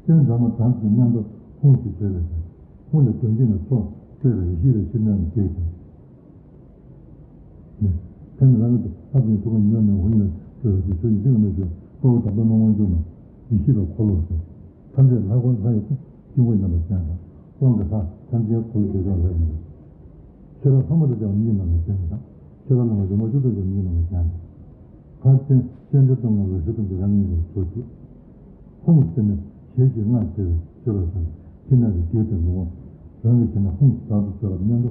སྤྱན་དང་མ་དང་དུ་མཉམ་དུ་ཧཱུྃ་ཞེས་བརྗོད་པས་ཀྱང་། ཧཱུྃ་ལས་གདོན་བགེགས་རྣམས་ཚོགས་བསྐྲད་པའི་ཡེ་ཤེས་པའི་ཕྱིར་སྣང་གི་བགེགས་དང་། ནས། དེ་ནི་རང་གི་ལྷ་དང་ཐུབ་པ་ཉིད་ལ་ནི་ཧཱུྃ་ཡིན་ལ་སྤྲོས་པའི་ཆོས་ཉིད་དེ་ངོ་མ་ཞུ། དཔའ་བོ་དང་དཔའ་མོ་དབང་ཕྱུག་མ། ཡེ་ཤེས་པའི་འཁོར་ལོ་ཟེར། ཐམས་ཅད་ལྷ་འཁོར་ལྷ་ཡི་དཀྱིལ་འཁོར་རྣམ་པར་བསྟན་དང་། དབང་གི་ལྷ་ཐམས་ཅད་འཁོར་ལོ་བརྒྱད་ཅུ་ལྷ་ཡིན་པས། ཤེས་རབ་ལྷ་མོ་དང་བཅས་པ་མིའི་རྣམ་པར་བསྟན་དང་། ཤེས་རབ་ལྷ་མོ་རིག་མ་བཅུ་དང་བཅས་པ་མིའི་རྣམ་པར་བསྟན་དང་། ཕར་སྤྱན་སྤྱན་འདྲེན་གཏོང་བའི་རོལ་རྩེད་གཏོང་གི་རང་གི་སྙིང་གར་བཞག་སྟེ། ཧཱུྃ་ཟེར་ནས་ཞལ་གྱིས་བསྔགས་བྱས་པའི་ཤེས་རབ་དང་ཕྱི་ནང་གི་བགེགས་དང་འགྲོ་བ་རང་གི་ཞལ་ནས་ཧཱུྃ་དྲག་ཏུ་བརྗོད་པ་དང་མཉམ་དུ།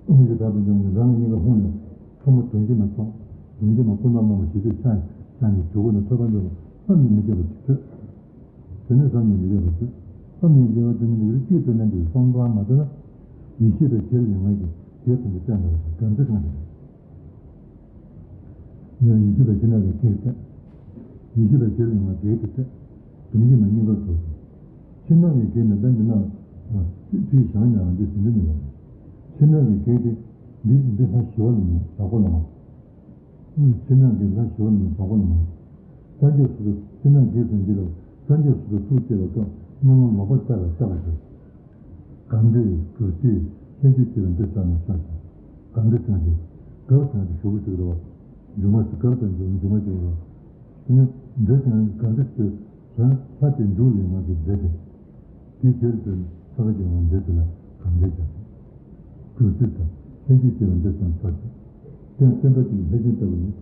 ཧཱུྃ་ཞེས་གྲགས་པའི་སྙིང་ནས་རང་གི་སྙིང་ག་ཧཱུྃ་ནས་ཁྲོ་མོ་གདོན་བགེགས་མ་ཚོགས། གདོན་བགེགས་མ་སྐུ་མདོག་དམར་མོ་ཞལ་གཅིག་ཕྱག་ཕྱག་གཉིས་དྲུད་ཁོག་ནས་ཐོད་པ་འདྲ་བ་བསམ་གྱིས་མི་ཁྱབ་པ་ཅིག་ཐོས། དེ་ནས་བསམ་གྱིས་མི་ཁྱབ་པ་ཐོས། བསམ་གྱིས་མི་ཁྱབ་པ་དེ་ནི་ལུས་རིགས་གཅིག་ཏུ་ལེན་པའི་བསམ་པ་མ་ཐོས་ན། ཡེ་ཤེས་པའི་ཞལ་ཡོད་ངེས་ཀྱི་རྗེས་སུ་འཇུག་བསྟན་པ་དགའ་འདོད་ཀྱང་རེད། ཡང་ཡེ་ཤེས་པའི་ཕྱི་ནང་གི་བགེགས་བསལ། ཡེ་ཤེས་པའི་ཞལ་ཡོད་ངེས་བགེགས་དེ་བསལ། གདོན་བགེགས་མ་སྙིང་གར་གྲོལ་ཏེ། ཕྱི་ནང་གི་བགེགས་ནི་ད་འདི་ན་དེའི་བཞག་ཉག་འདི་ཟིན་འདི་མི་ཡོང་། ཕྱི་ནང་གི་བགེགས་དེ་འདི་འདི་ལྷ་ཞི་བ་ལ་ཉོན་དྲག་པོ་ལ་མ། ཕྱི་ནང་གི་ལྷ་ཞི་བ་ལ་ཉོན་དྲག་པོ་ལ་མ། སངས་རྒྱས་སོ་སོ་ཕྱི་ནང་བགེགས་སུ་འགྱུར་བ། སངས་རྒྱས་སོ་སོ་ཐུགས་བསྐྱེད་པའི་སྐབས་རྣམ་སྨིན་ལོག་པར་བསལ་བ་བསལ་བ་ཞིག་གང་འདྲའི་གུས་བརྩི་ལྷན་ཅིག་སྐྱེས་པའི་འདི་ཙམ་ནས་ཆགས་ཤིང་། གང་འདྲ་ཐང་འདི་གབ་ཐང་འདི་ཞུ་གི་ཞིག་རེད་བ། འཇུག་མ་ཞིག་གབ་དང་འཇུག་འཇུག་མ་ཞིག་རེད་བ། དེ་ནི་འདྲ་ཐང་གང་འདྲ་ཞིག་རང་ལྷ་དེ་འཇུག་ལས་ངང་གི་འདྲ་དེ། དེའི་རྗེས་སུ་ས་ག་ཅིག་ངང་འདྲ་དེ་ལ་གང་འདྲ་ཀྱང་། གུས་བརྩི་དང་ལྷན་ཅིག་སྐྱེས་པའི་འདི་ཙམ་ཆགས་ཤིང་། རྟེན་བསྟན་པ་ཅིག་ལྷས་བྱིན་ལྟ་བུ་ཡིན།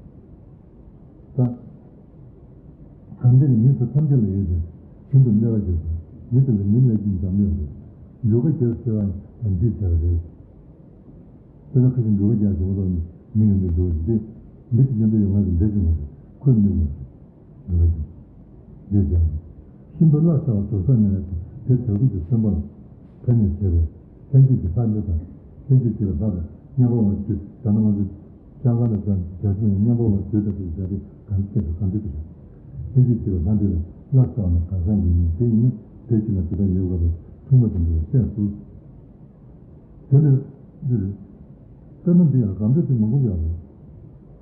ད། གང་འདིར་མི་སུ་ཐམས་ཅད་ལ་ཡོད་ཅིང་རྒྱུན་དུ་གནས་པར་བྱེད་པ། མི་དེ་ལ་མི་གནོད་ཅིང་འཇམ་དབྱངས་ཏེ། འབྲུ་ཁ་རྒྱས་སུ་བྱེད་པ་ཡང་འདིས་བྱས་པ་རེད། དེ་ལ་ཁ་ཅིག་འབྲུ་ཁ་རྒྱས་བྱེད་པ་ལ་མི་ཡོང་དུ་འགྲོ་བ་ཞིག་སྟེ། མི་དེ་ཡོན་ཏན་ཡོད་ངག་གི་འདྲ་ཅིག་མ་རེད། ཁོས་མི་མི་འབྲུ་ཁ་རྒྱས་འདིས་བྱས་པ་རེད། གཤིན་པོའི་བླ་ཟེར་བ་དུར་ས་ནས་དེ་བྱ་རྒོད་ཀྱི་སེམས་པ་ལ། ཕན་ནུས་བྱེད་པའི་ལྷན་སྐྱེས་ཀྱི་ལྷ་འདི་དང་། ལྷན་ཅིག་སྐྱེས་པའི་ལྷ་དང་མཉམ་པ་བ་བརྒྱུད་དེ་ནི་ང་ཚོ་ལྕང་སྒང་ལ་བྱ་བྱ་ཆུང་ཡང་མཉམ་པ་བ་བརྒྱུད་དེ་བྱ་བྱ་དེ་གང་ཅི་སྐད་དུ་གང་འདྲ་དེ་ལྷན་ཅིག་སྐྱེས་པའི་ལྷ་འདི་ལ་བླ་ཟེར་བ་ནི་གང་ཟག་གི་མིང་དེ་ཡིན་ན་དེ་ཅི་ལ་དེ་དག་ཡོད་དགོས་པའི་ཐུགས་མ་དེ་འདྲ་བ་བཤད་སྲོལ། དེ་ལས་འདིར་དཔེར་ན་འདི་ཡང་གང་འདྲ་དེ་མང་པོ་ཡོད་རེད།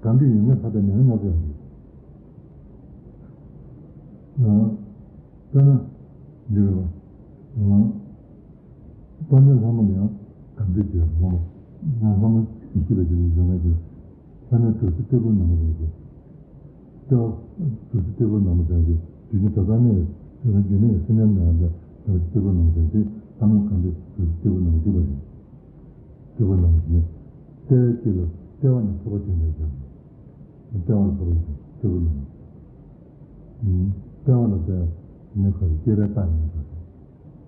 གང་འདྲ་ཡོད་ངེས་ལྷ་དང་མེད་ངེས་སྣ་ཚོགས་ཡོད་རེད། དཔེར་ན་འདི་རེད་བ། དཔལ་ལྡན་ལྷ་མོ་ལ་ཡང་དམ་ཚིག་ཅེས་ལྷ་མོ། ལྷ་མོ་ཡེ་ཤེས་པའི་རྒྱུ་ལ་བཞག་ན་ཅིག་ལྷ་མོའི་གྲུ་བཞི་སྟེགས་བུ་ནག་མོ་ཟེར་གྱི། ལྟེ་བ་གྲུ་བཞི་སྟེགས་བུ་ནག་མོ་ཟེར་གྱི། རྒྱུ་ནི་དོ་དམ་མེད་པའི་རྒྱུ་མེད་ཀྱི་སེམས་ཉམས་ན་ཡང་འདྲ། གྲུ་བཞི་སྟེགས་བུ་ནག་མོ་ཟེར་གྱི། ལྷ་མོའི་གང་དུ་གྲུ་བཞི་སྟེགས་བུ་ནག་མོ་བརྒྱུད་པ་རེད། སྟེགས་བུ་ནག་མོ་ཟེར་ནས། ལྟེ་བའི་དཀྱིལ་ལ་ལྟེ་བ་ནི་ཐོད་པ་དེ་འདྲ་བཞག་ལྟེ་བ་ལ་ཐོད་པ་ཡོད་པའི་སྟེགས་བུ་ནག་མོ། ལྟེ་བ་ལ་ལྟེ་བ་ནི་ག་རེ་སྐྱེས་པའི་རྟགས་ཡིན་པ་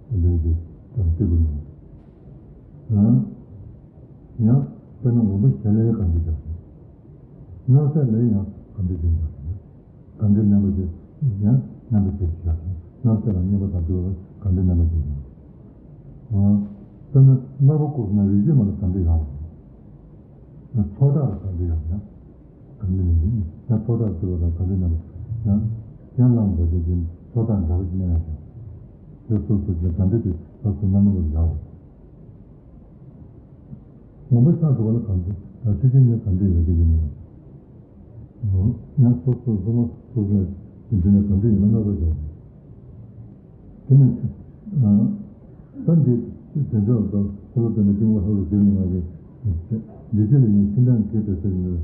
དེ་འདྲ་ཞིག་ཀྱང་སྟེགས་བུ་ནག་མོ། ཡང་དཔེར་ན་འོ་མ་གཞལ་ཡས་ཁང་དུ་བཞག་སོང་། སྣང་གསལ་ལ་ཡང་གང་འདྲ་ཞིག་བཞག་སོང་། གང་འདྲའི་བརྣན་པ་ཞིག་ཡང་བརྣན་པ་ཞིག་བཞག་སོང་། སྣང་གསལ་ལ་བརྙས་པ་དང་བྲལ་བ་གང་འདྲའི་བརྣན་པ་ཞིག་བཞག་སོང་། དཔེར་ན་དམར་པོ་བཀུག་སོང་ན་རིག་བྱེད་མ་ལ་གང་འདྲ་ཡོང་། ཚོགས་བདག་ལ་གང་འདྲ་ཡོང་ཡང་། གང་འདྲ་ཡིན་ཡང་ཚོགས་བདག་ཟེར་བ་དང་གང་འདྲ་ཡིན་ན་ཡང་། ཡང་ལམ་འགོག་བྱེད་ཀྱི་ཚོགས་བདག་འདྲ་བ་ཞིག་གནས་ཡང་ཞིང་། དེ་སོ་སོ་ཞིག་གང་འདྲ་དེ་ལ་སོ་ན་མ་ལ་ཡང་། ངོ་མ་ཆགས་འགྲོ་བ་ལ་གང་འདྲ་དང་ཆོས་ཅན་ཉིད་གང་འདྲ་ཡོད་ཀྱི་ཡིན་ཡང་སོ་སོ་སོ་མ་སོ་སོ་ཡི་འདི་ནས་གང་འདྲ་ཡིན་ན་སྣ་ཚོགས་བྱུང་། དེ་ནས་ད་འདི་དེ་འཇོག་དང་འཁོར་ལོ་ལྡན་མའི་སྐྱེ་བོ་ལྷ་ལ་བརྗོད་མི་མངའ་གི། འདི་ཕྱི་ལ་ཡང་ཕྱི་འབྲང་གིས་དེ་ཟེར་ཡོད།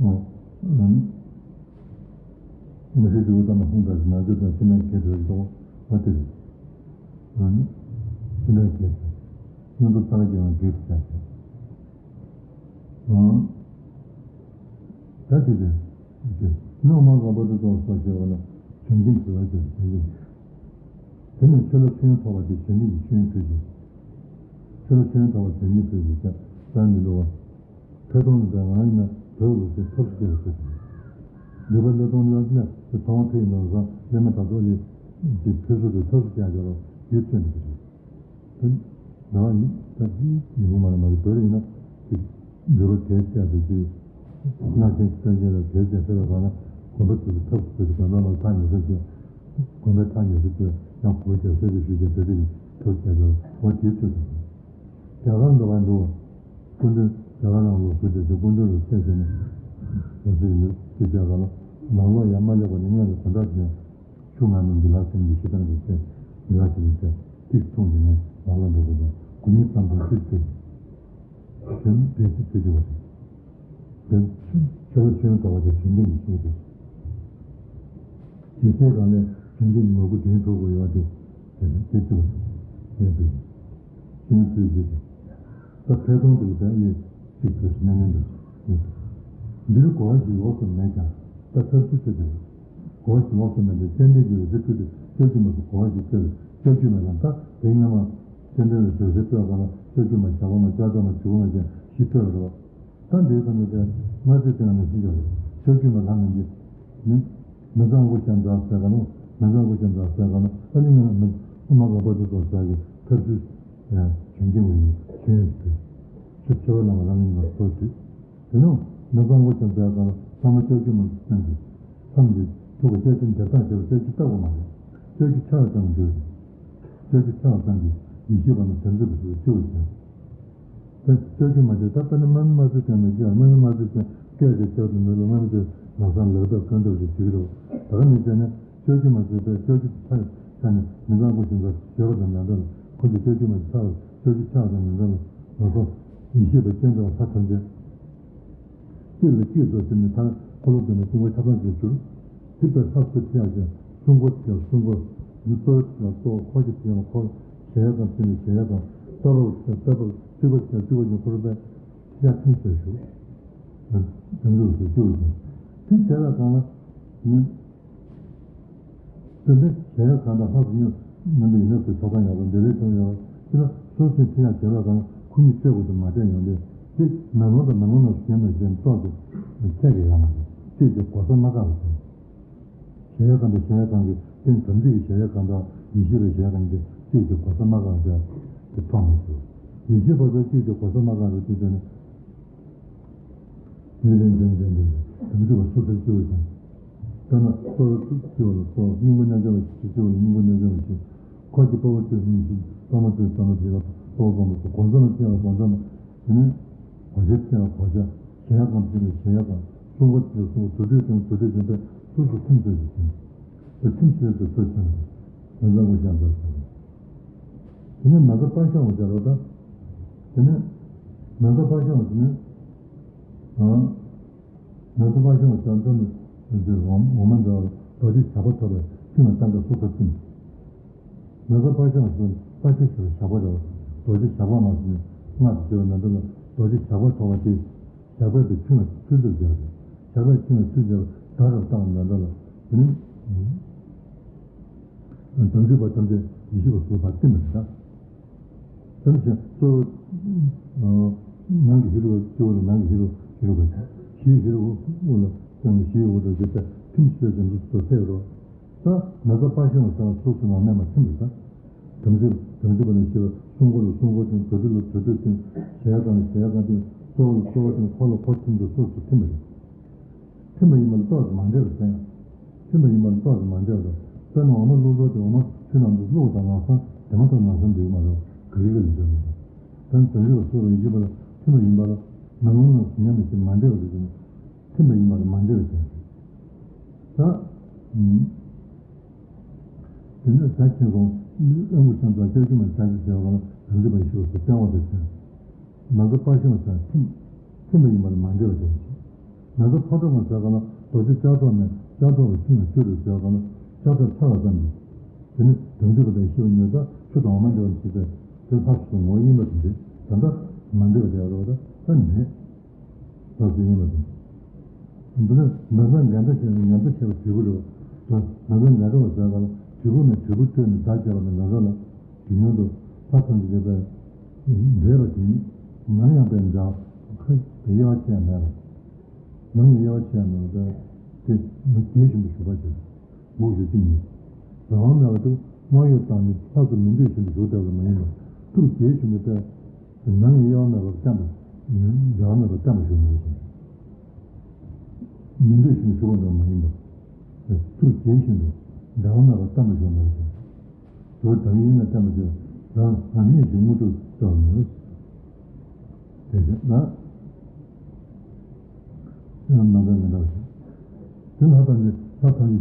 ཨོ། མི་ཤེས་ཀྱི་འུ་ཙམ་ལ་ཧུང་དང་ནང་ཆོས་དང་ཕྱི་འབྲང་གིས་དེ་ཟེར་གཏོང་བ་དེ་རེད། ཨོ། ཕྱི་འབྲང་གིས་ཟེར། མངོན་མཐོ་ཚང་གི་ཡང་གིས་ཟེར། ཨོ། ད་དེ་ལས། སྣོག་མ་འགག་པ་དུ་གཏོང་སོགས་བྱེད་པ་ལ་བྱོན་སྐྱེམས་ཕུལ་བ་ཞེས་བྱོན་སྐྱེམས། དེ་ནས་ཆོས་ལ་མཆོད་ཡོན་ཐོབ་པ་དེ་བྱོན་སྐྱེམས་ཀྱི་མཆོད་ཡོན་ཕུལ་ཞིང་། ཆོས་ལ་མཆོད་ཡོན་ཐོབ་པ་བྱོན་སྐྱེམས་ཕུལ་ཞིང་ཀྱང་རྩ་མི་འགྲོ་བ། ཕེབས་སྟངས་ནི་ང་ཡིན་ན་བོད་ལུགས་སྲོལ་ཐབས་སུ་སྐྱེ་བའི་ཚུལ་དང་། འདུས་པ་ཀླད་སྟོང་ལ་གནས་སུ་ཚང་བ་ཕེབས་ཡིན་ནོ་བཟང་ཀླད་མ་དག་ཚོགས་ལས་ཀྱི་ཕེབས་བསུ་དེ་ཐབས་སུ་སྐྱེ་བ་ལ་ཡིད་ཚིམ་པ་དེ་རེད། དེ་ནང་ཡིན་ད་ཅི་ཡིན་གོ་མ་རེད་མ་རེད་བོད་ལ་ཡིན་ན་ཅིག་འདོད་པ་གལ་ཆེ་ཡ་དེ་ཅིག་སྣང་ཆེན་གྱི་སྟོན་ཆེན་ལ་གལ་ཆེ་ཟེར་བའི་སྒང་ལ་དགོན་པ་ཚོ་གི་ཐབས་སུ་དགོན་པ་ལ་ཐག་ཉེ་ས་ཅིག་དགོན་པའི་ཐག་ཉེ་ས་ཅིག་ཡང་གོ་ཆེ་ས་ཅིག་ཞུ་ཆེ་དེ་དེ་ཡིན་ཐབས་ཆེ་ཆོག་འོ་དེའི་ཚུལ་དང་རྒྱ་གར་འདྲ་བ་འདུག་སྐུ་མདུན་རྒྱ་གར་རང་ལོག་སུ་དེ་ཚོ་སྐུ་མདུན་ལ་ཆེ་ཟེར་ནས་ལོ་ཚིགས་ཡིན་འདུག་ཅེས་བྱ་བ་ལ་ནང་ལོགས་ཡང་མ་ལེགས་པ་ནི་སྔོན་ལ་དོན་དག་ཅན། ཆུ་ང་རྣམས་ཀྱི་ལྷ་སེམས་ཀྱི་ཤི་སྟངས་ཀྱི་ཚེ། མི་ལ་ཞིག་གི་ཚེ། ཏིག་འཐུང་བྱས་ནས་ལག་ལ་འགྲོ་དགོས་དང་དགུ་ཉིན་ཙམ་དུ་ཤུགས་ཆེ། དེ་ནི་བདེ་སྲིད་ཚེ་ཞུ་བ་རེད། དེ་ཆོས་ལ་ཆོས་ཡོན་ཐོབ་པ་དེ་བྱོན་སྐྱེམས་ཀྱི་ཤེས་ཏེ། ཇི་སྲིད་གང་ལས་བྱོན་སྐྱེམས་ཀྱི་ངོ་རྒོལ་དོན་ཐུབ་དགོས་ཡོད་དེ། དེ་ནི་དེ་ཚུ་བ་རེད། དེ་ཚུ་ཤེས་ཡོན་ཐོབ་ཤེས་ཏེ། ད་ཕལ་སྟོང་དུ་བལྟས་ཡོད་ཅིག་ཏུ་སྨན་ལན་དུ་ཡོད། འདིར་གོ་བ་ཞིག་ལོགས་སུ་མེད་ཀྱང་ད་ཐབས་སུ་ཆུད་དེ། གོ་བ་ཞིག་ལོགས་སུ་མེད་ཀྱང་སྤྱན་འདྲེན་གྱི་འོད་ཟེར་ཕུལ་ཏེ་སྐྱབས་འཇུག་མ་སོགས་གོ་བ་ཞིག་སྩལ་སྐྱབས་འཇུག་མ་ལ་ད་དེ་སྔ་མ་སྤྱན་འདྲེན་ལ་འོད་ཟེར་སྤྲོད་པ་ལ་སྐྱབས་འཇུག་མ་ཞག་པ་མ་ལྕགས་ཐག་མ་བྱུག་མ་ཅན་ཞིག་སྤྲོད་རོགས། ད་འདིའི་ཁ་ནས་ཀྱང་སྔ་ཚེ་དེ་ནང་ནས་ཤེས་ཀྱང་རེད། སྐྱབས་འཇུག་མ་ལྷ་རྣམས་ཀྱིས་ནི། མི་ཚངས་སྐུ་ཞབས་འདྲ་ཟེར་ག་ནོ། མི་ཚངས་སྐུ་ཞབས་འདྲ་ཟེར་ག་ནོ། ཨ་ནི་ང་མི་ཨ་མ་རོགས་པ་དེ་ཚོ་ཟེར་གི་ཐབས་ཤེས་བྱུང་གི་ཡོད་ཡིན་ཤེས་ཡོན་ཞིག་ཆུ་ཆེ་བ་ལ་ང་རང་ཉིད་ལ་གཙོ་བྱས། དེ་ནོ་མི་ཚངས་སྐུ་ཞབས་ཟེར་ག་ནོ་ཚང་མ་སྐྱབས་འཇུག་མ་བསམ་གི་མཚམས་ཀྱི་ཐུག་གི་སྐྱབས་འཇུག་འདེབས་སྟངས་བྱས་པ་སྐྱབས་འཇུག་ལྟ་བུ་མ་རེད། སྐྱབས་འཇུག་ཆགས་ཙམ་གྱིས་སྐྱབས་འཇུག་ཆགས་ཙམ་གྱིས་ཡེ་ཤེས་པ་ནི་དམ་ཚིག་པ་ཞིག་ལ་སྐྱོ་བ་ཅན། དེ་སྐྱབས་འཇུག་མ་བྱས་ད་དཔེར་ན་དམག་མི་དམག་རྩལ་ཅན་ལ་སྐྱོ་དམག་མི་དམག་རྩལ་ཅན་སྐད་ཅིག་སྐྱོ་དུ་མེད་ལ་དམག་མི་ཚོས་ལམ་སང་ལག་ཐོག་རྐང་ཐོག་ཞིག་བྱེད་ཀྱི་རེད། ད་ག་ནས་བྱས་ན་སྐྱབས་འཇུག་མ་བྱས་པས་སྐྱབས་འཇུག་ཆགས་ཆགས་ནས་མི་ཚངས་སྐུ་ཞབས་འདྲ་བརྗོད་པ་དང་མཉམ་དུ་ཁོ་ཚོས་སྐྱབས་འཇུག་མ་བྱས་ཆགས་སྐྱབས་འཇུག་ཆགས་དང་མཉམ་དུ་ལ་སོགས་ཡེ་ཤེས་པ་སྤྱན་དྲངས་ས་ཐམས་ཅད། གཅིག་ལ་གཅིག་བཟོ་ཟིན་ནས་མཐར་འཁོར་ལོ་བསྡོམས་ནས་ཤིང་ཕོ་ཆ་ཚང་ཞིག་གྱུར། དེ་ལྟར་ལྷ་སུ་ཐི་ཡ་ཅན་སྲུང་འཁོར་ཐི་ཡ་སྲུང་འཁོར་ནི་གཙོ་བོ་ཐི་ཡ་གཙོ་བོ་འཁོར་གྱི་ཐི་ཡ་འཁོར་གཞལ་ཡས་ཁང་ཕྱིན་ནས་གཞལ་ཡས་ཁང་ལྟ་བུར་ཐི་ཡ་ལྟ་བུར་བརྩིགས་པ་ཐི་ཡ་བརྩིགས་པ་ཡང་འཁོར་པའི་ཐི་ཡ་ཐིམ་ཟེར་ཞུ། དམ་ཚིག་སུ་བཅུག་ཅིང་དེ་བྱས་པའི་སྒང་ལ་ནི། དེ་འདྲ་གཞལ་ཡས་ཁང་དང་ལྷ་སུ་མཉམ་མཉམ་དུ་ཡིན་ན་སུ་ཆགས་སྡང་ཡོད་པ་འདི་ལས་བྱུང་ཡོད་པ་ཅི་ན་སོ་སོའི་ཐི་ཡ་བྱེད་པ་དང་ཁོ་གཉིས་བཅས་དགོས་དུ་མ་བསྡད་ཡོང་དུས་དེ་མེ་ལོང་དང་མེ་ལོང་ནང་གཞན་དང་གཞན་ཙོག་གི་ཁྱད་ཀྱི་ཡོད་མ་རེད། གཅིག་གི་གོ་ས་མ་འགག་པ་བྱུང་། གཞལ་ཡས་ཁང་དང་གཞལ་ཡས་ཁང་གི་སྟེང་དམ་ཚིག་གི་གཞལ་ཡས་ཁང་དང་ཡེ་ཤེས་པའི་གཞལ་ཡས་ཁང་གི་གཅིག་གི་གོ་ས་མ་འགག་པ་དེ་མཐོང་མི་ཐུབ། ཡེ་ཤེས་པ་ཚོ་གཅིག་གི་གོ་ས་མ་འགག་པ་དེ་བྱས་ནས། ལས་ལས་འདྲེན་འདྲེན་འདྲེན་དམ་ཚིག་པ་སོ་སོར་སྐྱེ་བོ་ཞིང་། དཔེར་ན་གཙོ་བོ་སྐྱེ་བོ་ལ་གཙོ་བོ་སྙིང་པོ་རྣལ་འབྱོར་བ་ཞིག་སྐྱེ་བོ་ལ་སྙིང་པོ་རྣལ་འབྱོར་བ་ཞིག་འཁོར་གྱི་དཔའ་བོ་སྟོད་སྨིན་ཞིང་གཙང་མ་སྟོད་གཙང་མ་ཞིག་ལ་དཔའ་བོ་དཔའ་མོ་སོགས་སྒོ་མཚམས་ལ་སྐྱེ་བ་སྒོ་མཚམས་དེ་ནས་གོ་ཆ་སྐྱེ་བ་གོ་ཆ་གཞལ་ཡས་ཁང་སྐྱེ་བ་གཞལ་ཡས་ཁང་སྲུང་འཁོར་སྐྱེ་བ་སྲུང་འཁོར་དུར་ཁྲོད་སྐྱེ་བ་དུར་ཁྲོད་སྐྱེ་བ་སུ་སུ་ཐིམ་ཚོད་ཞིག་ཞིང་། དེ་ཁྲིམས་བཤད་དུ་ཚུལ་ཆེན་པོ་མེ་བཙའ་དབུ་ཞྭ་མཛད་ཟེར། དེ་ནས་མེ་བཙའ་པ་ཤང་བ་སྦྱར་བ་དང་། དེ་ནས་མེ་བཙའ་པ་ཤང་བ་དེ་ནས་ཨང་། མེ་བཙའ་པ་ཤང་བ་སྦྱར་ཚུལ་ནི་འོག་མ་འདྲ་བར་རྡོ་རྗེ་ཞགས་པ་ཐོགས་པའི་ཁྱིམ་ལ་རྟ་མགོ་སོ་ཐོག་བསྟིམ། མེ་བཙའ་པ་ཤང་བ་ཟེར་པ་ཤ་ཞེས་པའི་ཞགས་པ་རེད་བ། རྡོ་རྗེ་ཞགས་པ་མ་ཟེར་ནས་སྔགས་སུ་བརྗོད་པ་མེ་བཙའ་ལ་རྡོ་རྗེ་ཞགས་པ་ཐོགས་པ་སྟེ། ཞགས་པའི་དེ་ཁྱིམ་ལ་ཚུར་འདུག་ཟེར་བ་རེད། ཞགས་པའི་ཁྱིམ་ལ་ཚུར་འདུག་ཟེར་བ་ད་རབ་བཏང་མེ་བཙའ་ལ་དེ་ནི། དམ་ཚིག་པ་ཐམས་ཅད་ཡེ་ཤེས་པ་སོགས་པ་བསྟིམ་པ་རེད་ད། དེ་ནི་བྱས་གཙོ་བོ། ནང་གི་ཧེ་རུ་ཀ་སྤྱི་བོ་ལ་ནང་གི་ཧེ་རུ་ཧེ་རུ་ཀ་བྱས། ཕྱིའི་ཧེ་རུ་ཀ་དབུ་ལ་བརྟེན་ནས་ཕྱིའི་འོག་ཏུ་བྱས་ཏེ་ཐིམ་ཤེས་ཀྱི་འདུག་སོ་ཐེབས་རོ། ད་མེ་བཙའ་པ་ཤང་བ་ཟེར་བ་སོ་སོ་ནང་གནས་མ་ཐིམ་རེད་ད། དམ་ཚིག་དམ་ཚིག་པ་ནས་ཤེས་པ་སྲུང་འཁོར་ལ་སྲུང་འཁོར་ཐིམ། དུར་ཁྲོད་ལ་དུར་ཁྲོད་ཐིམ། གཞལ་ཡས་ཁང་ལ་གཞལ་ཡས་ཁང་ཐིམ། གཙོ་བོ་ལ་གཙོ་བོ་ཐིམ། འཁོར་ལ་འཁོར་ཐིམ་དུ་སོ་སོ་ཐིམ་པ་རེད། ཐིམ་པ་ཡིན་པ་ལ་ཏོག་ཙམ་མ་འདྲེས་པར་བསྟན་ཡང་། ཐིམ་པ་ཡིན་པ་ལ་ཏོག་ཙམ་མ་འདྲེས་པར། དཔེར་ན་འོ་མ་བླུགས་དོ་དེ་འོ་མ་ཆུ་ནང་དུ་བླུགས་དང་ལམ་སང་དེ་མ་ཐག་ལམ་སང་འདུས་མ་རེད། ག་ལེ་ག་ལེ་འདྲ་མི་འདུག་ད་ནི་དོན་ཡོད་པ་སོགས་པ་ཡིན་གྱི་པ་ལ་ཐིམ་པ་ཡིན་པ་ལ་ནམ་ལངས་ནམ་ཟིན་མཉམ་དུ་ཞིག་མ་འདྲེས་པ་ཞིག་ནི་ཐིམ་པ་ཡིན་པ་ལ་མ་འདྲེས་པ་ཞིག་ད། དེ་ནས་ཟ་ཁྱེར་སོང་། ཨ་ཁུ་ཤང་ཚ་སྐྱབས་ཆུ་མ་ཆ་ཅི་བྱས་པ་ལ་དམ་ཚིག་པ་ཞིག་སོ་སྟོན་པ་དང་བྱས། མ་ཟ་པ་ཤང་ཟ་ཐིམ། ཐིམ་པ་ཡིན་པ་ལ་མ་འདྲེས་པ་དེ་བྱས། མ་ཟ་ཕོ་བྲང་མ་ཟ་ག་ལ་རྡོ་རྗེ་ལྕགས་སྒྲོག་མས་ལྕགས་སྒྲོག་པའི་ཁྱིམ་ལ་བསྐྱུར་རེ་ཟ་ག་ལ་ལྕགས་སྒྲོག་ཚར་བ་ཙམ་གྱིས། དེ་ནི་དམ་ཚིག་པ་དང་ཤི་བ་ཉོན་དང་ཆུ་དང་འོ་མ་འདྲ་བ་ཞིག་པས་དེ་ལྷ་སུ་ངོ་བོ་གཉིས་པ་དེ་འདྲས་ད་ལྟ་མ་འདྲེས་པ་དེ་ཡོད་རེད་པ། ད་འདྲེས། ལྷ་སུ་གཉིས་པ་དེ། འདི་ནི་མ་ཟ་འགལ་ཟླ་ཞེས་པའི་ཉམས་ལྟ་བྱས་པ་དྲིལ་བུ་རེད་པ། མ་ཟ་འགལ་ཟླ་བ་ཟ་ག་ལ་དྲིལ་བུ་ནས་དྲིལ་བུ་བཏོན་ནས་བདག་བྱས་པ་ནི་མ་ཟ་ལ། དེ་སྔོན་དུ་ལྷ་ཐམས་ཅད་ཀྱི་པའི་འདྲེས་པ་དེ་ཉིད་ནམ་ཡང་པའི་འདྲ་ཁ་དབྱེ་བ་ཕྱེ་ཡ་མེད་པ། ནམ་ཡང་དབྱེ་བ་ཕྱེ་ཡ་མེད་པ་དེ་མི་རྒྱས་བཞིན་དུ་ཞུགས་པ་བྱེད། དགུག་ཞུ་གཅིག་ཉིད། རང་དབང་མེད་པ་དུ་དངོས་ཡོད་བཏང་ནས་ལྷ་སུ་མི་འདོད་བཞིན་དུ་ཞུགས་བསྡད་པ་མ་ཡིན་པར་ཐུགས་རྒྱས་བཞིན་དུ་པའི་ནམ་ཡང་དབྱེ་བ་མེད་པར་བརྟན་པ། འབྲལ་བ་མེད་པར་བརྟན་པ་ཞུགས་མེད་པ་བྱེད། མི་འདོད་བཞིན་དུ་ཞུགས་པ་འདྲ་མ་ཡིན་པར། ཐུགས་རྒྱས་བཞིན་དུ་འབྲལ་བ་མེད་པར་བརྟན་པ་ཞུགས་མེད་པ་བྱེད། དུ་དམ་ཡེ་ནས་བསྟན་པ་ཞིག་རང་རང་ཉིད་ཀྱི་དངོས་གྲུབ་སྩོལ་ནས། དེ་བཞིན་ན། ནང་པའི་མི་འདྲ་བ་ཞིག་དེ་ལྷ་ཐམས་ཅད་ལྷ་ཐམས་ཅད་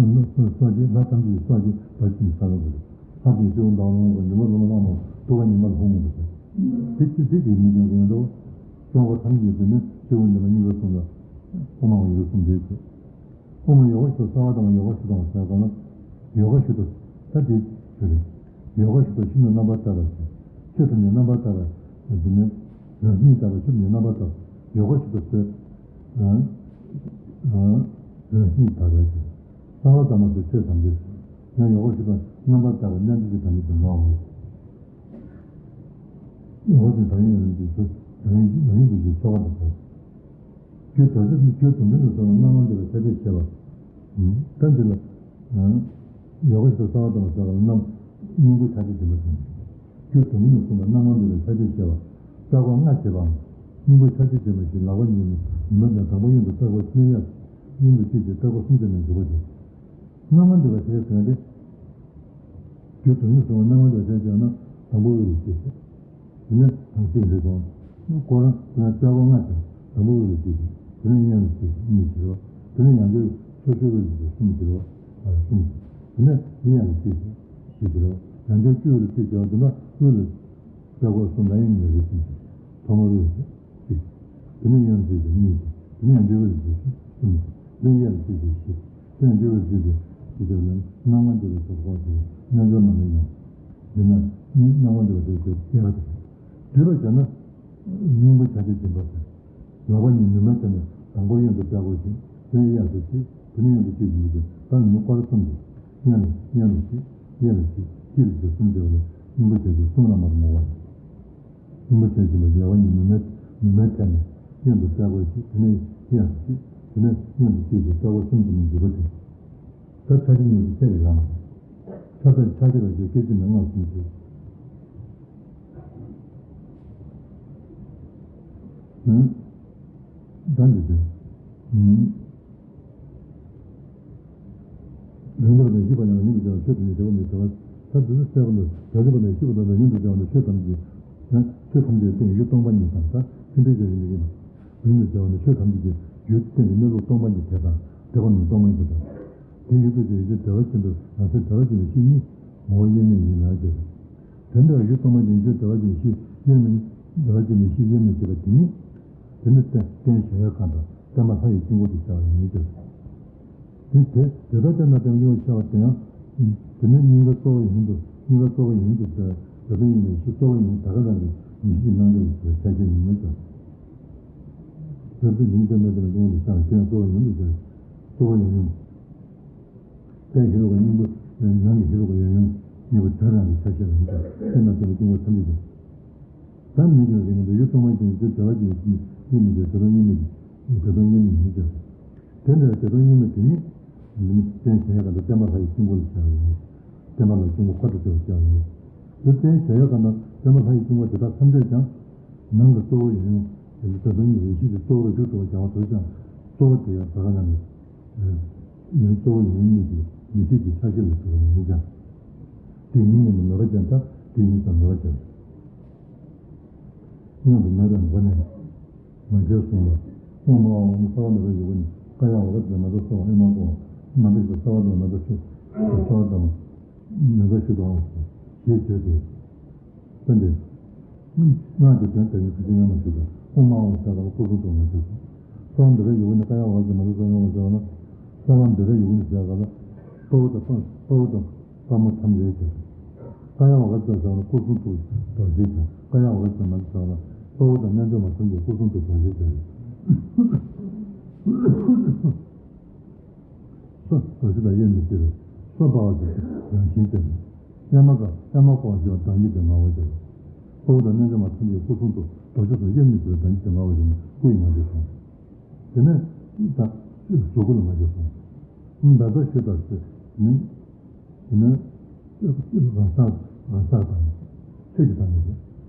སངས་རྒྱས་ལྷ་ཐམས་ཅད་སངས་རྒྱས་བདག་གིས་ས་ལ་བུད། ལྷ་དེ་སྤྱི་བོ་མདའ་ལོང་བ་འདི་མ་ལོང་ལྷ་མོ་ཐུགས་ཀ་ཉི་མ་ལ་ཧོ་ངོ་བ་ཞིག་དེ་ཅི་དེ་གིས་མི་འགྱུར་གོ་འདྲ་བ། སྐྱོང་བ་ཐམས་ཅད་དེ་ནི་སྤྱི་བོ་འདི་མ་སྙིང་ག་གསུམ་ལ་ཨོ་མ་ཡུག་གསུམ་དེ་ཚོ། ཨོ་མ་ཡོ་ག་ཞུ་ས་བ་དང་ཡོ་ག་ཞུ་དང་ཟེར་ག་ན། ཡོ་ག་ཞུ་དང་ད་དེ་ཞུ་རེད། ཡོ་ག་ཞུ་དང་ཤིན་ཏུ་རྣམ་པར་དག་པ་ཞིག་ཆོས་ཐམས་ཅད་རྣམ་པར་དག་པ་འདི་ནི། རང་བཞིན་དག་པ་ཆོས་ཐམས་ཅད་རྣམ་པར་དག་ཡོ་ག་ཞུ་དང་ཟེར། རང་བཞིན་དག་པ་ཞིག་ས་བ་དང་མ་ཟེར་ཆོས་ཐམས་ཅད་ཡང་ཡོ་ག་ཞུ་དང་རྣམ་པར་དག་པ་མཉམ་གཅིག་གི་དམ་ཚིག་ཏུ་ནོར་བ། འོ་དེ་དང་ཡིན་ཡང་འདི་ཚོ་དང་ཡིན་དང་ཡིན་དུ་ཞིག་ཚོགས་པ་དང་། རྒྱུ་དོན་དུ་རྒྱུ་དོན་དུ་སོང་བ་རྣམ་ལྔ་འདུས་པའི་ཆ་ཤས་བཤད་པ། ད་འདི་ལ། ཡོ་ག་ཞིག་ཏུ་གསང་བ་དང་གསང་བ་རྣམ་སྙིང་པོ་ཆ་ཤས་འདུས་པ་དང་། རྒྱུ་དོན་དུ་སོང་བ་རྣམ་ལྔ་འདུས་པའི་ཆ་ཤས་བཤད་པ། རྩ་འཁོར་ལྔ་བྱེད་པའམ། སྙིང་པོ་ཆ་ཤས་བྱེད་པ་ཞིག་ལག་པ་གཉིས་ནི་ནུ་མ་དང་དང་པོ་གཡོན་དུ་རྩ་འཁོར་གཉིས་གཡས་སུ་གཡོན་དུ་གཅིག་བྱས་རྩ་འཁོར་གསུམ་བྱས་ནས་འཇུག་པ་སྟེ། རྣམ་ལྔ་འདུས་པའི་ཆ་ཤས་ཟེར་ན་དེ། རྒྱུ་དོན་ནི་གསུངས་པ་རྣམ་ལྔ་འདུས་པའི་ཆ་ཤས་ཟེར་ན་དང་པོ་དབུས་ལ་གཅིག་བྱས། དེ་ནས་དང་ཚིག་འདི་དང་། སྐོར་རང་དེ་ནས་རྩ་འཁོར་ལྔ་བྱས། དང་པོ་དབུས་ལ་གཅིག་བྱས། དེ་ནས་གཡོན་ལ་གཅིག་བྱས་གཉིས་བྱས་རོ། དེ་ནས་ཡང་བསྐྱར་སོ་སོའི་དབུས་ལ་གཅིག་བྱས་གསུམ་བྱས་རོ། གསུམ་བྱས། དེ་ནས་གཡས་ལ་གཅིག་བྱས་བཞི་བྱས་རོ། ཡང་བསྐྱར་དབུས་ལ་གཅིག་བྱས་པ་དེ་ན་དབུས་ལ་རྩ་འཁོར་གསུམ་དང་གཡོན་གཉིས་ལ་གཅིག་བྱས། ཐོག་མར་དབུས་ལ་གཅིག་གཅིག་དེ་ནས་གཡོན་གཅིག་གཅིག་གཉིས་གཅིག་དེ་ནས་འདྲ་བོ་གཅིག་གཅིག་གསུམ་གཅིག་དེ་ནས་གཡས་ལ་གཅིག་གཅིག་བཞི། དེ་ནས་འདྲ་བོ་གཅིག་གཅིག་གཅིག་བརྒྱབ་ནས་རྣམ་ལྔ་འདུས་པའི་ཚོགས་འཁོར་དེ་རྣལ་འབྱོར་མ་ལུས་ཡང་། འདི་ན་རྣམ་ལྔ་འདུས་པའི་ཚོགས་འཁོར་བསྐྱེད་པ་དེ། བསྡུས་པ་བྱས་ན། སྙིང་པོ་ཆ་ཤས་འཛིན་པ་ཟེར། ལག་པ་གཉིས་ནུ་མ་བྱས་ནས་དང་པོ་གཡོན་དུ་ལྟ་སྐོར་ཞིག་དེ་ནས་གཡས་སུ་གཅིག་དེ་ནས་གཡོན་དུ་གཅིག་བྱེད་པ་དེ་ད་ནི་སྐོར་གསུམ་རེད། གཡོན་ལ་གཡོན་ལ་གཅིག་གཡས་ལ་གཅིག་གཅིག་ལ་གཅིག་གསུམ་བྱས་པ་ལས་སྙིང་པོ་ཆ་ཤས་གསུམ་ལ་མར་མོ་བ་རེད། སྙིང་པོ་ཆ་ཤས་མ་ལག་པ་གཉིས་ནུ་མའི་ནུ་མའི་ཐད་ནས་གཡོན་དུ་རྩ་འཁོར་གཅིག་དེ་ནས་གཡས་སུ་གཅིག་དེ་ནས་གཡོན་དུ་གཅིག་ཅེས་རྩ་འཁོར་གསུམ་དུ་ནས་འཇུག་པ་དེ། ད་ཆ་ཤས་གཉིས་ཀྱི་ཁྱད་པར་ཡོད་མ་རེད། ཆ་ཤས་ཆ་ཤས་ལ་ཡོད་སྐད་ཅིག་ནས་ལྔ་གསུམ་བྱས། ཨང་། ད་འདི་དེ། ཨང་། རང་རྒྱུད་པ་དང་ཤེས་པ་ཡང་ཉིད་དུ་བྱ་བ་ཆོས་ཐམས་ཅད་བདེ་བ་མེད་བདེ་བ། ད་འདི་ནི་གསལ་པོ་ལ་རང་རྒྱུད་པ་དང་ཤེས་པ་དང་ཉིད་དུ་བྱ་བ་ནི་ཆོས་ཐམས་ཅད་ཆོས་ཐམས་ཅད་སྟེང་ཡུལ་སྟོང་པ་ཉིད་དང་ད་ཐིམ་པའི་ཆ་ཤས་ཉིད་ཡིན་ལ། ཉིད་དུ་བྱ་བ་ནི་ཆོས་ཐམས་ཅད་ཀྱི་ཡུལ་སྟེང་གི་གནས་ལུགས་སྟོང་པ་ཉིད་དེ་དང་བདེ་བ་ནི་སྟོང་པ་ཉིད་དེ་དང་། དེ་ཡུལ་དུ་བྱས་ཡུལ་ཅན་བདེ་བ་ཆེན་པོའི་རང་སེམས་བདེ་བ་ཆེན་པོའི་གཤིས་ཉིད་ངོ་བོ་དབྱེར་མེད་ཡིན་ལ་ཟེར། དེ་འདྲ་ཡུལ་སྟོང་པ་ཉིད་ཅན་བདེ་བ་ཅན་གཤིས་དབྱེར་མེད་བདེ་བ་ཅན་གྱི་གཤིས་དབྱེར་མེད་ཅེས་པ་དེ་ཉིད། དེ་ནི་རྟེན་རྟེན་གཞལ་ཡས་ཁང་དང་བརྟེན་པ་ལྷ་ཡི་དཀྱིལ་འཁོར་དུ་བྱ་བ་ཡིན་ཏེ། དེ་དེ་དེ་ལྟར་བརྟེན་པ་བརྟེན་པའི་དཀྱིལ་འཁོར་བྱ་བ་དེ་ཡང་། དེ་ནི་སྙིང་ག་གཙོ་བོ་ཡིན་དུ་སྙིང་ག་གཙོ་བོ་ཡིན་དུ་ཟེར་བའི་དོན་ཡིན་པའི་ཕྱིར་གཙོ་བོ་ཡིན་ད་ག་རང་གི་ངེས་ཤེས་ཀྱི་རྣམ་འགྲེལ་ལ་ཆ་ཤས་ཡིན་མོད་ཀྱང་། དེ་ལྟར་ཉིད་ཀྱང་གནས་བརྟན་པའི་དཀྱིལ་འཁོར་དུ་བྱ་བ་དེ་ཡང་གཙོ་བོ་ཡིན་དུ་ཟེར་གཙོ་བོ་ཡང་ཡུམ། དཔལ་ཧེ་རུ་ཀ་སྙིང་པོ། ནང་གི་ཧེ་རུ་ཀ་ཡང་ཡུམ་གཉིས་པོ་དོན་རང་གི་ཆ་ཤས་ལ་ཡིན་ཀྱང་དེ་རྣམས་བརྟེན་པའི་དཀྱིལ་འཁོར་ཐམས་ཅད་དུ། ད་མི་འགྱུར་གྱི་ནང་དུ་ཡུལ་སྟོང་པ་ཉིད་ཅན་བདེ་བ་ཅན་གྱི་དབྱེར་མེད་ཀྱི་བདེ་སྟོང་དབྱེར་མེད་ཀྱི་བདེ་སྟོང་དབྱེར་མེད་ཡིན་ཀྱང་། དེ་འདྲའི་བདེ་སྟོང་དབྱེར་མེད་དེ་ཉིད། རྟེན་གཞལ་ཡས་ཁང་དུ་བརྟེན་པ་ལྷ་ཡི་དཀྱིལ་འཁོར་ལ་བྱ་བ་ཡིན། བརྟེན་པ་ལ་དཀྱིལ་འཁོར་འཁོར་དུ་བྱ་བ་བྱ་བ་ཡིན། དེ་རྟེན་གཞལ་ཡས་ཁང་དང་བརྟེན་པ་ལྷ་ཡི་དཀྱིལ་འཁོར་དེ་དག་ཐམས་ཅད་ཀྱང་། ནང་གི་གཙོ་བོ་ཡང་ཡུམ། བདེ་སྟོང་ཉིད་ཡེ་ཤེས་ཀྱི་གཙོ་བོར་གྱུར་ཏོ་བྱ་བ་དེ་ཀྱང་གཙོ་བོ་དེ་ཡང་ད་ག་ནང་གི་ཡུལ་གཙོ་བོ་ཡང་ཡུམ་གཉིས་ཀྱི་ཡེ་ཤེས་ཀྱི་ཆ་ཤས་ལ་གྱུར་པ་ཡིན་ཀྱང་། དེ་ཉིད་ཉིད་དུ་མེད་པ་ཅན་དང་དེ་ཉིད་ཙམ་མེད་པ་ཅན། མངོན་དུ་མེད་པའི་སྒོ་ནས་མ་ཁྱེར་གསུངས་ལ། ཨོཾ་ཨཱཿཧཱུྃ་ཧཱུྃ་གསལ་བ་མེད་པའི་ཡུལ་ནི་ཀཱ་ཡ་ཝཱ་ཀཱ་ཙ་མ་ད་སྭཱ་ཧཱ་ཨེ་མ་ཀོ། མ་ད་ཤུ་གསལ་བ་དང་མ་ད་ཤུ་གསལ་བ་དང་མ་ད་ཤུ་དང་ཞེས་བརྗོད་དེ། ལྟ་འདི། སྔགས་ཀྱི་དོན་དེ་ཉིད་ཁ་ཅིག་སྔ་མ་ཞིག་དང་ཨོཾ་ཨཱཿཧཱུྃ་ཟེར་བ་ལ་སྐུ་གསུང་ཐུགས་མ་ཁྱེར་སོང་། གསལ་བ་མེད་པའི་ཡུལ་ནི་ཀཱ་ཡ་ཝཱ་ཀཱ་ཙ་མ་ད་སྭཱ་ཧཱ་ཨེ་མ་ཀོ་ཟེར་བ་ན། གསལ་བ་མེད་པའི་ཡུལ་ནི་ཟེར་བ་ལ། དཔའ་བོ་དང་དཔའ་བོ་དང་། དཔའ་མོ་ཐམས་ཅད་ཀྱི། ཀཱ་ཡ་ཝཱ་ཀཱ་ཙ་ཟེར་བ་ལ་སྐུ་གསུང་ཐུགས་རྡོ་རྗེ་དང་ཀཱ་ཡ་ཝཱ་ཀཱ་ཙ་མ་ཟེར་བ་ལ་དཔའ་བོ་དང་རྣལ་འབྱོར་མ་ཐམས་ཅད་སྐུ་གསུང་ཐུགས་རྡོ་རྗེ་དང་། སོ་རྡོ་རྗེ་དང་དབྱེར་མི་ཕྱེད་པའི་སོ་དཔའ་བོ་དང་རང་བཞིན་ཏེ། ཨེ་མ་ཀ་ཨེ་མ་ཀོ་ཞེས་པ་བདག་ཉིད་དུ་ངར་བ་བྱ། དཔའ་བོ་དང་རྣལ་འབྱོར་མ་ཐམས་ཅད་སྐུ་གསུང་ཐུགས་རྡོ་རྗེ་དང་དབྱེར་མི་ཕྱེད་པའི་བདག་ཉིད་དུ་ངར་བ་བྱ་ནི་སྐུ་ཡི་ང་རྒྱལ་སོང་། དེ་ནས་ད་གཟུགས་སྐུ་ལ་མ་སྐྱེས་སོང་། མདའ་དང་ཞུ་དང་ཟེར་ནི། དེ་ནས་རང་སར་རང་སར་དང་ཆོས་ཀྱི་དང་ནི་ཟེར།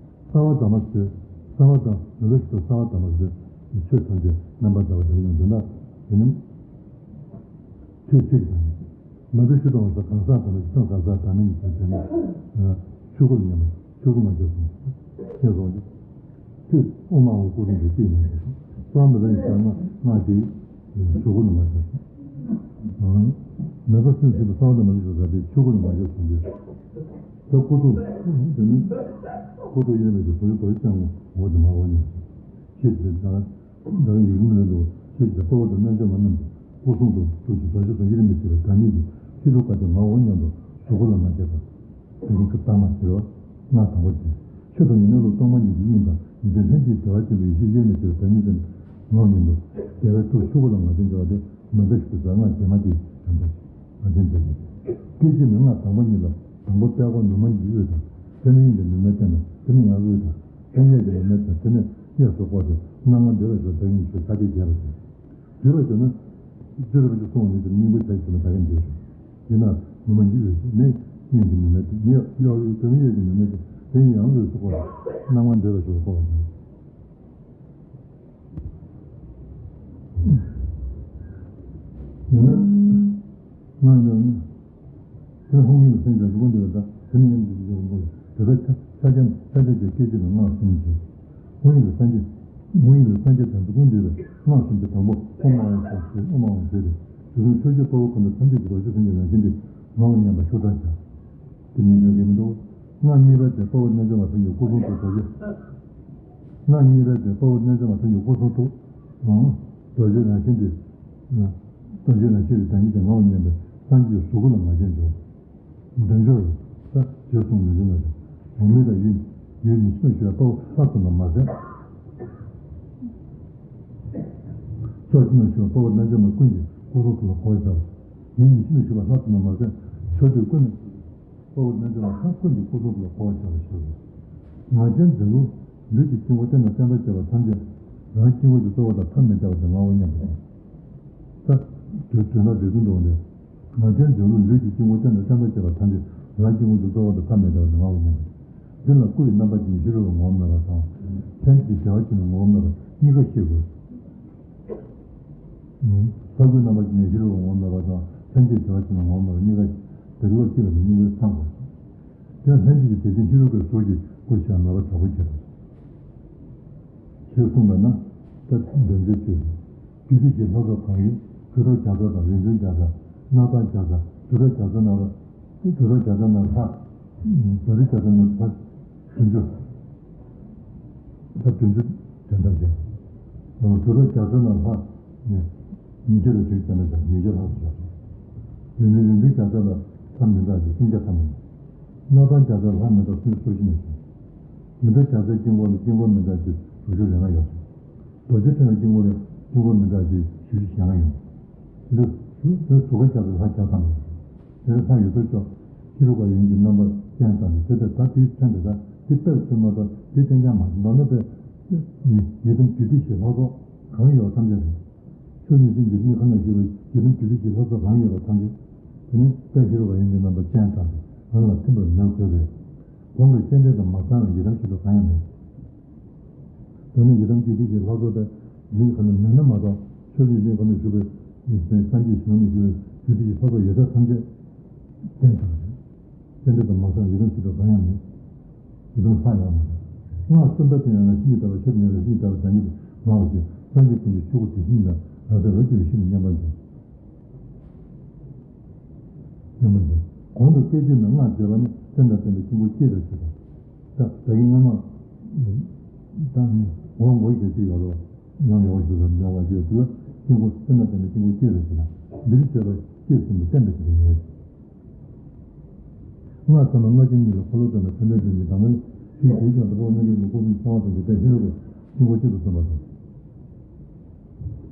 གསལ་བ་དང་མ་ཟེར། གསལ་བ་དང་མདའ་དང་ཞུ་དང་གསལ་བ་དང་མ་ཟེར། ཆོས་ཐམས་ཅད་རྣམ་པར་དག་པ་དེ་ཡང་འདི་ན་དེ་ནི་ཆོས་ཆོས་ཀྱི་དང་ནི་ཟེར། མ་འདི་ཤུ་དང་ས་གང་ཟག་དང་ནི་ཤུ་དང་གང་ཟག་དང་མིན་གྱི་ཆོས་ནི། ཆོས་སྐུ་ལ་མཉམ་པ་ཆོས་སྐུ་མ་བྱས་སོང་། ཞེས་གསུངས་ཏེ། ཁྱོད་ཨོཾ་ཨཱཿཧཱུྃ་ཧཱུྃ་ཟེར་ཅིག་མ་བྱས་སོང་། གསང་བ་རིག་པའི་ཞལ་སྔ་སྔགས་ཀྱི་ཆོས་སྐུ་ལ་མ་བྱས་སོང་། མེད་པ་སེམས་ཤིན་ཏུ་གསང་བ་དང་མ་བྱས་སོང་ཟེར་ཏེ་ཆོས་སྐུ་ལ་མ་བྱས་སོང་སྟེ། ད་སྐུ་ཐོག་དེ་ནི་སྐུ་ཐོག་དབྱེར་མེད་ཀྱི་བཟོ་ཡུལ་རྡོ་རྗེ་རྐྱང་ངོ་བོ་དེ་མ་འོ་ཉམས་སོང་། ཞེས་བྱས་ཙང་། བདག་ཡིད་ཀྱི་ནང་དུ་ཆོས་ཀྱི་དཔའ་བོ་དང་རྣལ་འབྱོར་མ་རྣམས་ཀྱི་སྐུ་གསུང་ཐུགས་ཀྱི་རྡོ་རྗེ་སོགས་དབྱེར་མི་ཕྱེད་པའི་བདག་ཉིད་ཀྱི་ཤེས་རབ་དཀའ་སྟེ་ངའོ་སྙམ་དུ་གཟུགས་སྐུ་ལ་མ་སྐྱེས་པ། དེ་ཉིད་ཀྱི་རྟགས་མ་ཟེར་བ། ང་དང་པོ་ཅན། ཆོས་དང་ནི་གནས་ལུགས་སྟོང་པ་ཉིད་ཀྱི་དབྱིངས་དང་ཉིད་ལྡན་ལྷན་ཅིག་བདེ་བ་ཆེན་པོའི་ཡེ་ཤེས་དབྱེར་མི་ཕྱེད་པའི་བདག་ཉིད་ཅན་ངའོ་སྙམ་དུ། བདེ་བའི་ཐུགས་ཆོས་སྐུ་ལ་ང་བརྟེན་བྱ་བ་སྟེ་མ་འདའ་ཞིག་ཏུ་ཟ་ང་བྱེ་མ་སྟེ་ཡང་འདའ་ཞིག་ང་བརྟེན་བྱ་ཞིང་། སྐད་ཅིག་མའི་ང་དང་པོ་ཉིད་ལ་དང་པོ་དཔལ་མགོན་ནུབ་མོ་ཉིད་ཀྱི་དབུས་དང་དེ་ནས་དབྱིངས་ཀྱི་ནུབ་མོའི་སྟེང་དང་དེ་ནས་ཡང་དབུས་དང་། ལྷན་སྐྱེས་ཀྱི་ལམ་མེ་དང་དེ་ནས་གཡས་སུ་བསྐོར་ཏེ་སྣང་བ་འདོད་པའི་ཞོར་བདག་ཉིད་ཆོས་ཆ་བྱད་བརྒྱད་པ་སྟེ། བསྡུས་པར་བྱས་ན། སྤྱིར་རང་གི་གསུང་བ་ནི་དེ་སྙིང་པོའི་ཆ་ཞིག་ན་ད་གིན་འདུས་ཤིང་། ཡིན་ན་ནུབ་མོ་ཉིད་འོད་ཀྱི་མེ་གཡས་ཀྱི་ནུབ་མོ་དེ་གཡས་གཡས་ཀྱི་ནུབ་མོ་དེ་དེ་ཡང་དབུས་སུ་བསྐོར་ཏེ་སྣང་བ་འདོད་པའི་ཞོར་བསྐོར་བ་ཡིན། ཡིན་ན། ང་ཡང་། དེ་ཧཱུྃ་ཡིག་ལ་སངས་རྒྱས་དང་ཀུན་འདུས་པ་དང་དེ་ནི་ཡང་དེ་ཡོང་དགོས། དེ་ལྟར་ཆ་ཆ་ཁྱབ་ཆ་ཁྱབ་ཀྱི་སྐད་ཅིག་ལ་སྔགས་གསུམ་ཞེས། ཧཱུྃ་ཡིག་ལ་སངས་རྒྱས། ཧཱུྃ་ཡིག་ལ་སངས་རྒྱས་དང་ཀུན་འདུས་པའི་སྔགས་གསུམ་གྱི་དང་པོ་ཨོཾ་ཨཱཿཧཱུྃ་ཟེར་ཨོཾ་ཨཱཿཧཱུྃ་ཟེར་ཏེ། དེ་དང་ཕྱོགས་བཅུའི་དཔའ་བོ་ཁམས་དང་ཐམས་ཅད་ཀྱི་རྡོ་རྗེ་སེམས་ཀྱི་རང་བཞིན་དེ་ངའོ་སྙམ་པ་ཤུགས་དྲག་བྱ། དེ་མི་འགྱུར་གྱི་མི་འདུག་སྔགས་གཉིས་པའི་དེ་དཔའ་བོ་རྣལ་འབྱོར་མ་ཐམས་ཅད་སྐུ་གསུང་ཐུགས་རྡོ་རྗེ། སྔགས་གཉིས་པའི་དེ་དཔའ་བོ་རྣལ་འབྱོར་མ་ཐམས་ཅད་སྐུ་གསུང་ཐུགས། རྡོ་རྗེ་རང་བཞིན་དེ། རྡོ་རྗེ་རང་བཞིན་དེ་བདག་ཉིད་དེ་ངའོ་སྙམ་པའི་སངས་རྒྱས་གཟུགས་སྐུ་ལ་ང་བརྟེན་འགྱུར། འདོད་འཇོར། ས་ཞེས་གསུངས་མི་འཇོར་ན་ཡང་འོག་མིན་དང་ཡུལ་ཡུལ་ཉི་ཤུ་ན་ཞུ་བ་དཔའ་བོ་ལྷ་གསུམ་ལ་མ་ཟད། ཕྱོགས་བཅུ་ན་ཞུ་བ་དཔའ་བོ་རྣལ་འབྱོར་མ་ཀུན་གྱི་སྐུ་གསུང་ཐུགས་ལ་གོ་བར་བྱ། ཡུལ་ཉི་ཤུ་ན་ཞུ་བ་ལྷ་གསུམ་ལ་མ་ཟད་ཕྱོགས་དུས་ཀུན་ནས། དཔའ་བོ་རྣལ་འབྱོར་མ་ཐམས་ཀུན་གྱི་སྐུ་གསུང་ཐུགས་ལ་གོ་བར་བྱ་བའི་ཕྱིར་རོ། ང་རྒྱལ་འཛིན་ལུགས་ལུས་ཀྱི་དཀྱིལ་འཁོར་རྟེན་དང་བརྟེན་པར་བཅས་པ་ཐམས་ཅད་རང་དཀྱིལ་འཁོར་གྱི་གཙོ་བོ་དང་ཐ་མི་དད་པ་དེ་ངའོ་སྙམ་པ་དང་། ད་དུས་དུས་ན་དུས་གསུམ་དུ་འོང་སྟེ། ང་རྒྱལ་འཛིན་ལུགས་ལུས་ཀྱི་དཀྱིལ་འཁོར་རྟེན་དང་བརྟེན་པར་བཅས་པ་ཐམས་ཅད་རང་དཀྱིལ་འཁོར་གྱི་གཙོ་བོ་དང་ཐ་མི་དད་པ་དེ་ངའོ་སྙམ་པ་དང་། འདི་ལ་སྐུ་ཡི་རྣམ་པ་ཅན་གྱི་ཤེས་རབ་ཀྱི་ངོ་བོ་མེད་པ་དང་། ལྷན་ཅིག་བདེ་བ་ཅན་གྱི་ངོ་བོ་མེད་པ་གཉིས་ཀ་ཤེས་དགོས། ས་ཀུན་རྣམ་པ་ཅན་ནི་ཤེས་རབ་ཀྱི་ངོ་བོ་མེད་པ་དང་ལྷན་སྐྱེས་བདེ་བ་ཅན་ལ་ངོ་བོ་མེད་པ་གཉིས་ཀ་དེ་བློ་གཅིག་ལ་ནི་གཉིས་ཀའི་ཚང་དགོས། དེ་ལྷན་སྐྱེས་ཀྱི་དེ་བཞིན་ཤེས་རབ་ཀྱི་གཟུགས་ཀྱི་སྐུ་ཞེས་མེད་པ་དྲག་པོ་བྱེད་དོ། ཞེས་གསུངས་པས་ན། ད་འདོན་ཆ་བཅུ། རྒྱུད་སྡེ་བཞིའི་ལྷ་ཚོགས་གང་ཡོད་ཆོས་གྲོགས་རྒྱ་མཚོ་དང་རིག་འཛིན་བརྒྱ་རྩ། སྣར་ཐང་རྒྱ་མཚོ། དུད་འགྲོ་རྒྱ་མཚོ་ནང་ལ། དུད་འགྲོ་རྒྱ་མཚོ་ནང་ལྷ། བྲག་རི་རྒྱ་མཚོ་ནང་ལྷ་བདུན་ཅུ། ལྷ་བདུན་ཅུ་དོན་དམ་བྱས། དུད་འགྲོ་རྒྱ་མཚོ་ནང་ལྷ་ཉིས་བརྒྱ་ལ་དྲུག་དོན་དམ་བྱས། ཉིས་བརྒྱ་ལྷག་ཙམ་བྱས། རིང་མིན་རིང་མིན་རྒྱ་མཚོ་ལ་ལྷ་མི་འདྲ་ཞིག་སུམ་བརྒྱ་ཐམ་པ། སྣར་ཐང་རྒྱ་མཚོ་ལ་ལྷ་མི་འདྲ་སུམ་ཅུ་སོ་བཞི་ནས་བྱུང་། མི་འདྲ་རྒྱ་མཚོའི་དཀྱིལ་འཁོར་ལ་དཀྱིལ་འཁོར་མི་འདྲ་ཞིག་དྲུག་ཅུ་རེ་ལྔ་ཡོད། རྡོ་རྗེ་ཕྲེང་བའི་དཀྱིལ་འཁོར་ལ་དཀྱིལ་འཁོར་མི་འདྲ་ཞིག་བཞི་བཅུ་ཞེ་ལྔ་ཡོད། འདི་ཚོ་དུད་འགྲོ་རྒྱ་མཚོའི་ལྷ་བརྒྱ་ཐམ་པ་ཡོད། དེ་ལ་ལྷ་ཡོད་དོ་ཅོག་ཧེ་རུ་ཀ་ཡོན་གྱི་རྣམ་པར་སྤྱན་དང་། དེ་ལྟར་ད་དེའི་མཚན་དེ་དག་དེ་དཔེར་མཚོན་མ་གཏོགས་དེ་རྟེན་ཅང་མ་མདོར་ན་དཔེ་ཡི་དམ་རྒྱུད་སྡེ་བཞིའི་ལྷ་ཚོགས་གང་ཡོད་པ་ཐམས་ཅད་རེད། ཕྱོགས་བཅུའི་སེམས་ཅན་སྙིང་ཁ་ན་བཞུགས་པའི་ཡི་དམ་རྒྱུད་སྡེ་བཞིའི་ལྷ་ཚོགས་གང་ཡོད་པ་ཐམས་ཅད། དེ་ནི་དཔལ་ཧེ་རུ་ཀ་ཡོན་གྱི་རྣམ་པར་སྤྱན་དྲངས་ཏེ་རང་ལ་ཐིམ་པར་མོས་གུས་པས། གོང་གི་སྤྱན་འདྲེན་དང་མ་ཚང་བའི་ཡི་དམ་ཞིག་ཏུ་གང་ཡང་མེད། དེ་ནི་ཡི་དམ་རྒྱུད་སྡེ་བཞིའི་ལྷ་ཚོགས་དཔལ་གླིང་ཁ་ན་མེད་ན་མ་གཏོགས། ཕྱོགས་བཅུའི་གླིང་ཁ་ན་བཞུགས་པའི་ཡི་དམ་སངས་རྒྱས་ཞིང་ཁམས་ན་བཞུགས་པའི་རྒྱུད་སྡེ་བཞིའི་ལྷ་ཚོགས་ཡོད་ཚད་ཐམས་ཅད་སྤྱན་དྲངས་པ་རེད། སྤྱན་འདྲེན་དང་མ་ཚང་བའི་ཡི་དམ་ཞིག་ཏུ་གང་ཡང་མེད། ཡི་དམ་ལྷ་ཡང་མེད། སྔགས་གསུམ་པ་དེ་ཡང་ན་བཤེས་གཉེན་དམ་པ། ཞབས་ནས་ན་བཤེས་གཉེན་དམ་པ། བདག་ཉིད་དུ་སྣང་བ་ཞེས། སངས་རྒྱས་ཀུན་གྱི་ཆོས་སྐུ་དེ་བཞིན་ཉིད་ལ། རང་སེམས་རབ་འབྱེད་པའི་ཤུགས་ནི་མཉམ་པར་འཇོག་མཉམ་པར་འཇོག་གོང་དུ་སྐད་ཅིག་མའི་སྔགས་བརྗོད་པ་ནི་སྤྱན་དང་ལྡན་པའི་དཀྱིལ་འཁོར་བསྐྱེད་པར་བྱེད་པ། ད་ད་གིན་སྔ་མ་ད་ངོ་ངོ་ཡི་གེ་ཅིག་ཡོད་རེད། ཡང་ཡོང་བ་ཞིག་ལ་མྱོང་བ་ཡོད་དུས། དཀྱིལ་འཁོར་སྤྱན་དང་ལྡན་པའི་དཀྱིལ་འཁོར་བསྐྱེད་པར་བྱེད་ན། འདིར་བྱེད་པ་བསྐྱེད་ཟིན་པ་བསྟན་པ་ཞིག་ཡིན། སྔགས་ཚང་མ་སྔགས་ཆེན་གཉིས་ལ་འཁོར་ལོ་སྡོམ་པའི་མཚན་དོན་བསྟན་ཅིང་། དང་པོ་ནི་ཆོས་དེའི་སྐྱོང་དང་། དཔའ་བོ་རྣམ་རྒྱལ་གྱི་སྐུ་གསུང་གསང་བ་ཐམས་ཅད་དཔལ་ཧེ་རུ་ཀའི་དཀྱིལ་འཁོར་གཅིག་ཏུ་བསྡོམས་པ་དང་།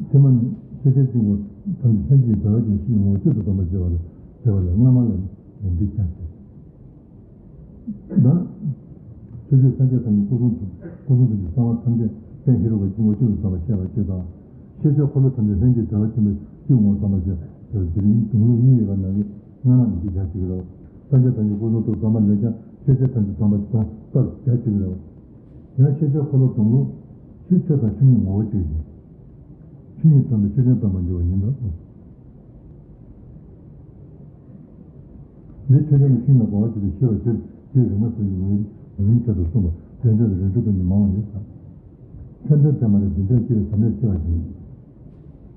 ཐ་མ་ནི་ཤེས་བྱའི་དཀྱིལ་འཁོར་ཐམས་ཅད་ལྷན་ཅིག་བདེ་བ་ཅན་ཡེ་ཤེས་ཀྱི་ངོ་བོ་གཅིག་ཏུ་བསྡོམས་པར་བྱེད་པ་ལ། བྱེད་པ་ལས་སྔ་མ་ལས་ནི་འདི་ཀྱང་ད། ཕྱོགས་བཅུའི་སངས་རྒྱས་ཐམས་ཅད་སྐུ་གསུང་ཐུགས། སྐུ་གསུང་ཐུགས་ཀྱི་གསང་བ་ཐམས་ཅད་དཔལ་ཧེ་རུ་ཀའི་དཀྱིལ་འཁོར་གཅིག་ཏུ་བསྡོམས་པར་བཤད་པ་ཞིག་དང་། ཤེས་བྱའི་འཁོར་ལོ་ཐམས་ཅད་ལྷན་ཅིག་བདེ་བ་ཆེན་པོའི་སྤྱི་བོའི་ངོ་བོ་བསྡོམས་པར་བཤད་པ་ཞིག་དེ་ནི་སྡོམ་ལུགས་གཉིས་ཡོད་པ་ནང་གི་སྔ་མ་ནི་འདི་ཀྱང་ཞིག་རེད། སངས་རྒྱས་ཐམས་ཅད་སྐུ་གསུང་ཐུགས་བསྡོམས་པ་ལས་ཀྱང་ཤེས་བྱ་ཐམས་ཅད་བསྡོམས་པ་བསྡོམས་པར་བཤད་པ་ཞིག་རེད། ཡང་ཤེས་བྱའི་འཁོར་ལོ་སྡོམ་ལུགས་ཆོས་ཆོས་དང་ཆོས་ཉིད་ངོ་བོ་གཅིག་ཡིན། ཆོས་ཉིད་བསྡོམས་པས་ཆོས་ཅན་བསྡོམས་པར་འགྱུར་བ་ཡིན་ནོ། འདི་ཆོས་ཅན་ལ་ཆོས་ཉིད་ངོ་བོ་གཅིག་ཏུ་ཤེས་པར་བྱེད། རྒྱུད་རིག་མ་ཟེར་གྱི་ངོས་ནས་མིང་བྱེད་དུ་གསུངས་པ། དོན་བྱེད་དུ་རིགས་དྲུག་ཏུ་ནི་མང་བ་ཡོད་ཟེར། མཚན་དོན་དེ་མ་རེད། འདི་འདྲ་ཅི་རེད། ཟབ་གནད་ཆེ་བ་ཞིག་ཡིན།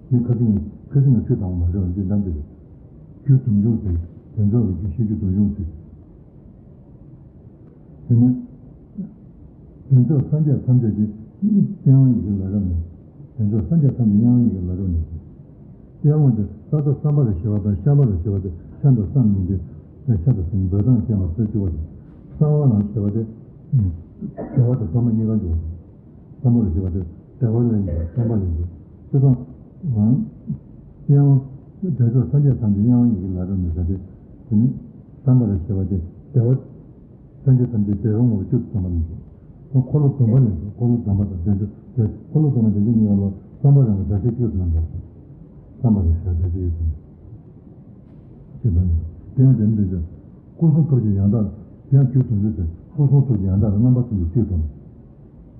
འདི་ཁ་ཚིག་ནི་ཁ་ཚིག་ནི་ཚིག་དང་པོ་མ་རེད་པ། འདི་ལམ་འདི་རེད། རྒྱུ་དུམ་བུ་ཟེར། དོན་རྫོགས་ཀྱི་རྒྱུ་ཤེས་རྒྱུ་དུམ་བུ་ཟེར། དེ་ནི། དོན་རྫོགས་སངས་རྒྱས་ཐམས་ཅད་ཀྱི་དབྱེ་བ་ཡི་གེ་ལ་རབ་གནས། དོན་རྫོགས་སངས་རྒྱས་ཐམས་ཅད་དབྱེ་བ་ཡི་གེ་ལ་རབ་གནས། དབྱེ་བ་དེ་ས་མཐའ་གསུམ་པ་ལ་ཞེས་པ་དང་། ཤམ་བྷ་ལ་ཞེས་པ་དེ། ཤམ་དང་གསུམ་ཡིན་ཏེ། ཤམ་དང་གསུམ་འབོད་སྟངས་ཅན་ལ་ཟེར་གཅིག་པ་རེད། གསང་བ་ལ་ཞེས་པ་དེ། བདེ་བ་དང་སྡོམ་པ་གཉིས་ཀ་འཇུག་པ་རེད། གསང་བ་ལ་ཞེས་པ་དེ་བདེ་བ་ལ་ཡིན་པ་སྟོན་པ་ལ་ཡིན་པ། སྤྱིར་བཏང་། དབྱེ་བ། དོན་རྫོགས་སངས་རྒྱས་ཐམས་ཅད་དབྱེ་བ་ཡི་གེ་ལ་རབ་གནས་ཟེར་ཏེ། དེ་ནི་གསང་བ་ལ་ཞེས་པ་དེ་བདེ་བ། སངས་རྒྱས་ཐམས་ཅད་བདེ་བའི་ངོ་བོ་གཅིག་ཏུ་བསྡོམས་པ་ལ་ཟེར། འཁོར་ལོ་སྡོམ་པ་ལ་ཟེར། འཁོར་ལོ་སྡོམ་པ་དང་བདེ་མཆོག་དེ། འཁོར་ལོ་སྡོམ་པ་བདེ་མཆོག་གཉིས་ཀ་ལ་གསང་བ་རང་གི་སྒྲ་བཤད་གཅིག་ཏུ་རྣམ་པར་གསུངས། གསང་བ་རང་གི་སྒྲ་བཤད་གཅིག་ཏུ་རྣམ་པར། ཅེས་དང་། དེ་ཡང་དེ་ནི་འདོད་ཆགས། སྐུ་གསུང་ཐུགས་ཀྱི་ཡང་དག། དེ་ཡང་རྒྱུ་དོན་ལུས་ཏེ། སྐུ་གསུང་ཐུགས་ཀྱི་ཡང་དག་ལ་རྣམ་པ་ཐམས་ཅད་གཅིག་ཏུ་སྡོམ།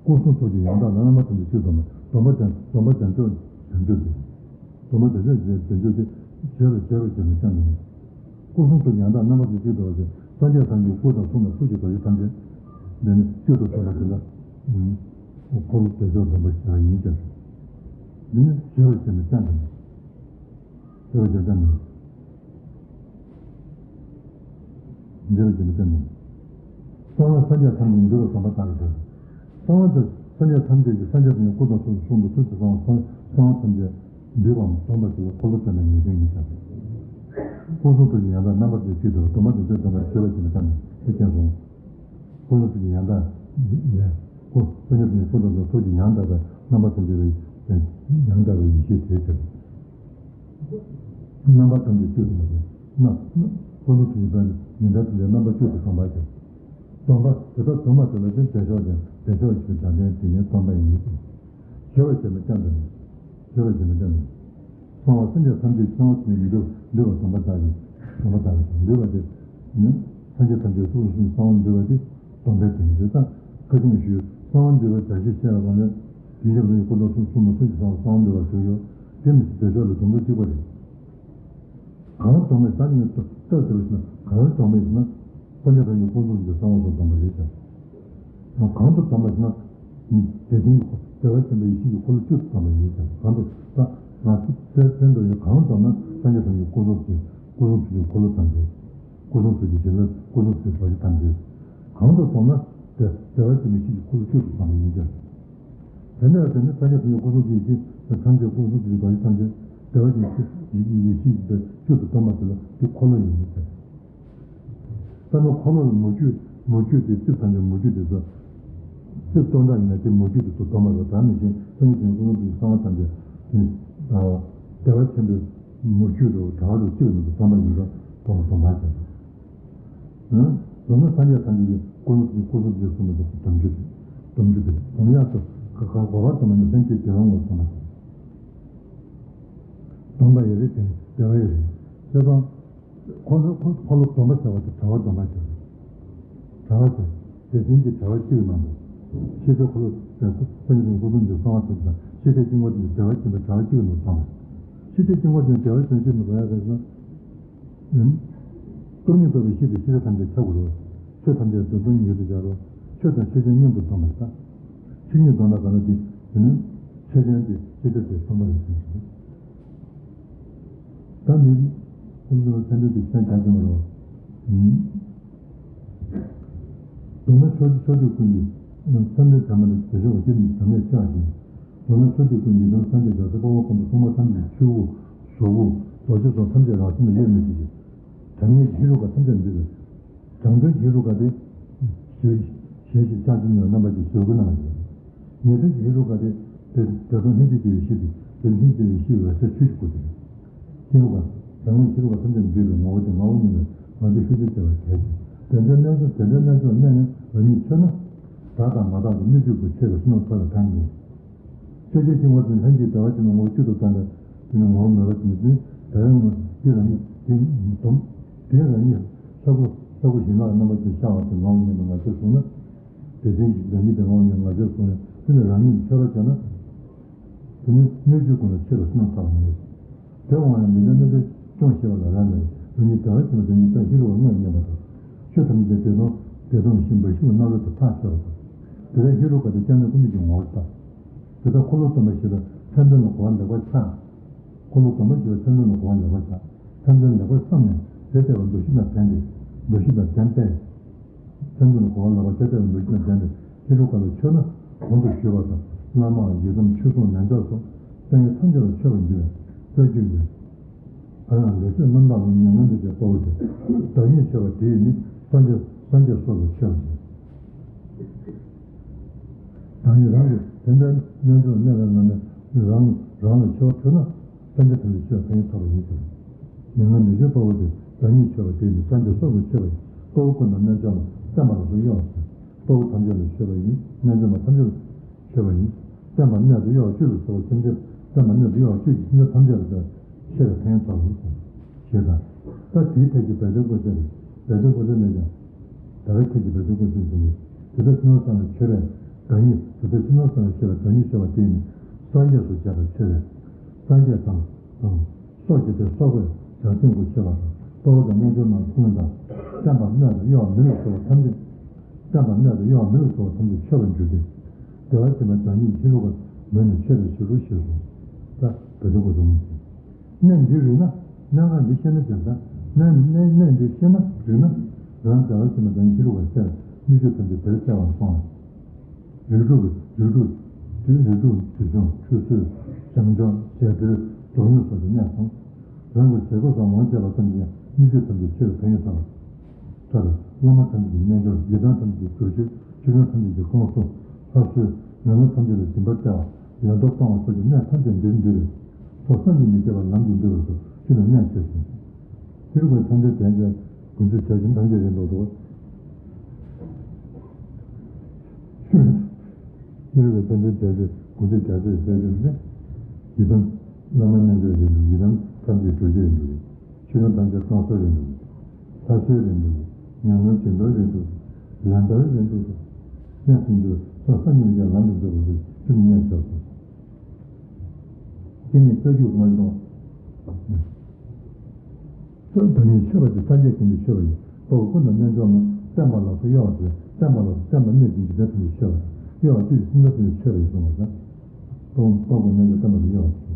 སྐུ་གསུང་ཐུགས་ཀྱི་ཡང་དག་ལ་རྣམ་པ་ཐམས་ཅད་གཅིག་ཏུ་སྡོམ། སྡོམ་པ་དེ། སྡོམ་པ་བདེ་མཆོག་བདེ་མཆོག་ཏེ། སྡོམ་པ་བདེ་མཆོག་བདེ་མཆོག་ཏེ། བརྗོད་པས་བརྗོད་པར་བྱ་མི་བྱ་ནི། སྐུ་གསུང་ཐུགས་ཀྱི་ཡང་དག་རྣམ་པ་ཐམས་ཅད་གཅིག་ཏུ་སྡོམ་པ་ཟེར། སངས་རྒྱས་ཐམས་ཅད་སྐུ་དང་གསུང་དང་ཐུགས་ཀྱི་རྡོ་རྗེ་ཐམས་ཅད་འདི་ནི་གཅིག་ཏུ་སྡོམ་པ་དེ་ལ། འཁོར་ལོ་བདེ་མཆོག་སྡོམ་པ་ཞེས་པ་ཡིན་ཀྱང་། འདི་ནི་བརྗོད་པར་བྱ་མི་བྱ་ནི། བརྗོད་པར་བྱ་བྱ་མི། འདི་ལ་བརྗོད་པའི་སྟེང་ནས། གསང་བ་སངས་རྒྱས་ཐམས་ཅད་འདུས་པ་སྡོམ་པ་ལྟར་ཟེར། གསང་བ་དེ་སངས་རྒྱས་ཐམས་ཅད་ཀྱི། སངས་རྒྱས་ཐམས་ཅད་སྐུ་དང་གསུང་དང་ཐུགས་ཀྱི་གསང་བ། གསང་བ་ཐམས་ཅད་འདུས་པའམ་སྡོམ་པ་ཞིག་ལ་འཁོར་ལོ་བསྟན་པའི་ངེས་དོན་ཡིན་ཀྱང་། སྐུ་གསུང་ཐུགས་ཀྱི་ཡང་དག་རྣམ་པ་ཐམས་ཅད་གཅིག་ཏུ་སྡོམ་པ་དེ་ཚོའི་སྡོམ་པར་བརྗོད་པར་བྱེད་པའི་སྟེང་ནས་དེ་སྟོན་སོང་། སྐུ་གསུང་ཐུགས་ཀྱི་ཡང་དག་ལས། སྐུ་སངས་རྒྱས་ཐམས་ཅད་སྐུ་དང་གསུང་ཐུགས་ཀྱི་ཡང་དག་པའི་རྣམ་པ་ཐམས་ཅད་པའི་ཡང་དག་པའི་ཡེ་ཤེས་དེའི་ཕྱིར། རྣམ་པ་ཐམས་ཅད་གཅིག་ཏུ་མ་བྱས་ན། སྐུ་གསུང་ཐུགས་ཀྱི་དཔལ་ནི་ཡོན་ཏན་ཐམས་ཅད་རྣམ་པ་གཅིག་ཏུ་སྡོམ་པར་བྱེད། སྡོམ་པ་དེ་དག་སྡོམ་པ་དེ་ལ་བརྟེན་བདེ་མཆོག་ཅན། བདེ་མཆོག་ཞེས་པའི་བྱ་བ་དེ་ཉིད་སྡོམ་པ་ཡིན། བརྗོད་པར་བྱ་མི་བྱ་ནི། བརྗོད་པར་བྱ་མི་བྱ་ནི། གསང་བ་སངས་རྒྱས་ཐམས་ཅད་གསང་བ་ཐམས་ཅད་འདུས། འདུས་པ་སྡོམ་པ་ལྟར་གྱི། སྡོམ་པ་ལྟར་གྱི་འདུས་པ་དེ་ནི། སངས་རྒྱས་ཐམས་ཅད་སྐུ་གསུང་གསང་བ་འདུས་པ་དེ་སྡོམ་པའི་དོན་དེ་དང་། ཁ་ཅིག་ཞུ། གསང་བ་འདུས་པའི་སྒྲ་བཤད་བཤད་པ་ལ་ནི། དེའི་ཞབས་ལ་ཡི་སྐུ་དང་གསུང་གསུང་མ་ཐུགས་ཀྱི་གསང་བ་གསང་བ་འདུས་པ་ཟེར་ཡོད། དེ་ནི་བདེ་མཆོག་ལ་སྡོམ་ཚུལ་གཅིག་པ་རེད། གང་སྡོམ་པའི་ས་ནི་རྟགས་དེ་རུ་ཞིག་ན། གང་སྡོམ་པའི་ན། སངས་རྒྱས་ཐམས་ཅད་སྐུ་གསུང་གི་གསང་བ་སོགས་སྡོམ་པ་རེད་ཀྱང་། གང་དུ་སྡོམ་པ་ཞིག་ན། བདེ་ཆེན་གྱི་འཁོར། བདེ་བ་ཆེན་པོའི་ཡེ་ཤེས་ཀྱི་འཁོར་ལོ་བཅུ་སྡོམ་པ་ཡིན་ཀྱང་། གང་དུ་ད། ང་ཚོ་སེམས་སེམས་དང་ཡང་གང་བསྡོམས་ན་སངས་རྒྱས་སངས་རྒྱས་ཀུན་རྫོབ་ཀྱི་ཀུན་རྫོབ་ཀྱི་འཁོར་ལོ་ཐམས་ཅད། ཀུན་རྫོབ་ཀྱི་བྱིན་རླབས་ཀུན་རྫོབ་ཀྱི་རྡོ་རྗེ་ཐམས་ཅད། གང་དུ་བསྡོམས་ན་དེ་བདེ་བ་ཆེན་པོའི་ཡེ་ཤེས་ཀྱི་འཁོར་ལོ་བཅུད་དུ་བསྡོམས་པ་ཡིན་ཀྱང་། དེ་ནས་དེ་ནི་སངས་རྒྱས་སངས་རྒྱས་ཀུན་རྫོབ་ཀྱི་ཡེ་ཤེས་ཐམས་ཅད་ཀུན་རྫོབ་ཀྱི་རྡོ་རྗེ་ཐམས་ཅད་བདེ་བ་ཆེན་པོའི་ཡེ་ཤེས་ཀྱི་བཅུད་དུ་བསྡོམས་པ་དེ་ལ་དེ་འཁོར་ལོ་ཡིན་ཟེར། ད་ནི་འཁོར་ལོ་ལ་མུ་ཁྱུད་མུ་ཁྱུད་དེ་རྩིབས་ཐམས་ཅད་མུ་ཁྱུད་དེ་ཚོ། རྩིབས་སྟོང་ཕྲག་ཡིན་ན་དེ་མུ་ཁྱུད་དེ་ཚོ་བསྡོམས་པ་རེད། ད་ནི་བཞིན་སངས་རྒྱས་སངས་རྒྱས་ཀུན་རྫོབ་ཀྱི་གསང་བ་ཐམས་ཅད་ནི་བདེ་བ་ཆེན་པོའི་མུ་ཁྱུད་དུ་བྲལ་བ་དང་གཅིག་ནི་བསྡོམས་པ་ཡིན་པ་བསྡོམས་པ་བསྡོམས་པ་བྱས། ཨང་། བསྡོམས་ན་སངས་རྒྱས་ཐམས་ཅད་ཀྱི་ཀུན་རྫོབ་ཀྱི་ཀུན་རྫོབ་ཀྱི་གསུངས་པ་དེ་ཚོ་སྡོམ་རྒྱུ་དེ་སྡོམ་རྒྱུ་དེ་སྡོམ་ཡག་ཏུ་ག་ག་གོ་བ་སྡོམ་པ་ནི་ལྷན་སྐྱེས་བདེ་བའི་ངོ་བོ་སྡོམ་པ་དང་། སྡོམ་པ་ཡི་རིགས་དེ་བདེ་བ་ཡི་རིགས་ཤེས་དང་། འཁོར་ལོ་འཁོར་འཁོར་ལོ་སྡོམ་པ་ཟེར་བ་དེ་བྲལ་བ་སྡོམ་པ་ཟེར། བྲལ་བ་ཟེར། དེ་བཞིན་གྱི་བྲལ་བ་གཅིག་ནང་དུ། ཤེས་བྱའི་འཁོར་ལོ་ཟེར་སངས་རྒྱས་ཀུན་རྫོབ་ཀྱི་གསང་བ་ཟེར་དང་ཤེས་བྱའི་དཀྱིལ་འཁོར་དེ་བདེ་བ་ཆེན་པོའི་བྲལ་བ་གཅིག་ནང་དུ་བསྡོམས་པ། ཤེས་བྱའི་དཀྱིལ་འཁོར་དེ་བདེ་བ་ཆེན་པོ་གཅིག་ནང་དུ་བསྡོམས་ཡ་རེད་ཟེར་ན། སྟོང་ཉིད་རྟོགས་པའི་ཤེས་དེ་ཤེས་བྱ་ཐམས་ཅད་ཁྱབ་དགོས་རེད། ཆོས་ཐམས་ཅད་དོན་སྟོང་ཉིད་དུ་སྦྱར་རོ། ཆོས་དང་ཆོས་ཅན་མཉམ་དུ་སྡོམ་པ་དང་། ཆོས་ཉིད་སྡོམ་པ་གང་ལ་དེ་དེ་ནི་ཆོས་ཅན་གྱི་ཤེས་བྱ་དེ་སྟོང་པ་རེད་ཟེར་གྱི་རེད། ད་ནི་ཀུན་རྫོབ་ཚད་འབྲས་ཀྱི་ཆོས་རྒྱ་ཆེན་པོ་རེད། མདོར་ན་ཕྱོགས་ཕྱོགས་བཅུ་ཀུན་གྱི་ཚད་འབྲས་ཐ་མ་ལ་དེ་ཕྱོགས་ཀྱི་ནི་དམ་ཡས་ཆེ་བ་ཞིག་མདོར་ན་ཕྱོགས་བཅུ་ཀུན་གྱི་དོན་སངས་རྒྱས་རྒྱ་མཚོ་དཔའ་བོ་ཀུན་ཏུ་སྲུང་མ་ཐམས་ཅད་ཆོས་སྐུ་གཟུགས་སྐུ་རྡོ་རྗེ་སོགས་ཐམས་ཅད་རང་བཞིན་ལ་དབྱེར་མེད་ཀྱི་གྲངས་ངེས་ཀྱི་ཧེ་རུ་ཀ་ཐམས་ཅད་འདུས་པའི། དྲང་དོན་གྱི་ཧེ་རུ་ཀ་སྟེ། ཞེས་ཞེས་བྱ་ཅི་སྙམ་རྣམ་པ་ཀྱི་ཞེ་དགུ་རྣམ་པ་ཡིན། ངེས་དོན་གྱི་ཧེ་རུ་ཀ་སྟེ། དེ་དེ་དོན་ལྷན་ཅིག་སྐྱེས་པའི་ཤེས་ཏེ་དེ་ལྷན་ཅིག་སྐྱེས་པའི་ཤེས་པའི་ས་ཆོས་ཀྱི་སྐུ་སྟེ། ཧེ་རུ་ཀ་དྲང་ངེས་ཧེ་རུ་ཀ་ཐམས་ཅད་འདུས་པའི་ངོ་བོ་སྟེ་ངོ་བོ་ཉིད་ལས་ང་རྒྱལ་ཤུགས་ཆེན་སྐྱེ་བར་གལ་ཆེ། དེ་འདྲའི་རྣལ་འབྱོར་དེ་འདྲའི་རྣལ་འབྱོར་རྣལ་ཡང་རང་ཉིད་མཆོད་ན། བདག་དང་མ་བདག་གི་སྣོད་བཅུད་ཀྱི་ཆེ་བའི་བསོད་ནམས་ཐོབ་པའི་ཕན་ཡོན། ཤེས་བྱའི་དཀྱིལ་འཁོར་དེ་ལྷན་ཅིག་བདེ་བ་ཆེན་པོའི་ངོ་བོ་བཅུད་དུ་བསྡམས་པའི་དེ་ནི་ངོ་བོ་མེད་པ་ཅན་དེ་དེ་རང་ངོ་དེ་རང་ཉིད་དེ་སྡོམ། དེ་རང་ཉིད་ས་ཁུ་ས་ཁུ་ཞིང་ལྷག་རྣམ་པ་ཅན་ཤར་བ་དེ་ངོ་བོ་ཉིད་དུ་ང་རྒྱལ་བཟུང་ན། དེ་བཞིན་གྱི་བདག་ཉིད་དེ་ངོ་བོ་ཉིད་ང་རྒྱལ་བཟུང་ནས་དེ་ནི་རང་ཉིད་མཆོད་པ་བྱས་ན། དེ་ནི་སྣོད་བཅུད་ཀུན་ལ་ཆེ་བའི་བསོད་ནམས་ཐོབ་པ་ཉིད། དེ་དབང་ཡང་མི་འདའ་མི་འདའ་སྐྱོང་ཤེས་པ་ལ་རག་ལས། རང་ཉིད་བདེ་བ་ཆེན་པོ་དེ་ཉིད་དཔལ་ཧེ་རུ་ཀ་དངོས་སྙེད་པ་དང་། ཆོས་ཐམས་ཅད་བདེ་སྟོང་བདེ་སྟོང་ཞིང་འབའ་ཞིག་གི་རྣམ་རོལ་དུ་ཐག་ཆོད་པ་དང་། དེ་ལྟར་ཧེ་རུ་ཀ་དེ་སྐྱབས་གནས་ཀུན་འདུས་ཀྱི་ངོ་བོར་བལྟ། དེ་ལྟར་འཁོར་ལོ་སྡོམ་པ་ཞེས་པའི་མཚན་དོན་ལ་གོ་བ་ལེགས་པར་ཆགས། འཁོར་ལོ་སྡོམ་པ་ཞེས་པའི་མཚན་དོན་ལ་གོ་བ་ལེགས་པར་ཆགས། མཚན་དོན་ལེགས་པར་བསམས་ནས་དེ་ལྟ་བུའི་འདུ་ཤེས་དང་ལྡན་ཏེ། འདུ་ཤེས་དང་ལྡན་པས། མཚན་དོན་ལ་གོ་བ་ལེགས་པར་དེ་ལྟ་བུའི་འདུ་ཤེས་དང་ལྡན་ཏེ་ཧེ་རུ་ཀ་ལ་མཆོད་ན། གོང་དུ་ཞུས་པ་ལྟར་བླ་མའམ་ཡི་དམ་ཆོས་སྲུང་མཉན་ཆབ་སོགས་སངས་རྒྱས་ཐམས་ཅད་ལ་མཆོད་པར་འགྱུར་བས་རྩ་རྒྱུད་ཡོད། ད་ཡང་ལེགས་བཤད་རྣམ་དག་ལ་མྱ་ངན་འདས་ཀྱི་དཔའ་བོ་དེ་བདག་ཉིད་མཆོད་པ་དེས་ནི་སངས་རྒྱས་སངས་རྒྱས་སོགས་ལ་མཆོད་པ་བྱེད། བདག་ཉིད་རང་གི་དེ་འདྲའི་རྣལ་འབྱོར་གནས་པའི་ངང་ནས་རང་རང་ལ་མཆོད་པ་ཕུལ་ན་སངས་རྒྱས་ཐམས་ཅད་མཆོད་པའི་ཕན་ཡོན་ཐོབ་པ་ཡིན་ཟེར། མྱ་ངན་འདས་ཀྱི་དཔའ་བོ་དེ་བདག་ཉིད་མཆོད་པ་དེས་ནི་སངས་རྒྱས་སོགས་ལ་མཆོད་པ་ཡིན། དཔའ་བོ་ཀུན་དང་རྣལ་འབྱོར་མ་བསྟན་པ་ལ་སོགས་གཡོ་བ་ཟེར། དཔའ་བོ་ཐམས་ཅད་ལ་མཆོད་པ་ཡིན། རྣལ་འབྱོར་མ་ཐམས་ཅད་ལ་མཆོད་པ་ཡིན། བསྟན་པ་གནད་དུ་གཡོ་བ་བཅུ་ལ་སོགས་པ་སེམས་ཅན་བསྟན་པ་གནད་དུ་གཡོ་བ་བཅུ་ཡིས་སེམས་ཅན་ཐམས་ཅད་ལ་ཆེ་བའི་ཕན་ཐོགས་ལ་ཞེས་དང་། ད་དེའི་ཐད་ཀྱི་བེ་ཏོ་ཀོ་ས་རེད། བེ་ཏོ་ཀོ་ས་ནས་ཀྱང་། ད་བའི་ཐད་ཀྱི་བེ་ཏོ་ཀོ་ས་ཟེར་ནས་དེ་ལྟར་ཕྱི་ནང་གསང་བའི་མཆོད་པས་བདག་ཉིད་དེ་ལྟར་ཕྱི་ནང་གསང་བའི་མཆོད་པས་བདག་ཉིད་མཆོད་པ་དེས་ནི་སངས་རྒྱས་སུ་བྱ་བའི་མཆོད་པས་སངས་རྒྱས་དང་དང་། སོགས་ཀྱི་དེ་སོགས་པའི་བྱང་སེམས་ཀྱི་མཆོད་པ་དང་དཔའ་བོ་དང་རྣལ་འབྱོར་རྣམས་ཀུན་དང་། བསྟན་པ་གནད་དུ་གཡོ་བ་མི་ལ་སོགས་པ་ཐམས་ཅད། བསྟན་པ་གནད་དུ་གཡོ་བ་མི་ལ་སོགས་པ་ཐམས་ཅད་མཆོད་པར་འགྱུར་ཏེ། བདེ་བ་ཅན་པ་བདག་ཉིད་ཧེ་རུ་ཀ་མོས་ནས་མཆོད་པའི་ཕྱིར་རོ་ཞེས་གསུངས། ད་བེ་ཏོ་ཀོ་ས་མོ་ཟེར། གནད་འདི་རིག་ན། གནད་འགག་འདི་ཤེས་ན་དེ་ལྟ། གནད་གནད་གནད་འདི་ཤེས་ན་རིག་ན། རང་བདེ་བ་ཅན་པ་བདག་ཉིད་ཧེ་རུ་ཀར་གསལ་བའི་སྣོད་བཅུད་ཐམས་ཅད་དེར་གསལ་བར་སོང་ལ། རིགས་དྲུག་གི་རིགས་དྲུག་དེ་རིགས་དྲུག་དེ་བྱུང་ཆུད་ཟོས་བྱམས་སྐྱོང་ཞི་བདེ་མདོག་ཉེས་སོགས་ཀྱི་གནད་སོང་། རང་གི་ཟས་གོས་སོགས་མང་ཆེ་བ་ཙམ་གྱིས་སྣོད་བཅུད་ཐམས་ཅད་ཆེ་བའི་ཕན་ཡོན་ཐོབ་པ། ད་བླ་མ་ཐམས་ཅད་ཀྱི་རྣལ་འབྱོར་ཡི་དམ་ཐམས་ཅད་ཀྱི་སྒྲུབ་མཆོད་ཆོས་སྐྱོང་ཐམས་ཅད་ཀྱི་དགོངས་སུ་ལྷ་གསོལ་ངན་སློང་ཐམས་ཅད་ལ་སྦྱིན་པ་སྟེར་བ། ཡོན་མདོག་གཏོང་བ་སོགས་ཀྱི་གནད་ཐམས་ཅད་འདིར་འདུས་པས། ཚོགས་བསམ་གྱིས་མི་ཁྱབ་པ་ལམ་གྱིས་འདུལ་བ་སོགས་ཤིན་ཏུ་གནད་ཆེ་ཞིང་། ཧེ་རུ་ཀའི་མཚན་དོན་དྲན་བྱས་གུང་ཚིགས་བྱ་ཞིང་ཐམས་ཅད་རེད་འདུག་ཏོ། ཧེ་རུ་ཀའི་མཚན་དོན་དྲན་བྱས་གུང་ཚིགས་བྱ་ཞིང་ཐམས་ཅད་རེད་འདུག་ནས། ཡི་དམ་བླ་མ་རྣལ་འབྱོར་རེད་འདུག་ཡི་དམ་ཐམས་ཅད་སྒྲུབ་མཆོད་རེད་འདུག་ཆོས་སྐྱོང་ཐམས་ཅད་བསྐང་གསོ་རེད་འདུག་ལྷ་གསོལ་རེད་འདུག་ངན་སློང་སྦྱིན་གཏོང་རེད་འདུག་ལན་བརྡར་རེད་འདུག་གནས་གསུམ་དུ་ཚོགས་བསམ་གྱིས་མི་ཁྱབ་ལམ་དུ་འགྲོ་དགོས་པའི་ཤིན་ཏུ་གནད་ཆེ་བ་སོང་། དེ་ནི་རྩ་རྒྱུད་ཀྱི་དངོས་སྟོང་། བདག་ཉིད་མཆོད་པ་དེ་སངས་རྒྱས་ཀུན་ཏུ་མཆོད་པ་ཡིན། དཔའ་བོ་ཀུན་དང་རྣལ་འབྱོར་མ་བསྟན་པ་ལ་སོགས་གཡོ་བ་དེ་བསྟན་པ་ལ་སོགས་བསྟན་པ་གནད་ཀྱི་འཇིག་རྟེན་ཐམས་ཅད་མཆོད་པ་དང་གཡོ་བ་བཅུ་ཡིས་སེམས་ཅན་ཐམས་ཅད་མཆོད་པ་ཡིན་གསུངས་པ་དང་། དཔའ་བོ་ཀུན་རྣལ་འབྱོར་བསྟན་པ་ལ་གཡོ་བ་དེ།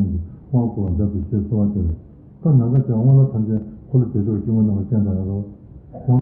ཉིད་ཀྱི་དབང་བསྐུར་བ་འདབ་ཏུ་ཞེས་གསོལ་བ་འདེབས། ད་ནམ་མཁའ་ཁྱབ་པ་སྔོ་ལྷ་ཐམས་ཅད་འཁོར་ལོ་བརྒྱད་ཅུ་པ་སྐྱེ་དངོས་རྣམ་པ་ཅན་དང་ཡང་རོ།